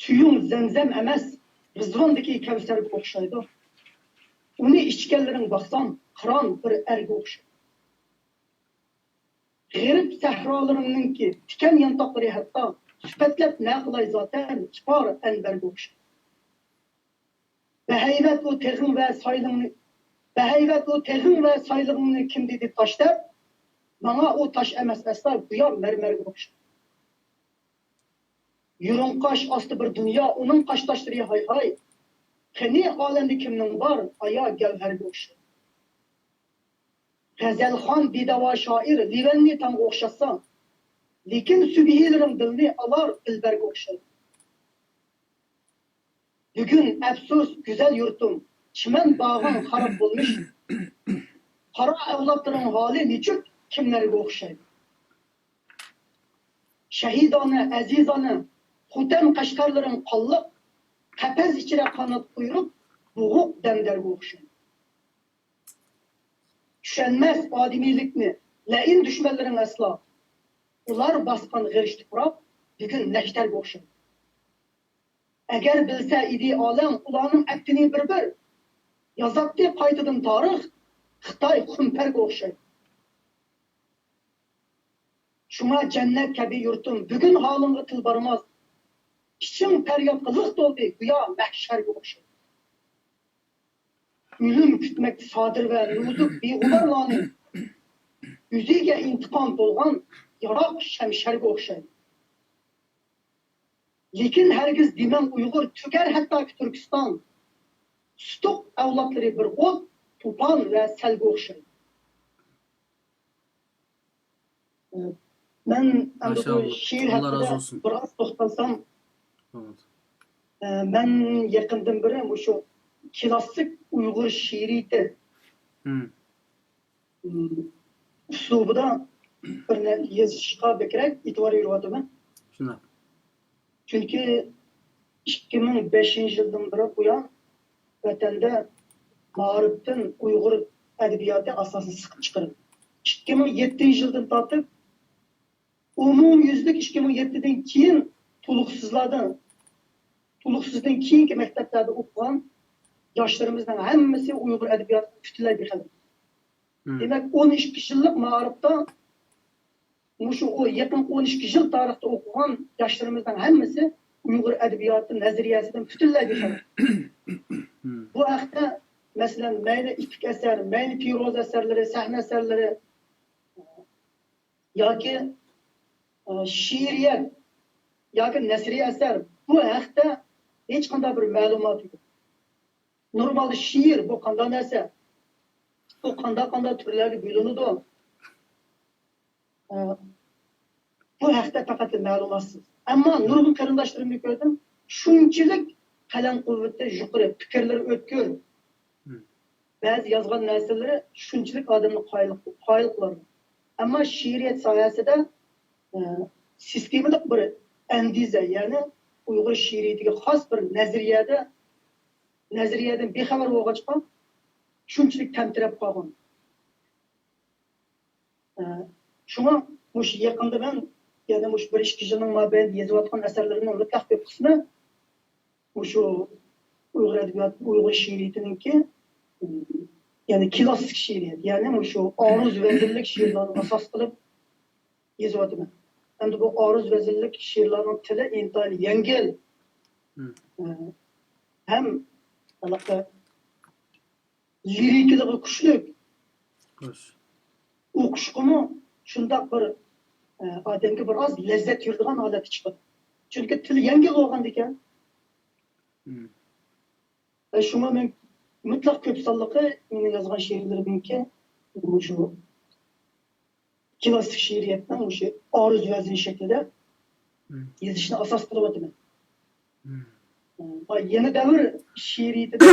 سۈيۈڭ زەمزەم ئەمەس، رىزۋاندىكى كەۋسەرگە ئوخشايدۇ. ئۇنى ئىچكەنلىرىڭ باقسام، قىران بىر ئەرگە ئوخشايدۇ. غېرىب سەھرالىرىمنىڭكى تىكەن يانتاقلىرى ھەتتا، سۈپەتلەپ نە قىلاي زاتەن، ئىپار ئەنبەرگە ئوخشايدۇ. بەھەيۋەت ئۇ تېغىڭ ۋە سايلىڭنى، بەھەيۋەت ئۇ تېغىڭ ۋە سايلىغىڭنى كىم دېدى تاش دەپ؟ ماڭا ئۇ تاش ئەمەس ئەسلا، گويا مەرمەرگە ئوخشايدۇ. يۇرۇڭ قاش ئاستى بىر دۇنيا، ئۇنىڭ قاشداشلىرى ھاي ھاي. قېنى ئالەمدە كىمنىڭ بار، ئايا گەۋھەرگە ئوخشايدۇ. غەزەلخان بىداۋا شائىر لېۋەننى تاڭغا ئوخشاتسا، لېكىن سۈبھىلىرىڭ دىلنى ئالار دىلبەرگە ئوخشايدۇ. بۈگۈن ئەپسۇس گۈزەل يۇرتۇم، چىمەن باغىڭ خاراب بولمىش. قارا ئەۋلادلىرىڭ ھالى نېچۈك كىملەرگە ئوخشايدۇ؟ شەھىدانە، ئەزىزانە، خوتەن قەشقەرلىرىڭ قانلىق، قەپەس ئىچىدە قانات قۇيرۇپ، بوغۇق دەمدەرگە ئوخشايدۇ. چۈشەنمەس ئادىمىيلىكنى لەئىن دۈشمەنلىرىڭ ئەسلا. ئۇلار باسقان غېرىچ تۇپراق بۈگۈن نەشتەرگە ئوخشايدۇ. ئەگەر بىلسە ئىدى ئالەم ئۇلارنىڭ ئەپتىنى بىر-بىر، يازاتتى قايتىدىن تارىخ، خىتاي خۇمپەرگە ئوخشايدۇ. شۇڭا جەننەت كەبى يۇرتۇم، بۈگۈن ھالىڭغا تىل بارماس. ئىچىڭ پەريادقا لىق تولدى، گويا مەھشەرگە ئوخشايدۇ. ئۆلۈم كۈتمەكتە سادىر ۋە نوزۇك بىغۇبارلارنى، ئۆزىگە ئىنتىقام بولغان ياراق شەمشەرگە ئوخشايدۇ. لېكىن ھەرگىز دېمەڭ ئۇيغۇر تۈگەر ھەتتاكى تۈركىستان. سۇتۇق ئەۋلادلىرى بىر ئوت، توپان ۋە سەلگە ئوخشايدۇ. مەن ئەمدى بۇ شېئىر ھەققىدە بىر ئاز توختالسام، مەن يېقىندىن بېرى مۇشۇ كلاسسىك ئۇيغۇر شېئىرىيىتى ئۇسلۇبىدا بىر نە-، يېزىشقا بەكرەك ئېتىبار بېرىۋاتىمەن. شۇنداق. چۈنكى ئىككى مىڭ بەشىنچى يىلدىن بېرى بۇيان ۋەتەندە مائارىپتىن ئۇيغۇر ئەدەبىياتى ئاساسىنى سىقىپ چىقىرىپ، ئىككى مىڭ يەتتىنچى يىلدىن تارتىپ ئومۇميۈزلۈك ئىككى مىڭ يەتتىدىن كېيىن تولۇقسىزلاردىن، تولۇقسىزدىن كېيىنكى مەكتەپلەردە ئوقۇغان ياشلىرىمىزنىڭ ھەممىسى ئۇيغۇر ئەدەبىياتىدىن پۈتۈنلەي بىخەۋەر. دېمەك، ئون ئىككى يىللىق مائارىپتا مۇشۇ ئۇ يېقىنقى ئون ئىككى يىل تارىختا ئوقۇغان ياشلىرىمىزنىڭ ھەممىسى ئۇيغۇر ئەدەبىياتى نەزەرىيەسىدىن پۈتۈنلەي بىخەۋەر. بۇ ھەقتە، مەسىلەن، مەيلى ئېپىك ئەسەر، مەيلى پىروزا ئەسەرلىرى، سەھنە ئەسەرلىرى ياكى، ئە، شېئىرىيەت ياكى نەسرىي ئەسەر، بۇ ھەقتە ھېچقانداق بىر مەلۇمات يوق. نورمالدا شېئىر بۇ قانداق نەرسە؟ بۇ قانداق، قانداق تۈرلەرگە بۆلۈنىدۇ؟ ئە، بۇ ھەقتە پەقەت مەلۇماتسىز. ئەمما نۇرغۇن قېرىنداشلىرىمنى كۆردۈم، شۇنچىلىك قەلەم قۇۋۋىتى يۇقىرى، پىكىرلىرى ئۆتكۈر. بەزى يازغان نەرسىلىرى شۇنچىلىك ئادەمنى قايىل، قايىل قىلىدۇ. ئەمما شېئىرىيەت ساھەسىدە، ئە، سىستېمىلىق بىر ئەندىزە، يەنى ئۇيغۇر شېئىرىيىتىگە خاس بىر نەزەرىيەدە، نەزەرىيەدىن بىخەۋەر بولغاچقا، شۇنچىلىك تەمتىرەپ قالغان. ئە، شۇڭا مۇشۇ يېقىندا مەن يەنە مۇشۇ بىر ئىككى يىلنىڭ مابەينىدە يېزىۋاتقان ئەسەرلىرىمنىڭ مۇتلەق كۆپ قىسمى مۇشۇ ئۇيغۇر ئەدەبىياتى، ئۇيغۇر شېئىرىيىتىنىڭكى، يەنى كلاسسىك شېئىرىيەت، يەنى مۇشۇ ئارۇز ۋەزىنلىك شېئىرلارنى ئاساس قىلىپ يېزىۋاتىمەن. ئەمدى بۇ ئارۇز ۋەزىنلىك شېئىرلارنىڭ تىلى ئىنتايىن يەڭگىل، ئە، ھەم ھېلىقى لىرىكىلىقى كۈچلۈك. ئوقۇشقىمۇ شۇنداق بىر، ئە، ئادەمگە بىر ئاز لەززەت يۈرىدىغان ھالەتتە چىقىدۇ. چۈنكى تىل يەڭگىل بولغاندىكىن. ۋە شۇڭا مەن مۇتلەق كۆپ سانلىقى مېنىڭ يازغان شېئىرلىرىمنىڭكى مۇشۇ كلاسسىك شېئىرىيەتنىڭ مۇشۇ ئارۇز ۋەزىن شەكلىدە يېزىشنى ئاساس قىلىۋاتىمەن. ۋە يېڭى دەۋر شېئىرىيىتىدە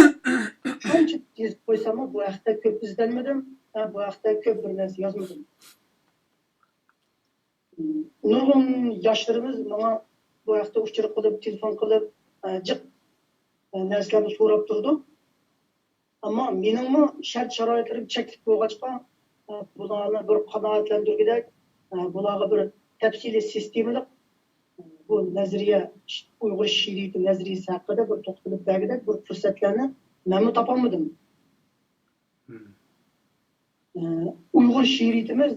شۇنچە يېزىپ قويساممۇ، بۇ ھەقتە كۆپ ئىزدەنمىدىم، ۋە بۇ ھەقتە كۆپ بىر نەرسە يازمىدىم. نۇرغۇن ياشلىرىمىز ماڭا بۇ ھەقتە ئۇچۇر قىلىپ، تېلېفون قىلىپ، جىق نەرسىلەرنى سوراپ تۇرىدۇ. ئەمما مېنىڭمۇ شەرت-شارائىتلىرىم چەكلىك بولغاچقا، بۇلارنى بىر قانائەتلەندۈرگۈدەك، بۇلارغا بىر تەپسىلىي سىستېمىلىق بۇ نەزەرىيە، ئۇيغۇر شېئىرىيىتى نەزەرىيىسى ھەققىدە بىر توختىلىپ بەرگۈدەك بىر پۇرسەتلەرنى مەنمۇ تاپالمىدىم. ئۇيغۇر شېئىرىيىتىمىز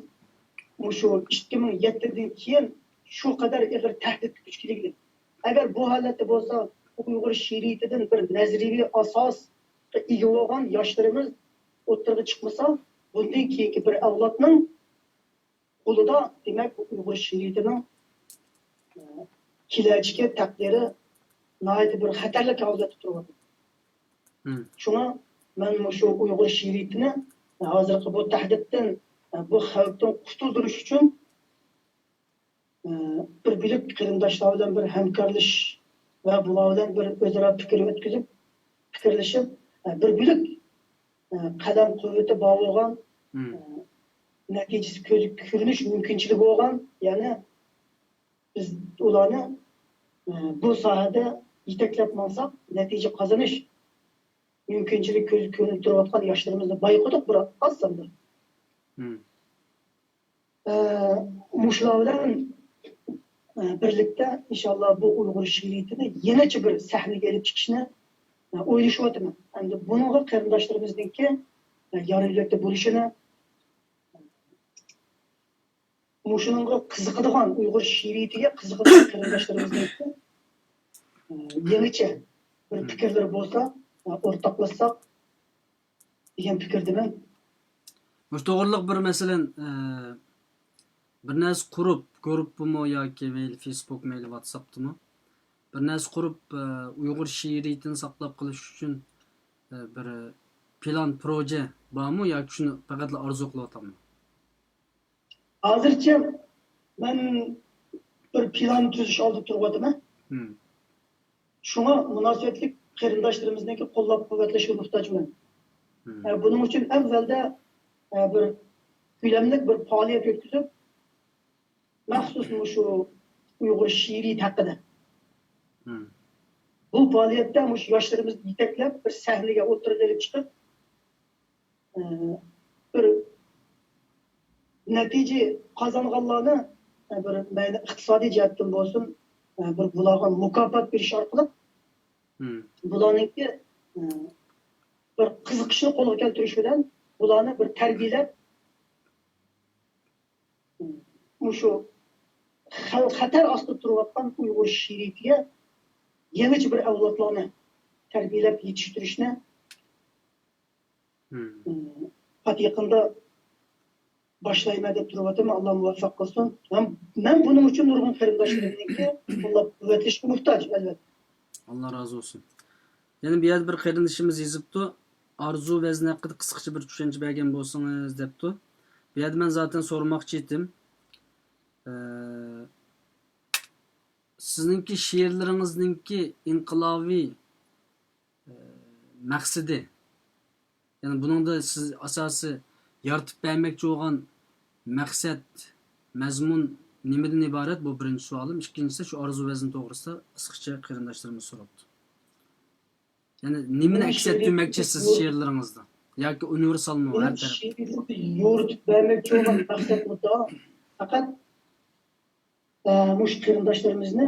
مۇشۇ ئىككى مىڭ يەتتىدىن كېيىن شۇ قەدەر ئېغىر تەھدىتكە دۇچ كېلىگلى. ئەگەر بۇ ھالەتتە بولسا، ئۇيغۇر شېئىرىيىتىدىن بىر نەزەرىيەۋى ئاساسقا ئىگە بولغان ياشلىرىمىز ئوتتۇرىغا چىقمىسا، بۇندىن كېيىنكى بىر ئەۋلادنىڭ قولىدا، دېمەك، بۇ ئۇيغۇر شېئىرىيىتىنىڭ، ئە، كېلەچىكى، تەقدىرى ناھايىتى بىر خەتەرلىك ھالەتتە تۇرۇۋاتىدۇ. شۇڭا مەن مۇشۇ ئۇيغۇر شېئىرىيىتىنى ھازىرقى بۇ تەھدىتتىن، بۇ خەۋپتىن قۇتۇلدۇرۇش ئۈچۈن، بىر بۆلەك قېرىنداشلار بىلەن بىر ھەمكارلىشىش ۋە بۇلار بىلەن بىر ئۆزئارا پىكىر ئۆتكۈزۈپ، پىكىرلىشىپ، بىر بۆلەك قەلەم قۇۋۋىتى بار بولغان، نەتىجىسى كۆزگە كۆرۈنۈش مۇمكىنچىلىكى بولغان، يەنى بىز ئۇلارنى، ئە، بۇ ساھەدە يېتەكلەپ ماڭساق، نەتىجە قازىنىش مۇمكىنچىلىكى كۆزگە كۆرۈنۈپ تۇرۇۋاتقان ياشلىرىمىزنى بايقىدۇق بىر ئاز ساندا. ئە، مۇشۇلار بىلەن، ئە، بىرلىكتە ئىنشاللا بۇ ئۇيغۇر شېئىرىيىتىنى يېڭىچە بىر سەھنىگە ئېلىپ چىقىشنى، ئە، ئويلىشىۋاتىمەن. ئەمدى بۇنىڭغا قېرىنداشلىرىمىزنىڭكى، ئە، يار يۆلەكتە بولۇشىنى، مۇشۇنىڭغا قىزىقىدىغان، ئۇيغۇر شېئىرىيىتىگە قىزىقىدىغان قېرىنداشلىرىمىزنىڭكى، ئە، يېڭىچە بىر پىكىرلىرى بولسا، ئە، ئورتاقلاشساق دېگەن پىكىردىمەن. مۇشۇ توغرىلىق بىر، مەسىلەن، ئە، بىر نەرسە قۇرۇپ، گۇرۇپپىمۇ ياكى مەيلى فېيسبۇك، مەيلى ۋاتساپتىمۇ بىر نەرسە قۇرۇپ، ئە، ئۇيغۇر شېئىرىيىتىنى ساقلاپ قېلىش ئۈچۈن، ئە، بىر پىلان، پروژە بارمۇ ياكى شۇنى پەقەتلا ئارزۇ قىلىۋاتامدۇ؟ ھازىرچە مەن بىر پىلان تۈزۈش ئالدىدا تۇرۇۋاتىمەن. شۇڭا مۇناسىۋەتلىك قېرىنداشلىرىمىزنىڭكى قوللاپ قۇۋۋەتلىشىگە موھتاجمەن. ئە، بۇنىڭ ئۈچۈن ئەۋۋەلدە، ئە، بىر كۆلەملىك بىر پائالىيەت ئۆتكۈزۈپ، مەخسۇس مۇشۇ ئۇيغۇر شېئىرىيىتى ھەققىدە. بۇ پائالىيەتتە مۇشۇ ياشلىرىمىزنى يېتەكلەپ، بىر سەھنىگە ئوتتۇرىغا ئېلىپ چىقىپ، ئە، بىر نەتىجە قازانغانلارنى بىر مەيلى ئىقتىسادىي جەھەتتىن بولسۇن، بىر بۇلارغا مۇكاپات بېرىش ئارقىلىق، بۇلارنىڭكى بىر قىزىقىشنى قولغا كەلتۈرۈش بىلەن بۇلارنى بىر تەربىيەلەپ، مۇشۇ خەل-، خەتەر ئاستىدا تۇرۇۋاتقان ئۇيغۇر شېئىرىيىتىگە يېڭىچە بىر ئەۋلادلارنى تەربىيەلەپ يېتىشتۈرۈشنى، مم. ئىم، پات يېقىندا باشلايمەن دەپ تۇرۇۋاتىمەن. ئاللا مۇۋەپپەق قىلسۇن. مەن، مەن بۇنىڭ ئۈچۈن نۇرغۇن قېرىنداشلىرىمنىڭكى قوللاپ قۇۋۋەتلىشىگە موھتاج، ئەلۋەتتە. ئاللا رازى بولسۇن. يەنە بۇ يەردە بىر قېرىندىشىمىز يېزىپتۇ. ئارزۇ ۋەزنى ھەققىدە قىسقىچە بىر چۈشەنچە بەرگەن بولسىڭىز دەپتۇ. بۇ يەردە مەن زاتەن سورىماقچى ئىدىم. ئە، سىزنىڭكى شېئىرلىرىڭىزنىڭكى ئىنقىلابىي، ئە، مەقسىتى، يەنى بۇنىڭدا سىز ئاساسىي يارىتىپ بەرمەكچى بولغان مەقسەت، مەزمۇن نېمىدىن ئىبارەت؟ بۇ بىرىنچى سوئالىم. ئىككىنچىسى، شۇ ئارزۇ ۋەزنى توغرىسىدا قىسقىچە قېرىنداشلىرىمىز سوراپتۇ. يەنى نېمىنى ئەكس ئەتتۈرمەكچى سىز شېئىرلىرىڭىزدا؟ ياكى ئۇنىۋېرسالمۇ ھەر تەرەپ؟ شېئىرلىرىمنى يورۇتۇپ بەرمەكچى بولغان مەقسەت مۇددىئا پەقەت، ئە، مۇشۇ قېرىنداشلىرىمىزنى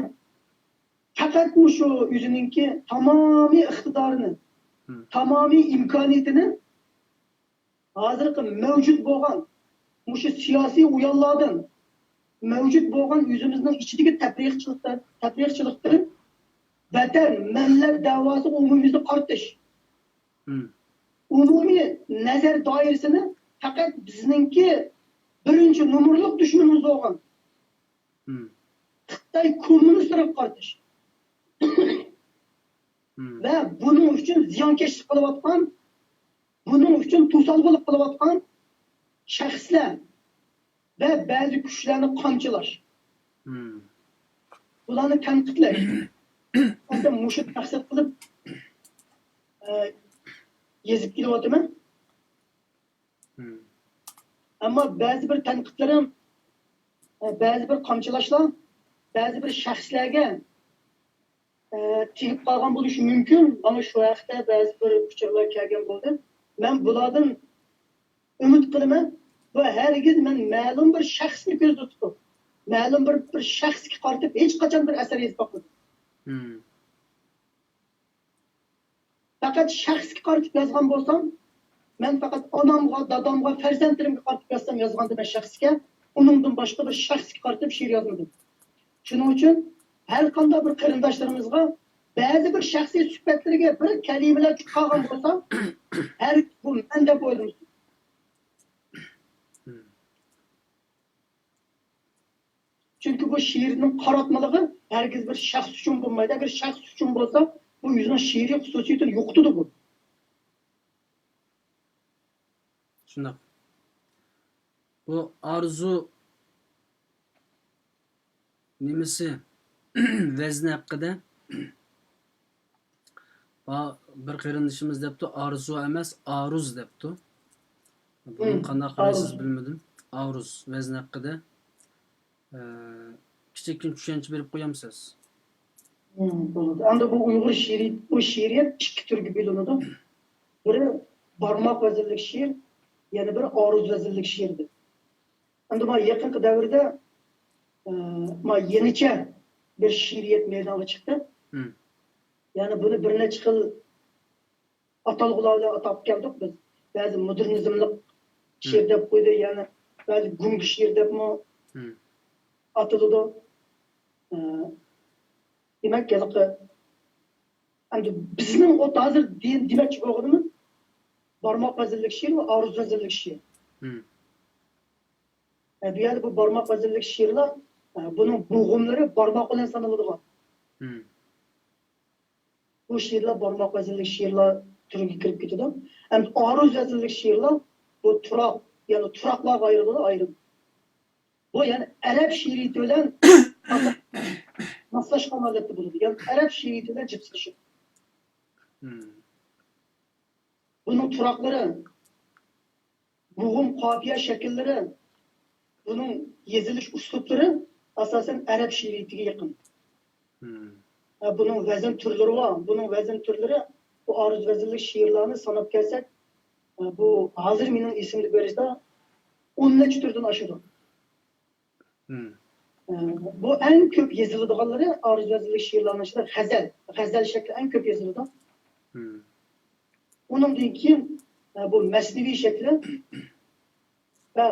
پەقەت مۇشۇ ئۆزىنىڭكى تامامىي ئىقتىدارىنى، مم. تامامىي ئىمكانىيىتىنى ھازىرقى مەۋجۇت بولغان مۇشۇ سىياسىي ئويۇنلاردىن مەۋجۇت بولغان ئۆزىمىزنىڭ ئىچىدىكى تەپرىقىچىلىقتىن، تەپرىقىچىلىقتىن بەتەر مىللەت دەۋاسىغا ئومۇميۈزلۈك قارىتىش. مم. ئومۇمىي نەزەر دائىرىسىنى پەقەت بىزنىڭكى بىرىنچى نومۇرلۇق دۈشمىنىمىز بولغان مم. خىتاي كوممۇنىستلىرىغا قارىتىش. مم. ۋە بۇنىڭ ئۈچۈن زىيانكەشلىك قىلىۋاتقان، بۇنىڭ ئۈچۈن توسالغۇلۇق قىلىۋاتقان شەخسلەر ۋە بەزى كۈچلەرنى قامچىلاش. مم. بۇلارنى تەنقىدلەش. ئەمدى مۇشۇ مەقسەت قىلىپ، ئە، يېزىپ كېلىۋاتىمەن. مم. ئەمما بەزى بىر تەنقىدلىرىم، ئە، بەزى بىر قامچىلاشلار، بەزى بىر شەخسلەرگە، ئە، تېگىپ قالغان بولۇشى مۇمكىن. ماڭا شۇ ھەقتە بەزى بىر ئۇچۇرلار كەلگەن بولدى. مەن بۇلاردىن ئۈمىد قىلىمەن، بۇ ھەرگىز مەن مەلۇم بىر شەخسنى كۆزدە تۇتۇپ، مەلۇم بىر، بىر شەخسكە قارىتىپ ھېچقاچان بىر ئەسەر يېزىپ باقمىدىم. مم. پەقەت شەخسكە قارىتىپ يازغان بولسام، مەن پەقەت ئانامغا، دادامغا، پەرزەنتلىرىمگە قارىتىپ يازسام يازغاندىمەن شەخسكە، ئۇنىڭدىن باشقا بىر شەخسكە قارىتىپ شېئىر يازمىدىم. شۇنىڭ ئۈچۈن ھەر قانداق بىر قېرىنداشلىرىمىزغا بەزى بىر شەخسىي سۈپەتلىرىگە بىر كەلىمىلەر چۈشۈپ قالغان بولسا، ھەر بۇ مەن دەپ ئويلىمىسۇن. چۈنكى بۇ شېئىرنىڭ قاراتمىلىقى ھەرگىز بىر شەخس ئۈچۈن بولمايدۇ. ئەگەر شەخس ئۈچۈن بولسا، بۇ ئۆزىنىڭ شېئىرىي خۇسۇسىيىتىنى يوقىتىدۇ بۇ. شۇنداق. بۇ ئارزۇ نېمىسى ۋەزنى ھەققىدە بىر قېرىندىشىمىز دەپتۇ، ئارزۇ ئەمەس، ئارۇز دەپتۇ. بۇنى قانداق قارايسىز بىلمىدىم. ئارۇز ۋەزنى ھەققىدە، ئە، كىچىككىنە چۈشەنچە بېرىپ قويامسىز؟ مم، بولىدۇ. ئەمدى بۇ ئۇيغۇر شېئىرىيىتى، بۇ شېئىرىيەت ئىككى تۈرگە بۆلۈنىدۇ. بىرى بارماق ۋەزىنلىك شېئىر، يەنە بىرى ئارۇز ۋەزىنلىك شېئىر دەپ. ئەمدى مانا يېقىنقى دەۋردە، ئە، مانا يېڭىچە بىر شېئىرىيەت مەيدانغا چىقتى. مم. يەنى بۇنى بىر نەچچە خىل ئاتالغۇلار بىلەن ئاتاپ كەلدۇق بىز. بەزى مودېرنىزملىق شېئىر دەپ قويدى، يەنى بەزى گۇڭگا شېئىر دەپمۇ ئاتىلىدۇ. ئە، دېمەك، ھېلىقى، ئەمدى بىزنىڭ ئوت ھازىر دېمەكچى بولغىنىمىز بارماق ۋەزىنلىك شېئىر ۋە ئارۇز ۋەزىنلىك شېئىر. ئە، بۇ يەردە بۇ بارماق ۋەزىنلىك شېئىرلار، ئە، بۇنىڭ بوغۇملىرى بارماق بىلەن سانىلىدىغان. بۇ شېئىرلار بارماق ۋەزىنلىك شېئىرلار تۈرىگە كىرىپ كېتىدۇ. ئەمدى ئارۇز ۋەزىنلىك شېئىرلار بۇ تۇراق، يەنى تۇراقلارغا ئايرىلىدۇ، ئايرىم. بۇ يەنى ئەرەب شېئىرىيىتى بىلەن ماسلاشقان ھالەتتە بولىدۇ. يەنى ئەرەب شېئىرىيىتى بىلەن جىپسىلىشىدۇ. بۇنىڭ تۇراقلىرى، بوغۇم، قاپىيە شەكىللىرى، بۇنىڭ يېزىلىش ئۇسلۇبلىرى ئاساسەن ئەرەب شېئىرىيىتىگە يېقىن. ھە، بۇنىڭ ۋەزىن تۈرلىرى بار. بۇنىڭ ۋەزىن تۈرلىرى، بۇ ئارۇز ۋەزىنلىك شېئىرلارنى ساناپ كەلسەك، بۇ ھازىر مېنىڭ ئېسىمدە بېرىشتا ئون نەچچە تۈردىن ئاشىدۇ. بۇ ئەڭ كۆپ يېزىلىدىغانلىرى ئارۇز ۋەزىنلىك شېئىرلارنىڭ ئىچىدە غەزەل، غەزەل شەكلى ئەڭ كۆپ يېزىلىدۇ. ئۇنىڭدىن كېيىن، ئە، بۇ مەسنىۋى شەكلى ۋە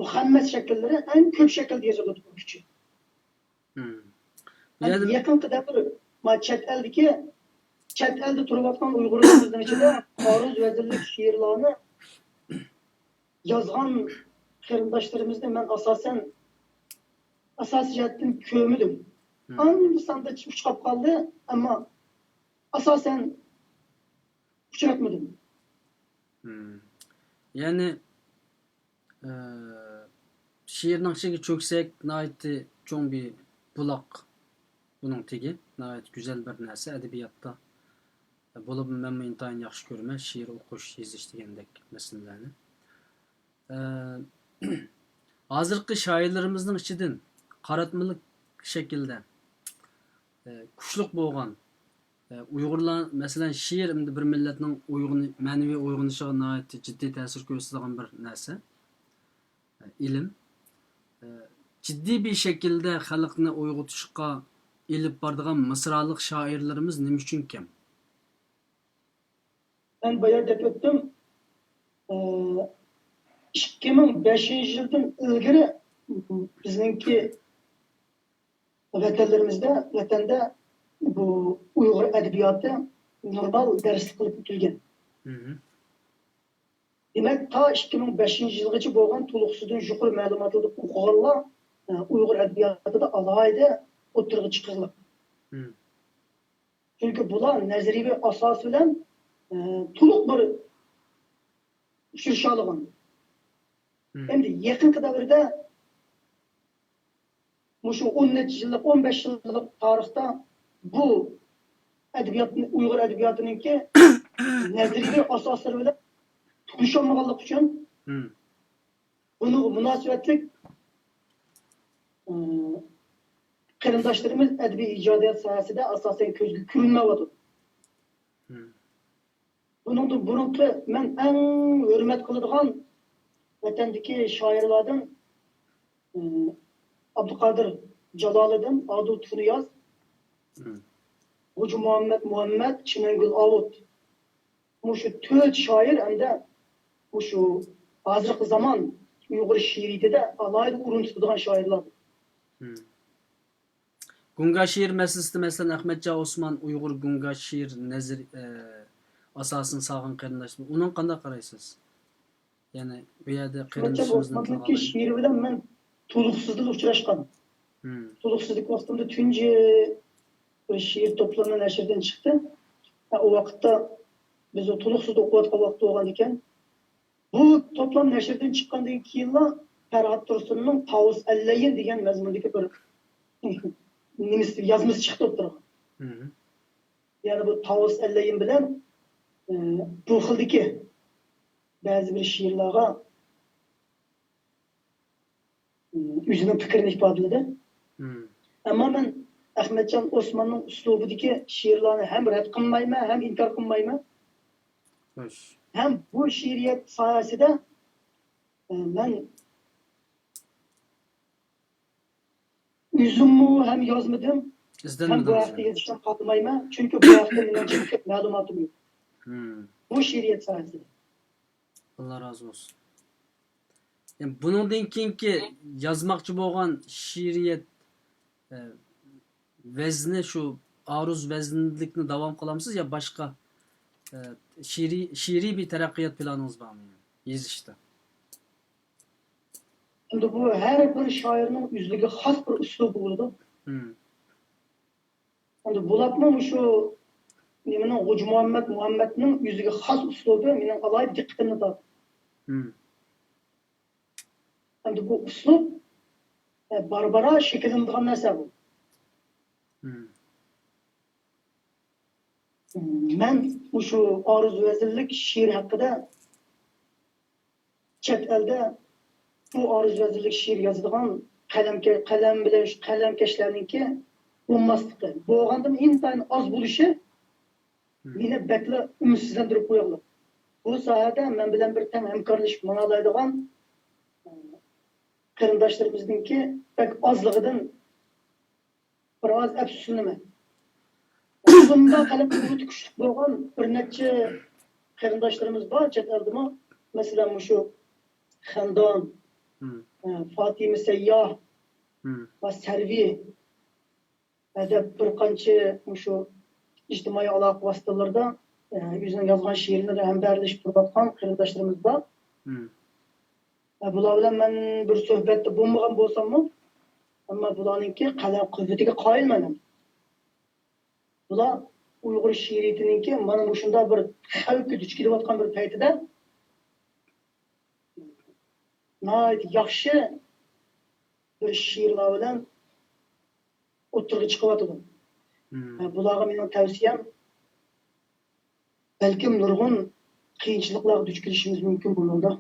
مۇخەممەس شەكىللىرى ئەڭ كۆپ شەكىلدە يېزىلىدۇ بۇ ئۈچى. مم. بۇ يەردە يېقىنقى دەۋر، ما، چەت ئەلدىكى، چەت ئەلدە تۇرۇۋاتقان ئۇيغۇرلىرىمىزنىڭ ئىچىدە ئارۇز ۋەزىنلىك شېئىرلارنى يازغان قېرىنداشلىرىمىزنى مەن ئاساسەن، ئاساسىي جەھەتتىن كۆرمىدىم. مم. ئاندىن ساندا ئۇچراپ قالدى، ئەمما ئاساسەن ئۇچراتمىدىم. مم. يەنى، ئە، شېئىرنىڭ ئىچىگە چۆكسەك، ناھايىتى چوڭ بىر بۇلاق. بۇنىڭ تېگى ناھايىتى گۈزەل بىر نەرسە ئەدەبىياتتا. بولۇپمۇ مەنمۇ ئىنتايىن ياخشى كۆرىمەن شېئىر ئوقۇش، يېزىش دېگەندەك مەسىلىلەرنى. ئە، ھازىرقى شائىرلىرىمىزنىڭ ئىچىدىن قاراتمىلىك شەكىلدە، ئە، كۈچلۈك بولغان، ئە، ئۇيغۇرلار، مەسىلەن، شېئىر ئەمدى بىر مىللەتنىڭ ئويغىنى-، مەنىۋى ئويغىنىشىغا ناھايىتى جىددىي تەسىر كۆرسىتىدىغان بىر نەرسە، ئە، ئىلىم. ئە، جىددىي بىر شەكىلدە خەلقنى ئويغىتىشقا ئېلىپ بارىدىغان مىسرالىق شائىرلىرىمىز نېمە ئۈچۈن كەم؟ مەن بايا دەپ ئۆتتۈم، ئىككى مىڭ بەشىنچى يىلدىن ئىلگىرى بىزنىڭكى ۋەتەنلىرىمىزدە، ۋەتەندە بۇ ئۇيغۇر ئەدەبىياتى نورمال دەرسلىك قىلىپ ئۆتۈلگەن. مم. دېمەك، تا ئىككى مىڭ بەشىنچى يىلغىچە بولغان تولۇقسىزدىن يۇقىرى مەلۇماتلىردا ئوقۇغانلار، ئە، ئۇيغۇر ئەدەبىياتىدا ئالاھىدە ئوتتۇرىغا چىقىرلىق. مم. چۈنكى بۇلار نەزەرىيە ئاساسى بىلەن، ئە، تولۇق بىر ئۇچرىشالىغان. مم. ئەمدى يېقىنقى دەۋردە مۇشۇ ئون نەچچە يىللىق، ئون بەش يىللىق تارىختا بۇ ئەدەبىياتنى، ئۇيغۇر ئەدەبىياتىنىڭكى نەزەرىيە ئاساسلىرى بىلەن تونۇشالمىغانلىقى ئۈچۈن، مم. بۇنىڭغا مۇناسىۋەتلىك، ئى، قېرىنداشلىرىمىز ئەدەبىي ئىجادىيەت ساھەسىدە ئاساسەن كۆزگە كۆرۈنمەيۋاتىدۇ. مم. بۇنىڭدىن بۇرۇنقى مەن ئەڭ ھۆرمەت قىلىدىغان ۋەتەندىكى شائىرلاردىن، ئى، ئابدۇقادىر جالالىدىن، ئادىل تۇرنىياز، مم. غوجا مۇھەممەد مۇھەممەد، چىمەنگۈل ئاۋۇت. مۇشۇ تۆت شائىر ھەمدە مۇشۇ ھازىرقى زامان ئۇيغۇر شېئىرىيىتىدە ئالاھىدە ئورۇن تۇتىدىغان شائىرلار. مم. گۇڭگا شېئىر مەسىلىسىدە، مەسىلەن، ئەخمەتجان ئوسمان ئۇيغۇر گۇڭگا شېئىر نەزىرى، ئە، ئاساسىنى سالغان قېرىنداش. ئۇنىڭغا قانداق قارايسىز؟ يەنى بۇ يەردە ئەخمەتجان قېرىندىشىمىزنىڭ ئوسماننىڭكى شېئىرى بىلەن مەن تولۇقسىزدا ئۇچراشقان. مم. تولۇقسىزدىكى ۋاقتىمدا تۇنجى بىر شېئىر توپلىمى نەشردىن چىقتى. ھە، ئۇ ۋاقىتتا بىز ئۇ تولۇقسىزدا ئوقۇۋاتقان ۋاقىت بولغان ئىكەن. بۇ توپلام نەشردىن چىققاندىن كېيىنلا پەرھات تۇرسۇننىڭ تاۋۇس ئەللەيىن دېگەن مەزمۇندىكى بىر نېمىسى، يازمىسى چىقتى ئوتتۇرىغا. مم. يەنى بۇ تاۋۇس ئەللەيىن بىلەن، ئى، بۇ خىلدىكى بەزى بىر شېئىرلارغا، ئى، ئۆزىنىڭ پىكرىنى ئىپادىلىدى. مم. ئەمما مەن ئەخمەتجان ئوسماننىڭ ئۇسلۇبىدىكى شېئىرلارنى ھەم رەت قىلمايمەن، ھەم ئىنكار قىلمايمەن. خوش. ھەم بۇ شېئىرىيەت ساھەسىدە، ئى، مەن ئۆزۈممۇ ھەم يازمىدىم، ھەم بۇ ھەقتە يېزىشنى خالىمايمەن. چۈنكى بۇ ھەقتە مېنىڭ جىق مەلۇماتىم يوق. مم. بۇ شېئىرىيەت ساھەسىدە. ئاللا رازى بولسۇن. يەنى بۇنىڭدىن كېيىنكى يازماقچى بولغان شېئىرىيەت، ئە، ۋەزنى، شۇ ئارۇز ۋەزىنلىكنى داۋام قىلامسىز يا باشقا، ئە، شېئىرىي، شېئىرىي بىر تەرەققىيات پىلانىڭىز بارمۇ يېزىشتا؟ ئەمدى بۇ ھەر بىر شائىرنىڭ ئۆزلۈكىگە خاس بىر ئۇسلۇبى بولىدۇ. مم. ئەمدى بولۇپمۇ مۇشۇ نېمىنىڭ، غوجا مۇھەممەد مۇھەممەدنىڭ ئۆزىگە خاس ئۇسلۇبى مېنىڭ ئالاھىدە دىققىتىمنى تارتتى. مم. ئەمدى بۇ ئۇسلۇب، ئە، بارا-بارا شەكىللىنىدىغان نەرسە بۇ. مم. مەن مۇشۇ ئارۇز ۋەزىنلىك شېئىر ھەققىدە چەت ئەلدە بۇ ئارۇز ۋەزىنلىك شېئىر يازىدىغان قەلەمكە-، قەلەم بىلەن، قەلەمكەشلەرنىڭكى بولماسلىقى، بولغاندىمۇ ئىنتايىن ئاز بولۇشى مېنى بەكلا ئۈمىدسىزلەندۈرۈپ قويغانلىق. بۇ ساھەدە مەن بىلەن بىر تەڭ ھەمكارلىشىپ ماڭالايدىغان، ئە، قېرىنداشلىرىمىزنىڭكى بەك ئازلىقىدىن بىر ئاز ئەپسۇسلىنىمەن. ئۇنىڭدا قەلەم قۇۋۋىتى كۈچلۈك بولغان بىر نەچچە قېرىنداشلىرىمىز بار چەت ئەلدىمۇ. مەسىلەن، مۇشۇ خەندان، مم. ئە، فاتىمە سەيياھ مم. ۋە سەرۋى ھەدەپ بىر قانچە مۇشۇ ئىجتىمائىي ئالاقە ۋاسىتىلىرىدا، ئە، ئۆزىنىڭ يازغان شېئىرلىرى ھەمبەرلىشىپ تۇرۇۋاتقان قېرىنداشلىرىمىز بار. مم. ئە، بۇلار بىلەن مەن بىر سۆھبەتتە بولمىغان بولساممۇ، ئەمما بۇلارنىڭكى قەلەم قۇۋۋىتىگە قايىلمەن. بۇلار ئۇيغۇر شېئىرىيىتىنىڭكى مانا مۇشۇنداق بىر خەۋپكە دۇچ كېلىۋاتقان بىر پەيتىدە ناھايىتى ياخشى بىر شېئىرلار بىلەن ئوتتۇرىغا چىقىۋاتىدۇ. مم. بۇلارغا مېنىڭ تەۋسىيەم، بەلكىم نۇرغۇن قىيىنچىلىقلارغا دۇچ كېلىشىمىز مۇمكىن بۇ يولدا.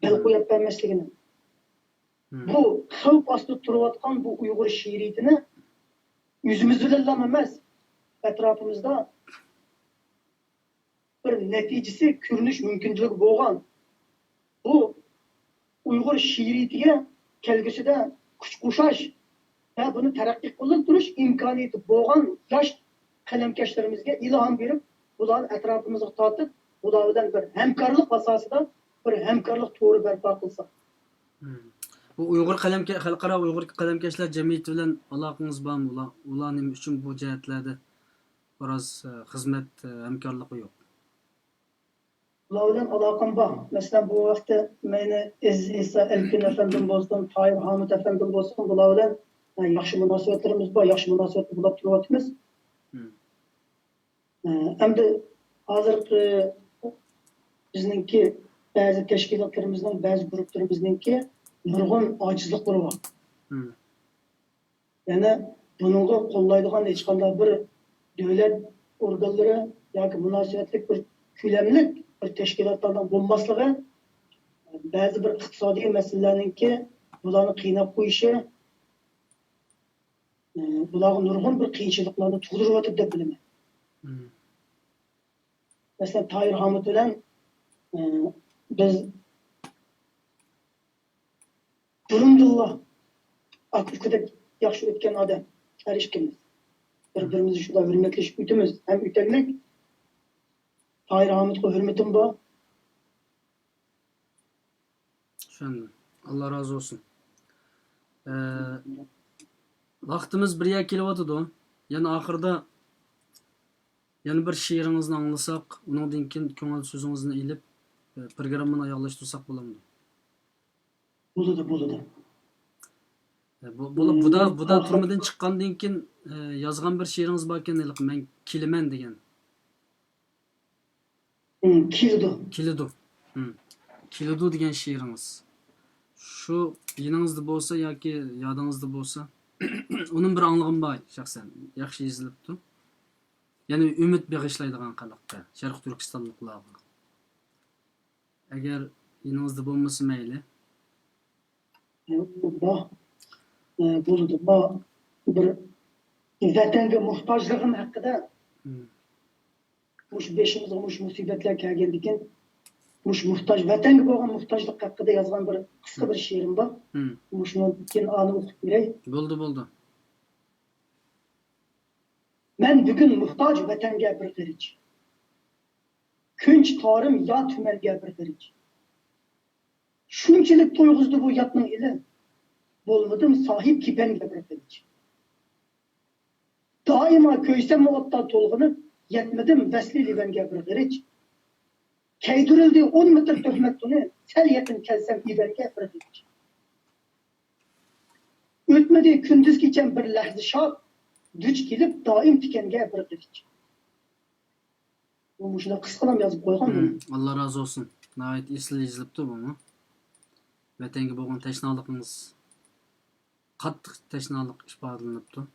بەل مم. قويۇپ بەرمەسلىكىنى. مم. بۇ خەۋپ ئاستىدا تۇرۇۋاتقان بۇ ئۇيغۇر شېئىرىيىتىنى ئۆزىمىز بىلەنلا ئەمەس، ئەتراپىمىزدا بىر نەتىجىسى كۆرۈنۈش مۇمكىنچىلىكى بولغان بۇ ئۇيغۇر شېئىرىيىتىگە كەلگۈسىدە كۈچ قوشاش ۋە بۇنى تەرەققىي قىلدۇرۇش ئىمكانىيىتى بولغان ياش قەلەمكەشلىرىمىزگە ئىلھام بېرىپ، بۇلارنى ئەتراپىمىزغا تارتىپ، بۇلار بىلەن بىر ھەمكارلىق ئاساسىدا بىر ھەمكارلىق تورى بەرپا قىلساق. مم. بۇ ئۇيغۇر قەلەمكە-، خەلقئارا ئۇيغۇر قەلەمكەشلەر جەمئىيىتى بىلەن ئالاقىڭىز بارمۇ؟ ئۇلار، ئۇلار نېمە ئۈچۈن بۇ جەھەتلەردە بىراز، ئە، خىزمەت، ئە، ھەمكارلىقى يوق؟ بۇلار بىلەن ئالاقەم بار. مەسىلەن، بۇ ۋاقىتتا مەيلى ئەزىز ئىسا ئەلكۈن ئەپەندىم بولسۇن، تاھىر ھامۇت ئەپەندىم بولسۇن، بۇلار بىلەن، ئە، ياخشى مۇناسىۋەتلىرىمىز بار، ياخشى مۇناسىۋەتتە بولۇپ تۇرۇۋاتىمىز. مم. ئە، ئەمدى ھازىرقى بىزنىڭكى بەزى تەشكىلاتلىرىمىزنىڭ، بەزى گۇرۇپپىلىرىمىزنىڭكى نۇرغۇن ئاجىزلىقلىرى بار. مم. يەنە بۇنىڭغا قوللايدىغان ھېچقانداق بىر دۆلەت ئورگانلىرى ياكى مۇناسىۋەتلىك بىر كۆلەملىك بىر تەشكىلاتلارنىڭ بولماسلىقى بەزى بىر ئىقتىسادىي مەسىلىلەرنىڭكى بۇلارنى قىيناپ قويۇشى، ئى، بۇلارغا نۇرغۇن بىر قىيىنچىلىقلارنى تۇغدۇرۇۋاتىدۇ دەپ بىلىمەن. مم. مەسىلەن، تاھىر ھامۇت بىلەن، ئى، بىز بۇرۇندىنلا ئاكا-ئۇكىدەك ياخشى ئۆتكەن ئادەم، ھەر ئىككىمىز. بىر-بىرىمىزنى شۇنداق ھۆرمەتلىشىپ ئۆتىمىز ھەم ئۆتەيلىك. تاھىر ھامۇتقا ھۆرمىتىم بار. چۈشەندىم. ئاللا رازى بولسۇن. ئە، ۋاقتىمىز بىر يەرگە كېلىۋاتىدۇ. يەنە ئاخىرىدا يەنە بىر شېئىرىڭىزنى ئاڭلىساق، ئۇنىڭدىن كېيىن كۆڭۈل سۆزىڭىزنى ئېلىپ، ئە، پروگراممىنى ئاياغلاشتۇرساق بولامدۇ؟ بولىدۇ، بولىدۇ. ئە، بۇ، بۇ، بۇدا، بۇدا تۈرمىدىن چىققاندىن كېيىن، ئە، يازغان بىر شېئىرىڭىز باركەن، ھېلىقى مەن كېلىمەن دېگەن. مم، كېلىدۇ. كېلىدۇ. مم. كېلىدۇ دېگەن شېئىرىڭىز. شۇ يېنىڭىزدا بولسا ياكى يادىڭىزدا بولسا، ئۇنىمۇ بىر ئاڭلىغۇم بار شەخسەن. ياخشى يېزىلىپتۇ. يەنى ئۈمىد بېغىشلايدىغان خەلققە، شەرقىي تۈركىستانلىقلارغا. ئەگەر يېنىڭىزدا بولمىسا مەيلى. بار. ئە، بولىدۇ. بار. بىر ۋەتەنگە موھتاجلىقىم ھەققىدە، مم. مۇشۇ بېشىمىزغا مۇشۇ مۇسىبەتلەر كەلگەندىكىن، مۇشۇ موھتاج، ۋەتەنگە بولغان موھتاجلىق ھەققىدە يازغان بىر قىسقا بىر شېئىرىم بار. مم. مۇشۇنى كېيىن ئانى ئوقۇپ بېرەي. بولدى، بولدى. مەن بۈگۈن موھتاج ۋەتەنگە بىر غېرىچ. كۈنچ تارىم يا تۈمەنگە بىر غېرىچ. شۇنچىلىك تويغۇزدى بۇ ياتنىڭ ئېلى، بولمىدىم ساھىب كېپەنگە بىر غېرىچ. دائىما كۆيسەممۇ ئوتتا تولغىنىپ، يەتمىدىم ۋەسلى لىۋەنگە بىر غېرىچ. كەيدۈرۈلدى ئون مېتىر تۆھمەت تونى، سەل يېقىن كەلسەم ئىبەنگە بىر غېرىچ. ئۆتمىدى كۈندۈز كېچەم بىر لەھزە شاد، دۇچ كېلىپ دائىم تىكەنگە بىر غېرىچ. بۇ مۇشۇنداق قىسقىلا يازىپ قويغان بۇنى. مم، ئاللا رازى بولسۇن. ناھايىتى ئېسىل يېزىلىپتۇ بۇمۇ. ۋەتەنگە بولغان تەشنالىقىڭىز، قاتتىق تەشنالىق ئىپادىلىنىپتۇ.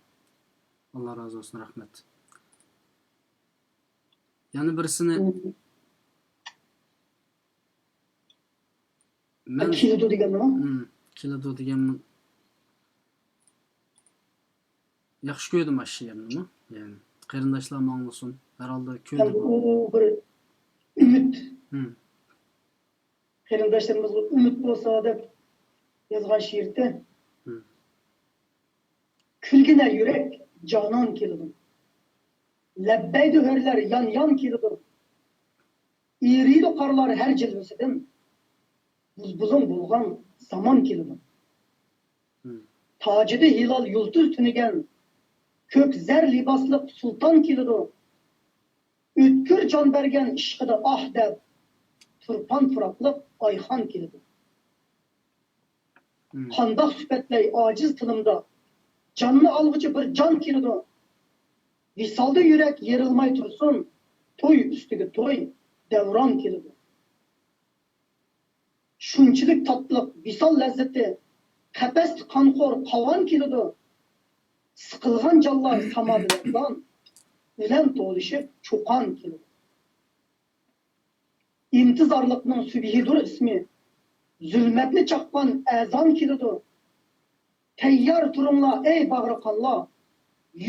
ئاللا رازى بولسۇن، رەھمەت. يەنە بىرسىنى مم. مەن كېلىدۇ دېگەننىمۇ؟ مم، كېلىدۇ دېگەننى ياخشى كۆردۈم ئاشۇ شېئىرنىمۇ. يەنى قېرىنداشلارمۇ ئاڭلىسۇن. ھەرھالدا كۆندى بۇ. بۇ بىر ئۈمىد. مم. قېرىنداشلىرىمىزغا ئۈمىد بولسا دەپ يازغان شېئىرتى. مم. كۈلگىنە يۈرەك جانان كېلىدۇ. لەببەيدۇ ھۆرلەر يان-يان كېلىدۇ. ئېرىيدۇ قارلار ھەر جىلۋىسىدىن. بۇز-بۇزۇڭ بولغان زامان كېلىدۇ. تاجىدا ھىلال يۇلتۇز تۈنىگەن، كۆك زەر لىباسلىق سۇلتان كېلىدۇ. ئۆتكۈر جان بەرگەن ئىشقىدا ئاھ دەپ، تۇرپان پۇراقلىق ئايخان كېلىدۇ. قانداق سۈپەتلەي ئاجىز تىلىمدا، جاننى ئالغۇچى بىر جان كېلىدۇ. ۋىسالدا يۈرەك يېرىلماي تۇرسۇن، توي ئۈستىگە توي، دەۋران كېلىدۇ. شۇنچىلىك تاتلىق ۋىسال لەززىتى، قەپەستە قانخور قاۋان كېلىدۇ. سىقىلغان جانلار سامادا رەزۋان، ئۆلەم توۋلىشىپ چۇقان كېلىدۇ. ئىنتىزارلىقنىڭ سۈبھىدۇر ئىسمى، زۇلمەتنى چاققان ئەزان كېلىدۇ. تەييار تۇرۇڭلار، ئەي باغرى قانلار،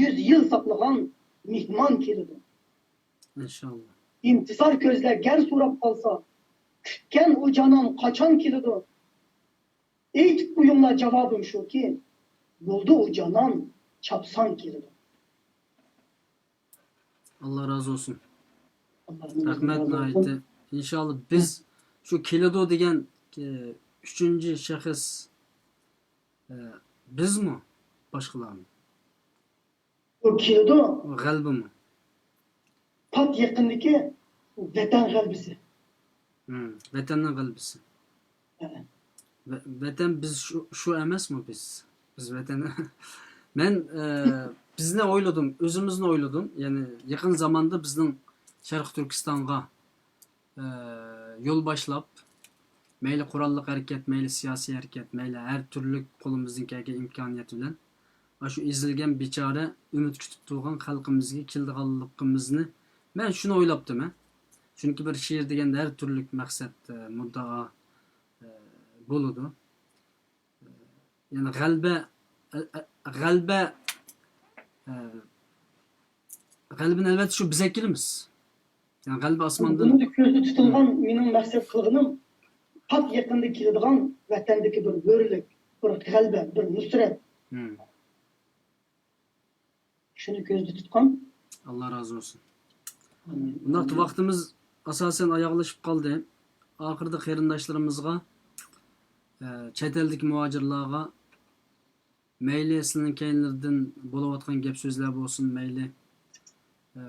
يۈز يىل ساقلىغان مېھمان كېلىدۇ. ئىنشاللا. ئىنتىزار كۆزلەر گەر سوراپ قالسا، كۈتكەن ئۇ جانان قاچان كېلىدۇ؟ ئېيتىپ قويۇڭلار، جاۋابىم شۇكى، يولدا ئۇ جانان چاپسان كېلىدۇ. ئاللا رازى بولسۇن. رەھمەت ناھايىتى. ئىنشاللا بىز شۇ كېلىدۇ دېگەن، ئە، ئۈچىنچى شەخس، ئە، بىزمۇ؟ باشقىلارمۇ؟ ئۇ كېلىدۇ. غەلىبىمۇ؟ پات يېقىندىكى ۋەتەن غەلىبىسى. ھىم، ۋەتەننىڭ غەلىبىسى. ۋە-، ۋەتەن بىز شۇ، شۇ ئەمەسمۇ بىز؟ بىز ۋەتەن. مەن، ئە، بىزنى ئويلىدىم، ئۆزىمىزنى ئويلىدىم. يەنى يېقىن زاماندا بىزنىڭ شەرقىي تۈركىستانغا، ئە، يول باشلاپ، مەيلى قوراللىق ھەرىكەت، مەيلى سىياسىي ھەرىكەت، مەيلى ھەر تۈرلۈك قولىمىزدىن كەلگەن ئىمكانىيەت بىلەن ئاشۇ ئېزىلگەن، بىچارە، ئۈمىد كۈتۈپ تۇرغان خەلقىمىزگە كېلىدىغانلىقىمىزنى مەن شۇنى ئويلاپتىمەن. چۈنكى بىر شېئىر دېگەندە ھەر تۈرلۈك مەقسەت، ئە، مۇددىئا، ئە، بولىدۇ. يەنى غەلىبە، ئە، ئە، غەلىبە، ئە، غەلىبىنى ئەلۋەتتە شۇ بىز ئەكېلىمىز. يەنى غەلىبە ئاسماندىن. بۇنى كۆزدە تۇتۇلغان مېنىڭ مەقسەت قىلغىنىم پات يېقىندا كېلىدىغان ۋەتەندىكى بىر ھۆرلۈك، بىر غەلىبە، بىر نۇسرەت. ھىم. شۇنى كۆزدە تۇتقان. ئاللا رازى بولسۇن. ئامىن. بۇنداقتا ۋاقتىمىز ئاساسەن ئاياغلىشىپ قالدى. ئاخىرىدا قېرىنداشلىرىمىزغا، ئە، چەت ئەلدىكى مۇھاجىرلارغا، مەيلى سىلىنىڭ كەينىلىرىدىن بولۇۋاتقان گەپ سۆزلەر بولسۇن، مەيلى، ئە،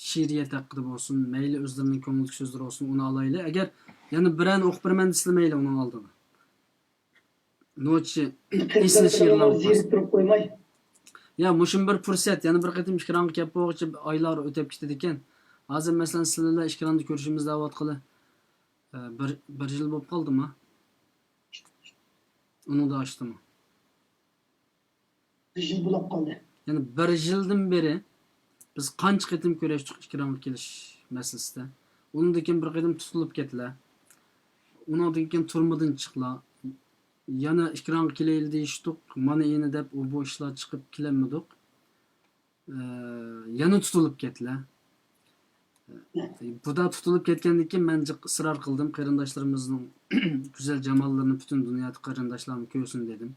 شېئىرىيەت ھەققىدە بولسۇن، مەيلى ئۆزلىرىنىڭ كۆڭلىدىكى سۆزلىرى بولسۇن، ئۇنى ئالايلى. ئەگەر يەنە بىرەرنى ئوقۇپ بېرىمەن دېسىلە، مەيلى ئۇنىڭ ئالدىدا. نوچى ئېسىل شېئىرلار بار. زېرىكتۈرۈپ قويماي. يا، مۇشۇم بىر پۇرسەت، يەنە بىر قېتىم ئېكرانغا كەپ بولغۇچە ئايلار ئۆتۈپ كېتىدىكەن. ھازىر، مەسىلەن، سىلەر بىلەن ئېكراندا كۆرۈشىمىز دەۋاتقىلى، ئە، بىر، بىر يىل بولۇپ قالدىمۇ؟ ئۇنىڭدا ئاشتىمۇ؟ بىر يىل بولۇپ قالدى. يەنى بىر يىلدىن بېرى بىز قانچە قېتىم كۆرۈشتۇق ئېكرانغا كېلىش مەسىلىسىدە. ئۇنىڭدىن كېيىن بىر قېتىم تۇتۇلۇپ كەتلە. ئۇنىڭدىن كېيىن تۈرمىدىن چىقلا. يەنە ئېكرانغا كېلەيلى دېيىشتۇق، مانا ئېنى دەپ ئۇ بۇ ئىشلار چىقىپ كېلەلمىدۇق. ئە، يەنە تۇتۇلۇپ كەتلە. بۇدا تۇتۇلۇپ كەتكەندىن كېيىن مەن جىق ئىسرار قىلدىم، قېرىنداشلىرىمىزنىڭ گۈزەل جاماللىرىنى پۈتۈن دۇنيادىكى قېرىنداشلارمۇ كۆرسۇن دېدىم.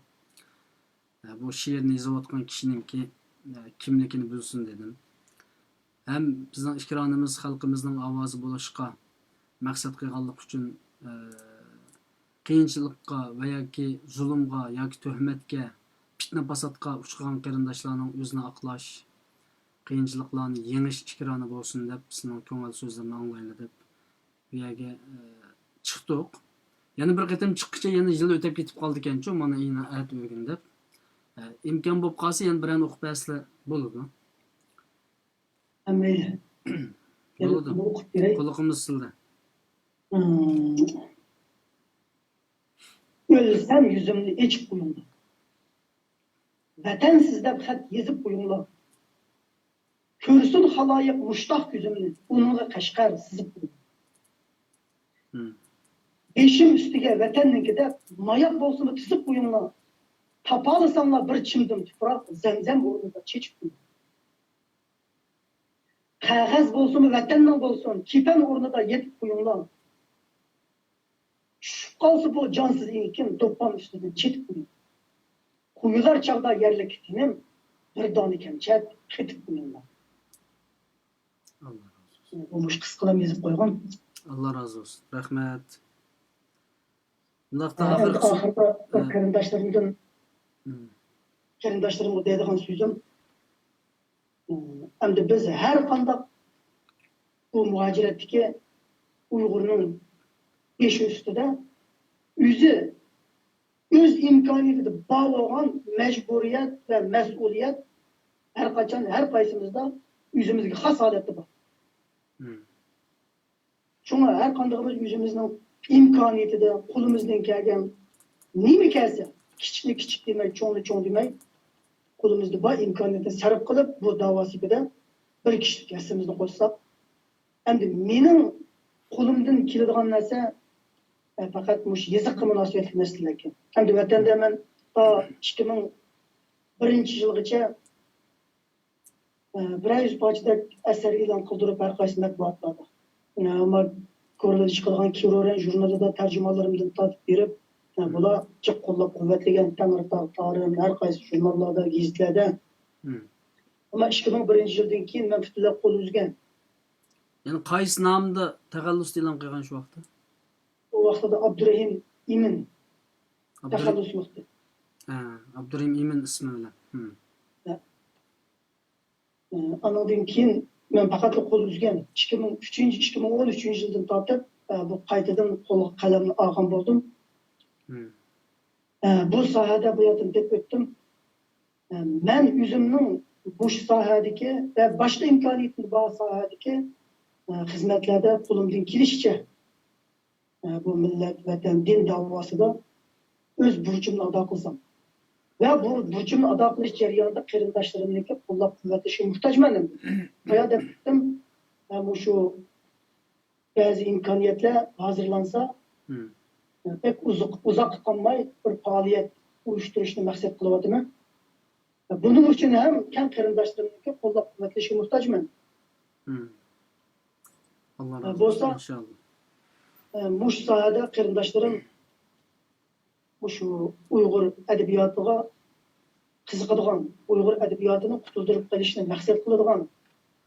ئە، بۇ شېئىرنى يېزىۋاتقان كىشىنىڭكى، ئە، كىملىكىنى بىلسۇن دېدىم. ھەم بىزنىڭ ئېكرانىمىز خەلقىمىزنىڭ ئاۋازى بولۇشقا مەقسەت قىلغانلىقى ئۈچۈن، ئە، قىيىنچىلىققا ۋە ياكى زۇلۇمغا ياكى تۆھمەتكە، پىتنە-پاساتقا ئۇچرىغان قېرىنداشلارنىڭ ئۆزىنى ئاقلاش، قىيىنچىلىقلارنى يېڭىش ئېكرانى بولسۇن دەپ، سىزنىڭ كۆڭۈل سۆزلىرىنى ئاڭلايلى دەپ بۇ يەرگە، ئە، چىقتۇق. يەنە بىر قېتىم چىققىچە يەنە يىل ئۆتۈپ كېتىپ قالىدىكەنچۇ، مانا ئەتە ئۆگۈن دەپ. ئە، ئىمكان بولۇپ قالسا يەنە بىرەرنى ئوقۇپ بەرسىلە بولىدۇ. مەيلى. بولىدۇ. بۇنى ئوقۇپ بېرەي. قۇلىقىمىز سىلدە. ئىم. ئۆلسەم يۈزۈمنى ئېچىپ قويۇڭلار. ۋەتەنسىز دەپ خەت يېزىپ قويۇڭلار. كۆرسۇن خالايىق مۇشتاق كۆزۈمنى، ئۇنىڭغا قەشقەر سىزىپ قويۇڭ. مم. بېشىم ئۈستىگە ۋەتەننىڭكى دەپ، ماياق بولسىمۇ تىزىپ قويۇڭلار. تاپالىساڭلار بىر چىمدىم تۇپراق، زەمزەم ئورنىدا چېچىپ قويۇڭ. قەغەز بولسىمۇ ۋەتەننىڭ بولسۇن، كېپەن ئورنىدا يېپىپ قويۇڭلار. چۈشۈپ قالسا بۇ جانسىز ئېكىن، دوپپام ئۈستىدىن چېتىپ قويۇڭ. قۇيۇلار چاغدا يەرلىككە تېنىم، بىر دانە كەمچەت قېتىپ ئۇنىڭغا. ئاللا رازى بولسۇن. بۇ مۇشۇ قىسقىلام يېزىپ قويغان. ئاللا رازى بولسۇن. رەھمەت. مۇنداق ئەمدى ئاخىرقى ئاخىرىدا بىر ھە. قېرىنداشلىرىمدىن مم. قېرىنداشلىرىمغا دەيدىغان سۆزۈم، ئەمدى بىز ھەر قانداق بۇ مۇھاجىرەتتىكى ئۇيغۇرنىڭ بېشى ئۈستىدە ئۆزى ئۆز ئىمكانىيىتىدە بار بولغان مەجبۇرىيەت ۋە مەسئۇلىيەت ھەر قاچان ھەر قايسىمىزدا ئۆزىمىزگە خاس ھالەتتە بار. مم. شۇڭا ھەر قاندىقىمىز ئۆزىمىزنىڭ ئىمكانىيىتىدە قولىمىزدىن كەلگەن نېمە كەلسە، كىچىكنى كىچىك دېمەي، چوڭنى چوڭ دېمەي، قولىمىزدا بار ئىمكانىيەتنى سەرپ قىلىپ، بۇ داۋا سېپىدە بىر كىشىلىك ھەسسىمىزنى قوشساق، ئەمدى مېنىڭ قولۇمدىن كېلىدىغان نەرسە، ئە، پەقەت مۇشۇ يېزىققا مۇناسىۋەتلىك مەسىلىلەركەن. ئەمدى ۋەتەندە مەن تا ئىككى مىڭ بىرىنچى يىلغىچە، ئە، بىرەر يۈز پارچىدەك ئەسەر ئېلان قىلدۇرۇپ، ھەر قايسى مەتبۇئاتلاردا. ئە، ئەمما كورلىدا چىقىدىغان كىرورەن ژۇرنىلىدا تەرجىمانلىرىمدىن تارتىپ بېرىپ، ئە، بۇلار جىق قوللاپ قۇۋۋەتلىگەن تەڭرىتاغ تارىم، ھەر قايسى ژۇرناللاردا، گېزىتلەردە. مم. ئەمما ئىككى مىڭ بىرىنچى يىلدىن كېيىن مەن پۈتۈنلەي قول ئۈزگەن. يەنى قايسى نامدا تەخەللۇس ئېلان قىلغان شۇ ۋاقىتتا؟ ئۇ ۋاقىتتا ئابدۇرېھىم ئىمىن ئابدۇر- تەخەللۇس ۋاقتى. ھە، ئابدۇرېھىم ئىمىن ئىسمى بىلەن. مم. ئە، ئانىڭدىن كېيىن مەن پەقەتلا قول ئۈزگەن. ئىككى مىڭ ئۈچىنچى، ئىككى مىڭ ئون ئۈچىنچى يىلدىن تارتىپ، ئە، بۇ قايتىدىن قولغا قەلەمنى ئالغان بولدۇم. مم. ئە، بۇ ساھەدە بۇ يەردىن دەپ ئۆتتۈم. ئە، مەن ئۆزۈمنىڭ مۇشۇ ساھەدىكى ۋە باشقا ئىمكانىيىتىم بار ساھەدىكى، ئە، خىزمەتلەردە قولۇمدىن كېلىشىچە، ئە، بۇ مىللەت، ۋەتەن، دىن داۋاسىدا ئۆز بۇرچۇمنى ئادا قىلسام ۋە بۇ بۇرچۇمنى ئادا قىلىش جەريانىدا قېرىنداشلىرىمنىڭكى قوللاپ قۇۋۋەتلىشىگە موھتاجمەن ئەمدى. بايا دەپ ئۆتتۈم، ئە، مۇشۇ بەزى ئىمكانىيەتلەر ھازىرلانسا، مم. بەك ئۇزاق، ئۇزاققا قالماي بىر پائالىيەت ئۇيۇشتۇرۇشنى مەقسەت قىلىۋاتىمەن. بۇنىڭ ئۈچۈن ھەم كەڭ قېرىنداشلىرىمنىڭكى قوللاپ قۇۋۋەتلىشىگە موھتاجمەن. مم. ئاللا رازى بولسا، بولسۇن، ئىنشاللا. مۇشۇ ساھەدە قېرىنداشلىرىم مۇشۇ ئۇيغۇر ئەدەبىياتىغا قىزىقىدىغان، ئۇيغۇر ئەدەبىياتىنى قۇتۇلدۇرۇپ قېلىشنى مەقسەت قىلىدىغان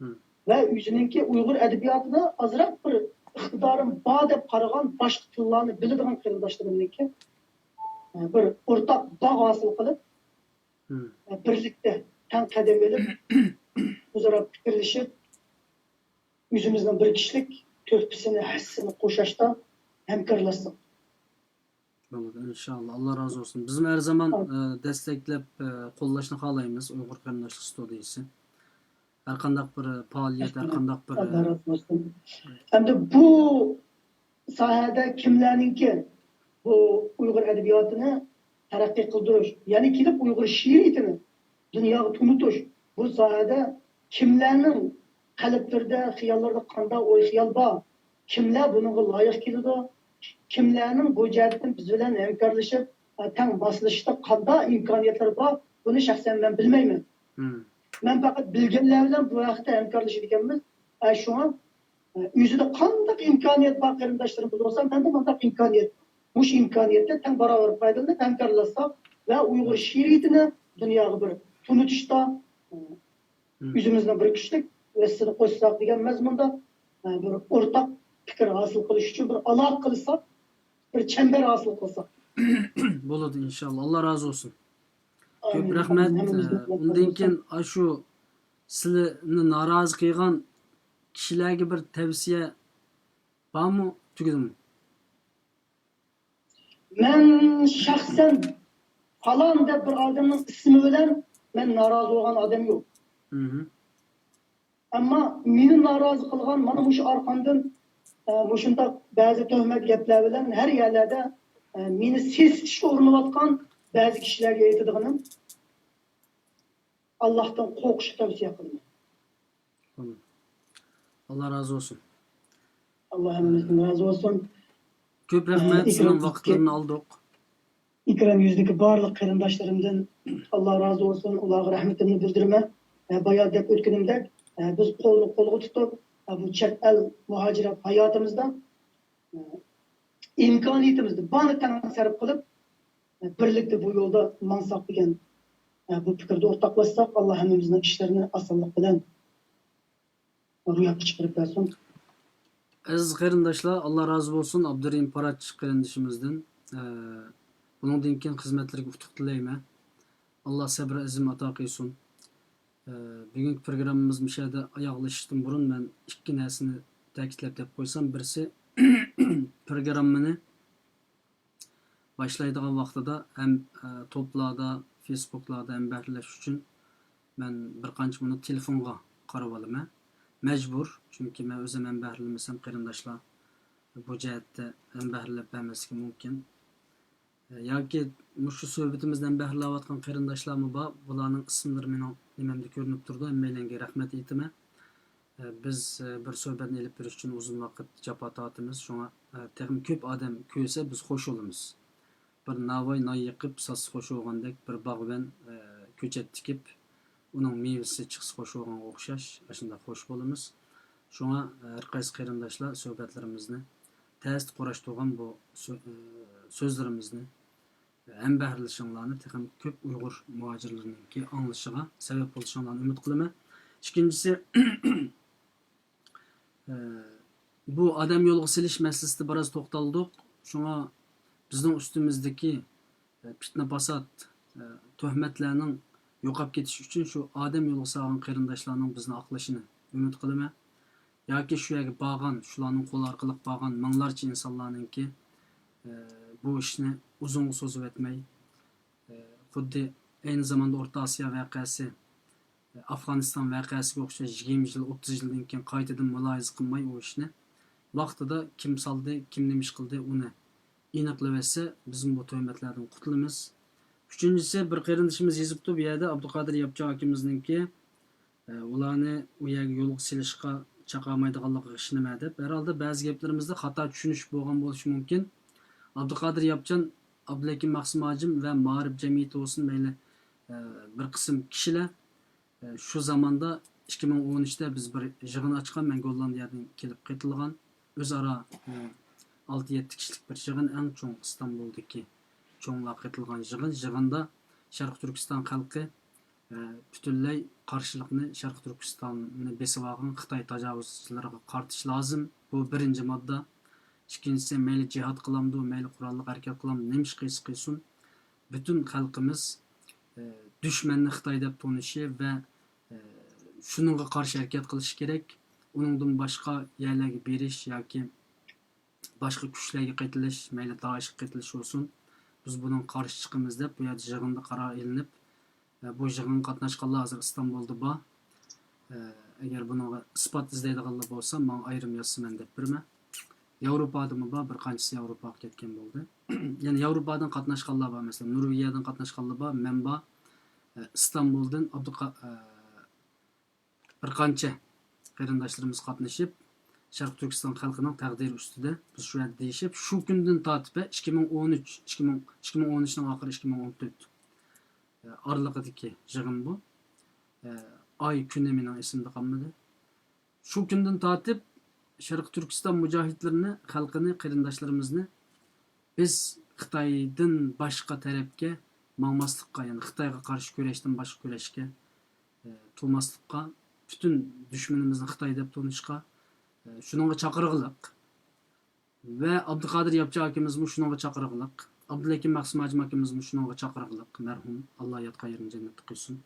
مم. ۋە ئۆزىنىڭكى ئۇيغۇر ئەدەبىياتىدا ئازراق بىر ئىقتىدارىم بار دەپ قارىغان باشقا تىللارنى بىلىدىغان قېرىنداشلىرىمنىڭكى، ئە، بىر ئورتاق باغ ھاسىل قىلىپ، مم. ئە، بىرلىكتە تەڭ قەدەم ئېلىپ، ئۆزئارا پىكىرلىشىپ، ئۆزىمىزنىڭ بىر كىشىلىك تۆھپىسىنى، ھەسسىسىنى قوشاشتا ھەمكارلاشساق. بولىدۇ، ئىنشاللا. ئاللا رازى بولسۇن. بىزمۇ ھەر زامان، ئە، دەستەكلەپ، ئە، قوللاشنى خالايمىز ئۇيغۇر قېرىنداشلىق ستۇدىيىسى. ھەر قانداق بىر پائالىيەت، ھەر قانداق بىر، ئە، ئاللا رازى بولسۇن. ئەمدى بۇ ساھەدە كىملەرنىڭكى بۇ ئۇيغۇر ئەدەبىياتىنى تەرەققىي قىلدۇرۇش، يەنى كېلىپ ئۇيغۇر شېئىرىيىتىنى دۇنياغا تونۇتۇش، بۇ ساھەدە كىملەرنىڭ قەلبلىرىدە، خىياللىرىدا قانداق ئوي-خىيال بار، كىملەر بۇنىڭغا لايىق كېلىدۇ، كىملەرنىڭ بۇ جەھەتتىن بىز بىلەن ھەمكارلىشىپ، تەڭ ماسلىشىشتا قانداق ئىمكانىيەتلەر بار، بۇنى شەخسەن مەن بىلمەيمەن. مم. مەن پەقەت بىلگەنلەر بىلەن بۇ ھەقتە ھەمكارلىشىدىكەنمىز. ئە، شۇڭا، ئە، ئۆزىدە قانداق ئىمكانىيەت بار قېرىنداشلىرىمىز بولسا، مەندە مۇنداق ئىمكانىيەت بار. مۇشۇ ئىمكانىيەتتىن تەڭ باراۋەر پايدىلىنىپ ھەمكارلاشساق ۋە ئۇيغۇر شېئىرىيىتىنى دۇنياغا بىر تونۇتۇشتا، ئە، مم. ئۆزىمىزنىڭ بىر كىشىلىك ھەسسىسىنى قوشساق دېگەن مەزمۇندا، ئە، بىر ئورتاق پىكىر ھاسىل قىلىش ئۈچۈن بىر ئالاقە قىلساق، بىر چەمبەر ھاسىل قىلساق. بولىدۇ، ئىنشاللا. ئاللا رازى بولسۇن. كۆپ ئامىن. رەھمەت. ھەممىمىزگە ئە، ئۇندىن كېيىن ئاشۇ سىلىنى نارازى قىلغان كىشىلەرگە بىر تەۋسىيە بارمۇ؟ تۈگىدىمۇ؟ مەن شەخسەن پالان دەپ بىر ئادەمنىڭ ئىسمى بىلەن مەن نارازى بولغان ئادەم يوق. مم. ئەمما مېنى نارازى قىلغان مانا مۇشۇ ئارقامدىن، ئە، مۇشۇنداق بەزى تۆھمەت گەپلەر بىلەن ھەر يەرلەردە، ئە، مېنى سېسىتىشكە ئۇرۇنۇۋاتقان بەزى كىشىلەرگە ئېيتىدىغىنىم، ئاللاھتىن قورقۇشقا تەۋسىيە قىلىمەن. ئاللا رازى بولسۇن. ئاللا ھەممىمىزدىن رازى بولسۇن. كۆپ رەھمەت، ئىكرام سىلەرنىڭ يۈزلۈك، ۋاقىتلىرىنى ئالدۇق. ئىكرام يۈزلۈكى بارلىق قېرىنداشلىرىمدىن ئاللا رازى بولسۇن، ئۇلارغا رەھمىتىمنى بىلدۈرىمەن. ئە، بايا دەپ ئۆتكىنىمدەك، ئە، بىز قولنى قولغا تۇتۇپ، ئە، بۇ چەت ئەل مۇھاجىرەت ھاياتىمىزدا، ئە، ئىمكانىيىتىمىزنى بارىنى تەڭ سەرپ قىلىپ، بىرلىكتە بۇ يولدا ماڭساق دېگەن، ئە، بۇ پىكىردە ئورتاقلاشساق، ئاللا ھەممىمىزنىڭ ئىشلىرىنى ئاسانلىق بىلەن روياپقا چىقىرىپ بەرسۇن. ئەزىز قېرىنداشلار، ئاللا رازى بولسۇن ئابدۇرېھىم پاراچ قېرىندىشىمىزدىن. ئە، بۇنىڭدىن كېيىن خىزمەتلىرىگە ئۇتۇق تىلەيمەن. ئاللا سەبرى ئەزىم ئاتا قىلسۇن. ئە، بۈگۈنكى پروگراممىمىز مۇشۇ يەردە ئاياغلىشىشتىن بۇرۇن مەن ئىككى نەرسىنى تەكىتلەپ دەپ قويسام، بىرسى، پروگراممىنى باشلايدىغان ۋاقتىدا ھەم، ئە، توپلاردا، فېيسبۇكلاردا ھەمبەھىرلەش ئۈچۈن مەن بىر قانچە مىنۇت تېلېفونغا قاراپ ئالىمەن. مەجبۇر، چۈنكى مەن ئۆزۈم ھەمبەھىرلىمىسەم، قېرىنداشلار بۇ جەھەتتە ھەمبەھىرلەپ بەرمەسلىكى مۇمكىن. ياكى مۇشۇ سۆھبىتىمىزدىن بەھرىلەنىۋاتقان قېرىنداشلارمۇ بار. بۇلارنىڭ ئىسىملىرى مېنىڭ نېمەمدە كۆرۈنۈپ تۇرىدۇ. ھەممەيلەنگە رەھمەت ئېيتىمەن. بىز بىر سۆھبەتنى ئېلىپ بېرىش ئۈچۈن ئۇزۇن ۋاقىت جاپا تارتىمىز. شۇڭا تېخىمۇ كۆپ ئادەم كۆرسە، بىز خوش بولىمىز. بىر ناۋاي نان يېقىپ ساتسا خوش بولغاندەك، بىر باغۋەن كۆچەت تىكىپ، ئۇنىڭ مېۋىسى چىقسا خوش بولغانغا ئوخشاش، ئاشۇنداق خوش بولىمىز. شۇڭا ھەر قايسى قېرىنداشلار سۆھبەتلىرىمىزنى تەستە قۇراشتۇرغان بۇ سۆ-، سۆزلىرىمىزنى ھەمبەھىرلىشىڭلارنى تېخىمۇ كۆپ ئۇيغۇر مۇھاجىرلىرىنىڭكى ئاڭلىشىغا سەۋەب بولۇشۇڭلارنى ئۈمىد قىلىمەن. ئىككىنچىسى، ئە، بۇ ئادەم يولغا سېلىش مەسىلىسىدە بىراز توختالدۇق. شۇڭا بىزنىڭ ئۈستىمىزدىكى، ئە، پىتنە-پاسات، ئە، تۆھمەتلەرنىڭ يوقاپ كېتىشى ئۈچۈن شۇ ئادەم يولغا سالغان قېرىنداشلارنىڭ بىزنى ئاقلىشىنى ئۈمىد قىلىمەن. ياكى شۇ يەرگە بارغان، شۇلارنىڭ قولى ئارقىلىق بارغان مىڭلارچە ئىنسانلارنىڭكى، ئە، بۇ ئىشنى ئۇزۇنغا سوزۇۋەتمەي، ئە، خۇددى ئەينى زاماندا ئورتا ئاسىيا ۋەقەسى، ئە، ئافغانىستان ۋەقەسىگە ئوخشاش يىگىرمە يىل، ئوتتۇز يىلدىن كېيىن قايتىدىن مۇلاھىزە قىلماي ئۇ ئىشنى، ۋاقتىدا كىم سالدى، كىم نېمە ئىش قىلدى، ئۇنى ئېنىقلىۋەتسە، بىزمۇ بۇ تۆھمەتلەردىن قۇتۇلىمىز. ئۈچىنچىسى، بىر قېرىندىشىمىز يېزىپتۇ بۇ يەردە، ئابدۇقادىر ياپچان ئاكىمىزنىڭكى، ئە، ئۇلارنى ئۇ يەرگە يولغا سېلىشقا چاقىرمايدىغانلىقىغا ئىشىنىمەن دەپ. ھەرھالدا بەزى گەپلىرىمىزدە خاتا چۈشىنىش بولغان بولۇشى مۇمكىن. ئابدۇقادىر ياپچان، ئابدۇلھەكىم مەخسۇم ھاجىم ۋە مائارىپ جەمئىيىتى بولسۇن، مەيلى، ئە، بىر قىسىم كىشىلەر، ئە، شۇ زاماندا ئىككى مىڭ ئون ئۈچتە بىز بىر يىغىن ئاچقان، مەن گوللاندىيەدىن كېلىپ قېتىلغان. ئۆزئارا، ئە، ئالتە يەتتە كىشىلىك بىر يىغىن، ئەڭ چوڭ ئىستانبۇلدىكى چوڭلار قېتىلغان يىغىن. يىغىندا شەرقىي تۈركىستان خەلقى، ئە، پۈتۈنلەي قارشىلىقنى شەرقىي تۈركىستاننى بېسىۋالغان خىتاي تاجاۋۇزچىلىرىغا قارىتىش لازىم. بۇ بىرىنچى ماددا. ئىككىنچىسى، مەيلى جىھاد قىلامدۇ، مەيلى قوراللىق ھەرىكەت قىلامدۇ، نېمە ئىش قىلسا قىلسۇن، پۈتۈن خەلقىمىز، ئە، دۈشمەننى خىتاي دەپ تونۇشى ۋە، ئە، شۇنىڭغا قارشى ھەرىكەت قىلىشى كېرەك. ئۇنىڭدىن باشقا يەرلەرگە بېرىش ياكى باشقا كۈچلەرگە قېتىلىش، مەيلى دائىشقا قېتىلىش بولسۇن، بىز بۇنىڭغا قارشى چىقىمىز دەپ بۇ يەردە يىغىندا قارار ئېلىنىپ، ئە، بۇ يىغىنغا قاتناشقانلار ھازىر ئىستانبۇلدا بار. ئە، ئەگەر بۇنىڭغا ئىسپات ئىزدەيدىغانلار بولسا، ماڭا ئايرىم يازسا مەن دەپ بېرىمەن. ياۋروپادىمۇ بار، بىر قانچىسى ياۋروپاغا كەتكەن بولدى. يەنە ياۋروپادىن قاتناشقانلار بار، مەسىلەن، نورۋېگىيەدىن قاتناشقانلار بار، مەن بار. ئە، ئىستانبۇلدىن ئابدۇقا-، ئە، بىر قانچە قېرىنداشلىرىمىز قاتنىشىپ، شەرقىي تۈركىستان خەلقىنىڭ تەقدىرى ئۈستىدە بىز شۇ يەردە دېيىشىپ، شۇ كۈندىن تارتىپ، ئىككى مىڭ ئون ئۈچ، ئىككى مىڭ، ئىككى مىڭ ئون ئۈچنىڭ ئاخىرى، ئىككى مىڭ ئون تۆت ئارىلىقىدىكى يىغىن بۇ. ئاي، كۈنى مېنىڭ ئېسىمدە قالمىدى. شۇ كۈندىن تارتىپ شەرقىي تۈركىستان مۇجاھىدلىرىنى، خەلقىنى، قېرىنداشلىرىمىزنى بىز خىتايدىن باشقا تەرەپكە ماڭماسلىققا، يەنى خىتايغا قارشى كۈرەشتىن باشقا كۈرەشكە، ئە، تۇرماسلىققا، پۈتۈن دۈشمىنىمىزنى خىتاي دەپ تونۇشقا، ئە، شۇنىڭغا چاقىرغىلىق. ۋە ئابدۇقادىر ياپچان ئاكىمىزمۇ شۇنىڭغا چاقىرغىلىق. ئابدۇلھەكىم مەخسۇم ھاجىم ئاكىمىزمۇ شۇنىڭغا چاقىرغىلىق. مەرھۇم، ئاللا ياتقان يېرىنى جەننەتتە قىلسۇن.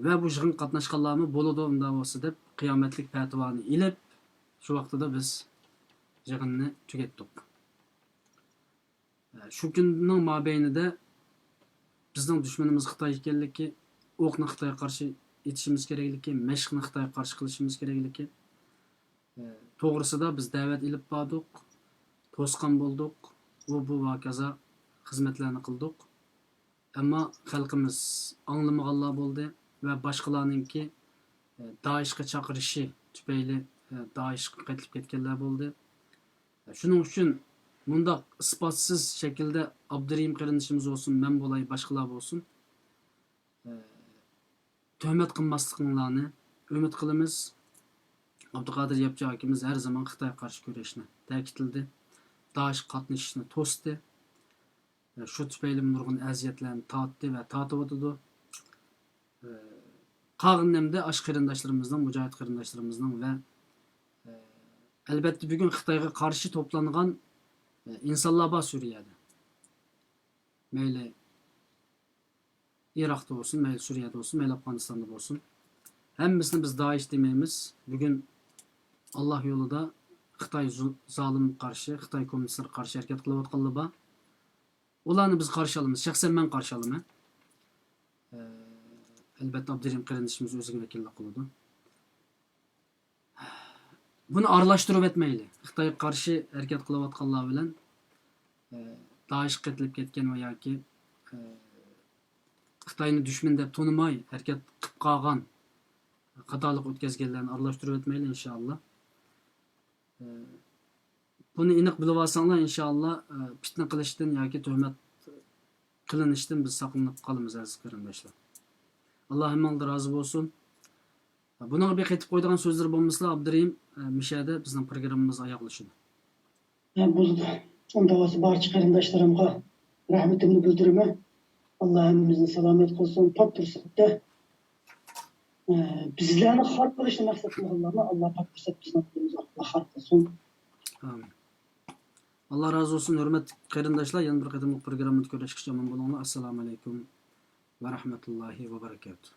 ۋە بۇ يىغىنغا قاتناشقانلارمۇ بولىدۇ، ئۇنداق بولسا دەپ قىيامەتلىك پەتىۋانى ئېلىپ، شۇ ۋاقتىدا بىز يىغىننى تۈگەتتۇق. شۇ كۈننىڭ مابەينىدە بىزنىڭ دۈشمىنىمىز خىتاي ئىكەنلىكى، ئوقنى خىتايغا قارشى ئېتىشىمىز كېرەكلىكى، مەشىقنى خىتايغا قارشى قىلىشىمىز كېرەكلىكى، ئە، توغرىسىدا بىز دەۋەت ئېلىپ باردۇق، توسقان بولدۇق، ئۇ بۇ ۋاكازا خىزمەتلەرنى قىلدۇق. ئەمما خەلقىمىز ئاڭلىمىغانلار بولدى ۋە باشقىلارنىڭكى، ئە، دائىشقا چاقىرىشى تۈپەيلى، ئە، دائىشقا قېتىلىپ كەتكەنلەر بولدى. شۇنىڭ ئۈچۈن مۇنداق ئىسپاتسىز شەكىلدە ئابدۇرېھىم قېرىندىشىمىز بولسۇن، مەن بولاي، باشقىلار بولسۇن، ئە، تۆھمەت قىلماسلىقىڭلارنى ئۈمىد قىلىمىز. ئابدۇقادىر ياپچان ئاكىمىز ھەر زامان خىتايغا قارشى كۈرەشنى تەكىتلىدى، دائىشقا قاتنىشىشنى توستى. شۇ تۈپەيلىمۇ نۇرغۇن ئەزىيەتلەرنى تارتتى ۋە تارتىۋاتىدۇ. قالغىنى ئەمدى ئاشۇ قېرىنداشلىرىمىزنىڭ، مۇجاھىد قېرىنداشلىرىمىزنىڭ ۋە ئەلۋەتتە بۈگۈن خىتايغا قارشى توپلانغان ئىنسانلار بار سۈرىيەدە. مەيلى ئىراقتا بولسۇن، مەيلى سۈرىيەدە بولسۇن، مەيلى ئافغانىستاندا بولسۇن. ھەممىسىنى بىز دائىش دېمەيمىز. بۈگۈن ئاللا يولىدا خىتاي زۇ-، زالىمغا قارشى، خىتاي كوممۇنىستلىرىغا قارشى ھەرىكەت قىلىۋاتقانلار بار. ئۇلارنى بىز قارشى ئالىمىز. شەخسەن مەن قارشى ئالىمەن. ئەلبەتتە، ئابدۇرېھىم قېرىندىشىمىز ئۆزىگە ۋەكىللىك قىلىدۇ. بۇنى ئارىلاشتۇرۇۋەتمەيلى. خىتايغا قارشى ھەرىكەت قىلىۋاتقانلار بىلەن، ئە، دائىشقا قېتىلىپ كەتكەن ۋە ياكى، ئە، خىتاينى دۈشمەن دەپ تونۇماي ھەرىكەت قىلىپ قالغان، خاتالىق ئۆتكەزگەنلەرنى ئارىلاشتۇرۇۋەتمەيلى، ئىنشائاللا. ئە، بۇنى ئېنىق بىلىۋالساڭلار، ئىنشائاللا، ئە، پىتنە قىلىشتىن ياكى تۆھمەت قىلىنىشتىن بىز ساقلىنىپ قالىمىز، ئەزىز قېرىنداشلار. ئاللا ھەممىڭلاردىن رازى بولسۇن. بۇنىڭغا بىر قېتىپ قويىدىغان سۆزلىرى بولمىسىلا، ئابدۇرېھىم، ئە، مىشەدە بىزنىڭ پروگراممىمىز ئاياغلىشىدۇ. ھە، بولىدۇ. ئۇنداق بولسا بارچە قېرىنداشلىرىمغا رەھمىتىمنى بىلدۈرىمەن. ئاللا ھەممىمىزنى سالامەت قىلسۇن. پات پۇرسەتتە، ئە، بىزلەرنى خار قىلىشنى مەقسەت قىلغانلارنى ئاللا پات پۇرسەت بىزنىڭ قولىمىزغا خار قىلسۇن. ئامىن. ئاللا رازى بولسۇن، ھۆرمەتلىك قېرىنداشلار. يەنە بىر قېتىملىق پروگراممىدا كۆرۈشكىچە ئامان بولۇڭلار. ئەسسالامۇ ئەلەيكۇم ۋە رەھمەتۇللاھى ۋە بەرەكاتۇھ.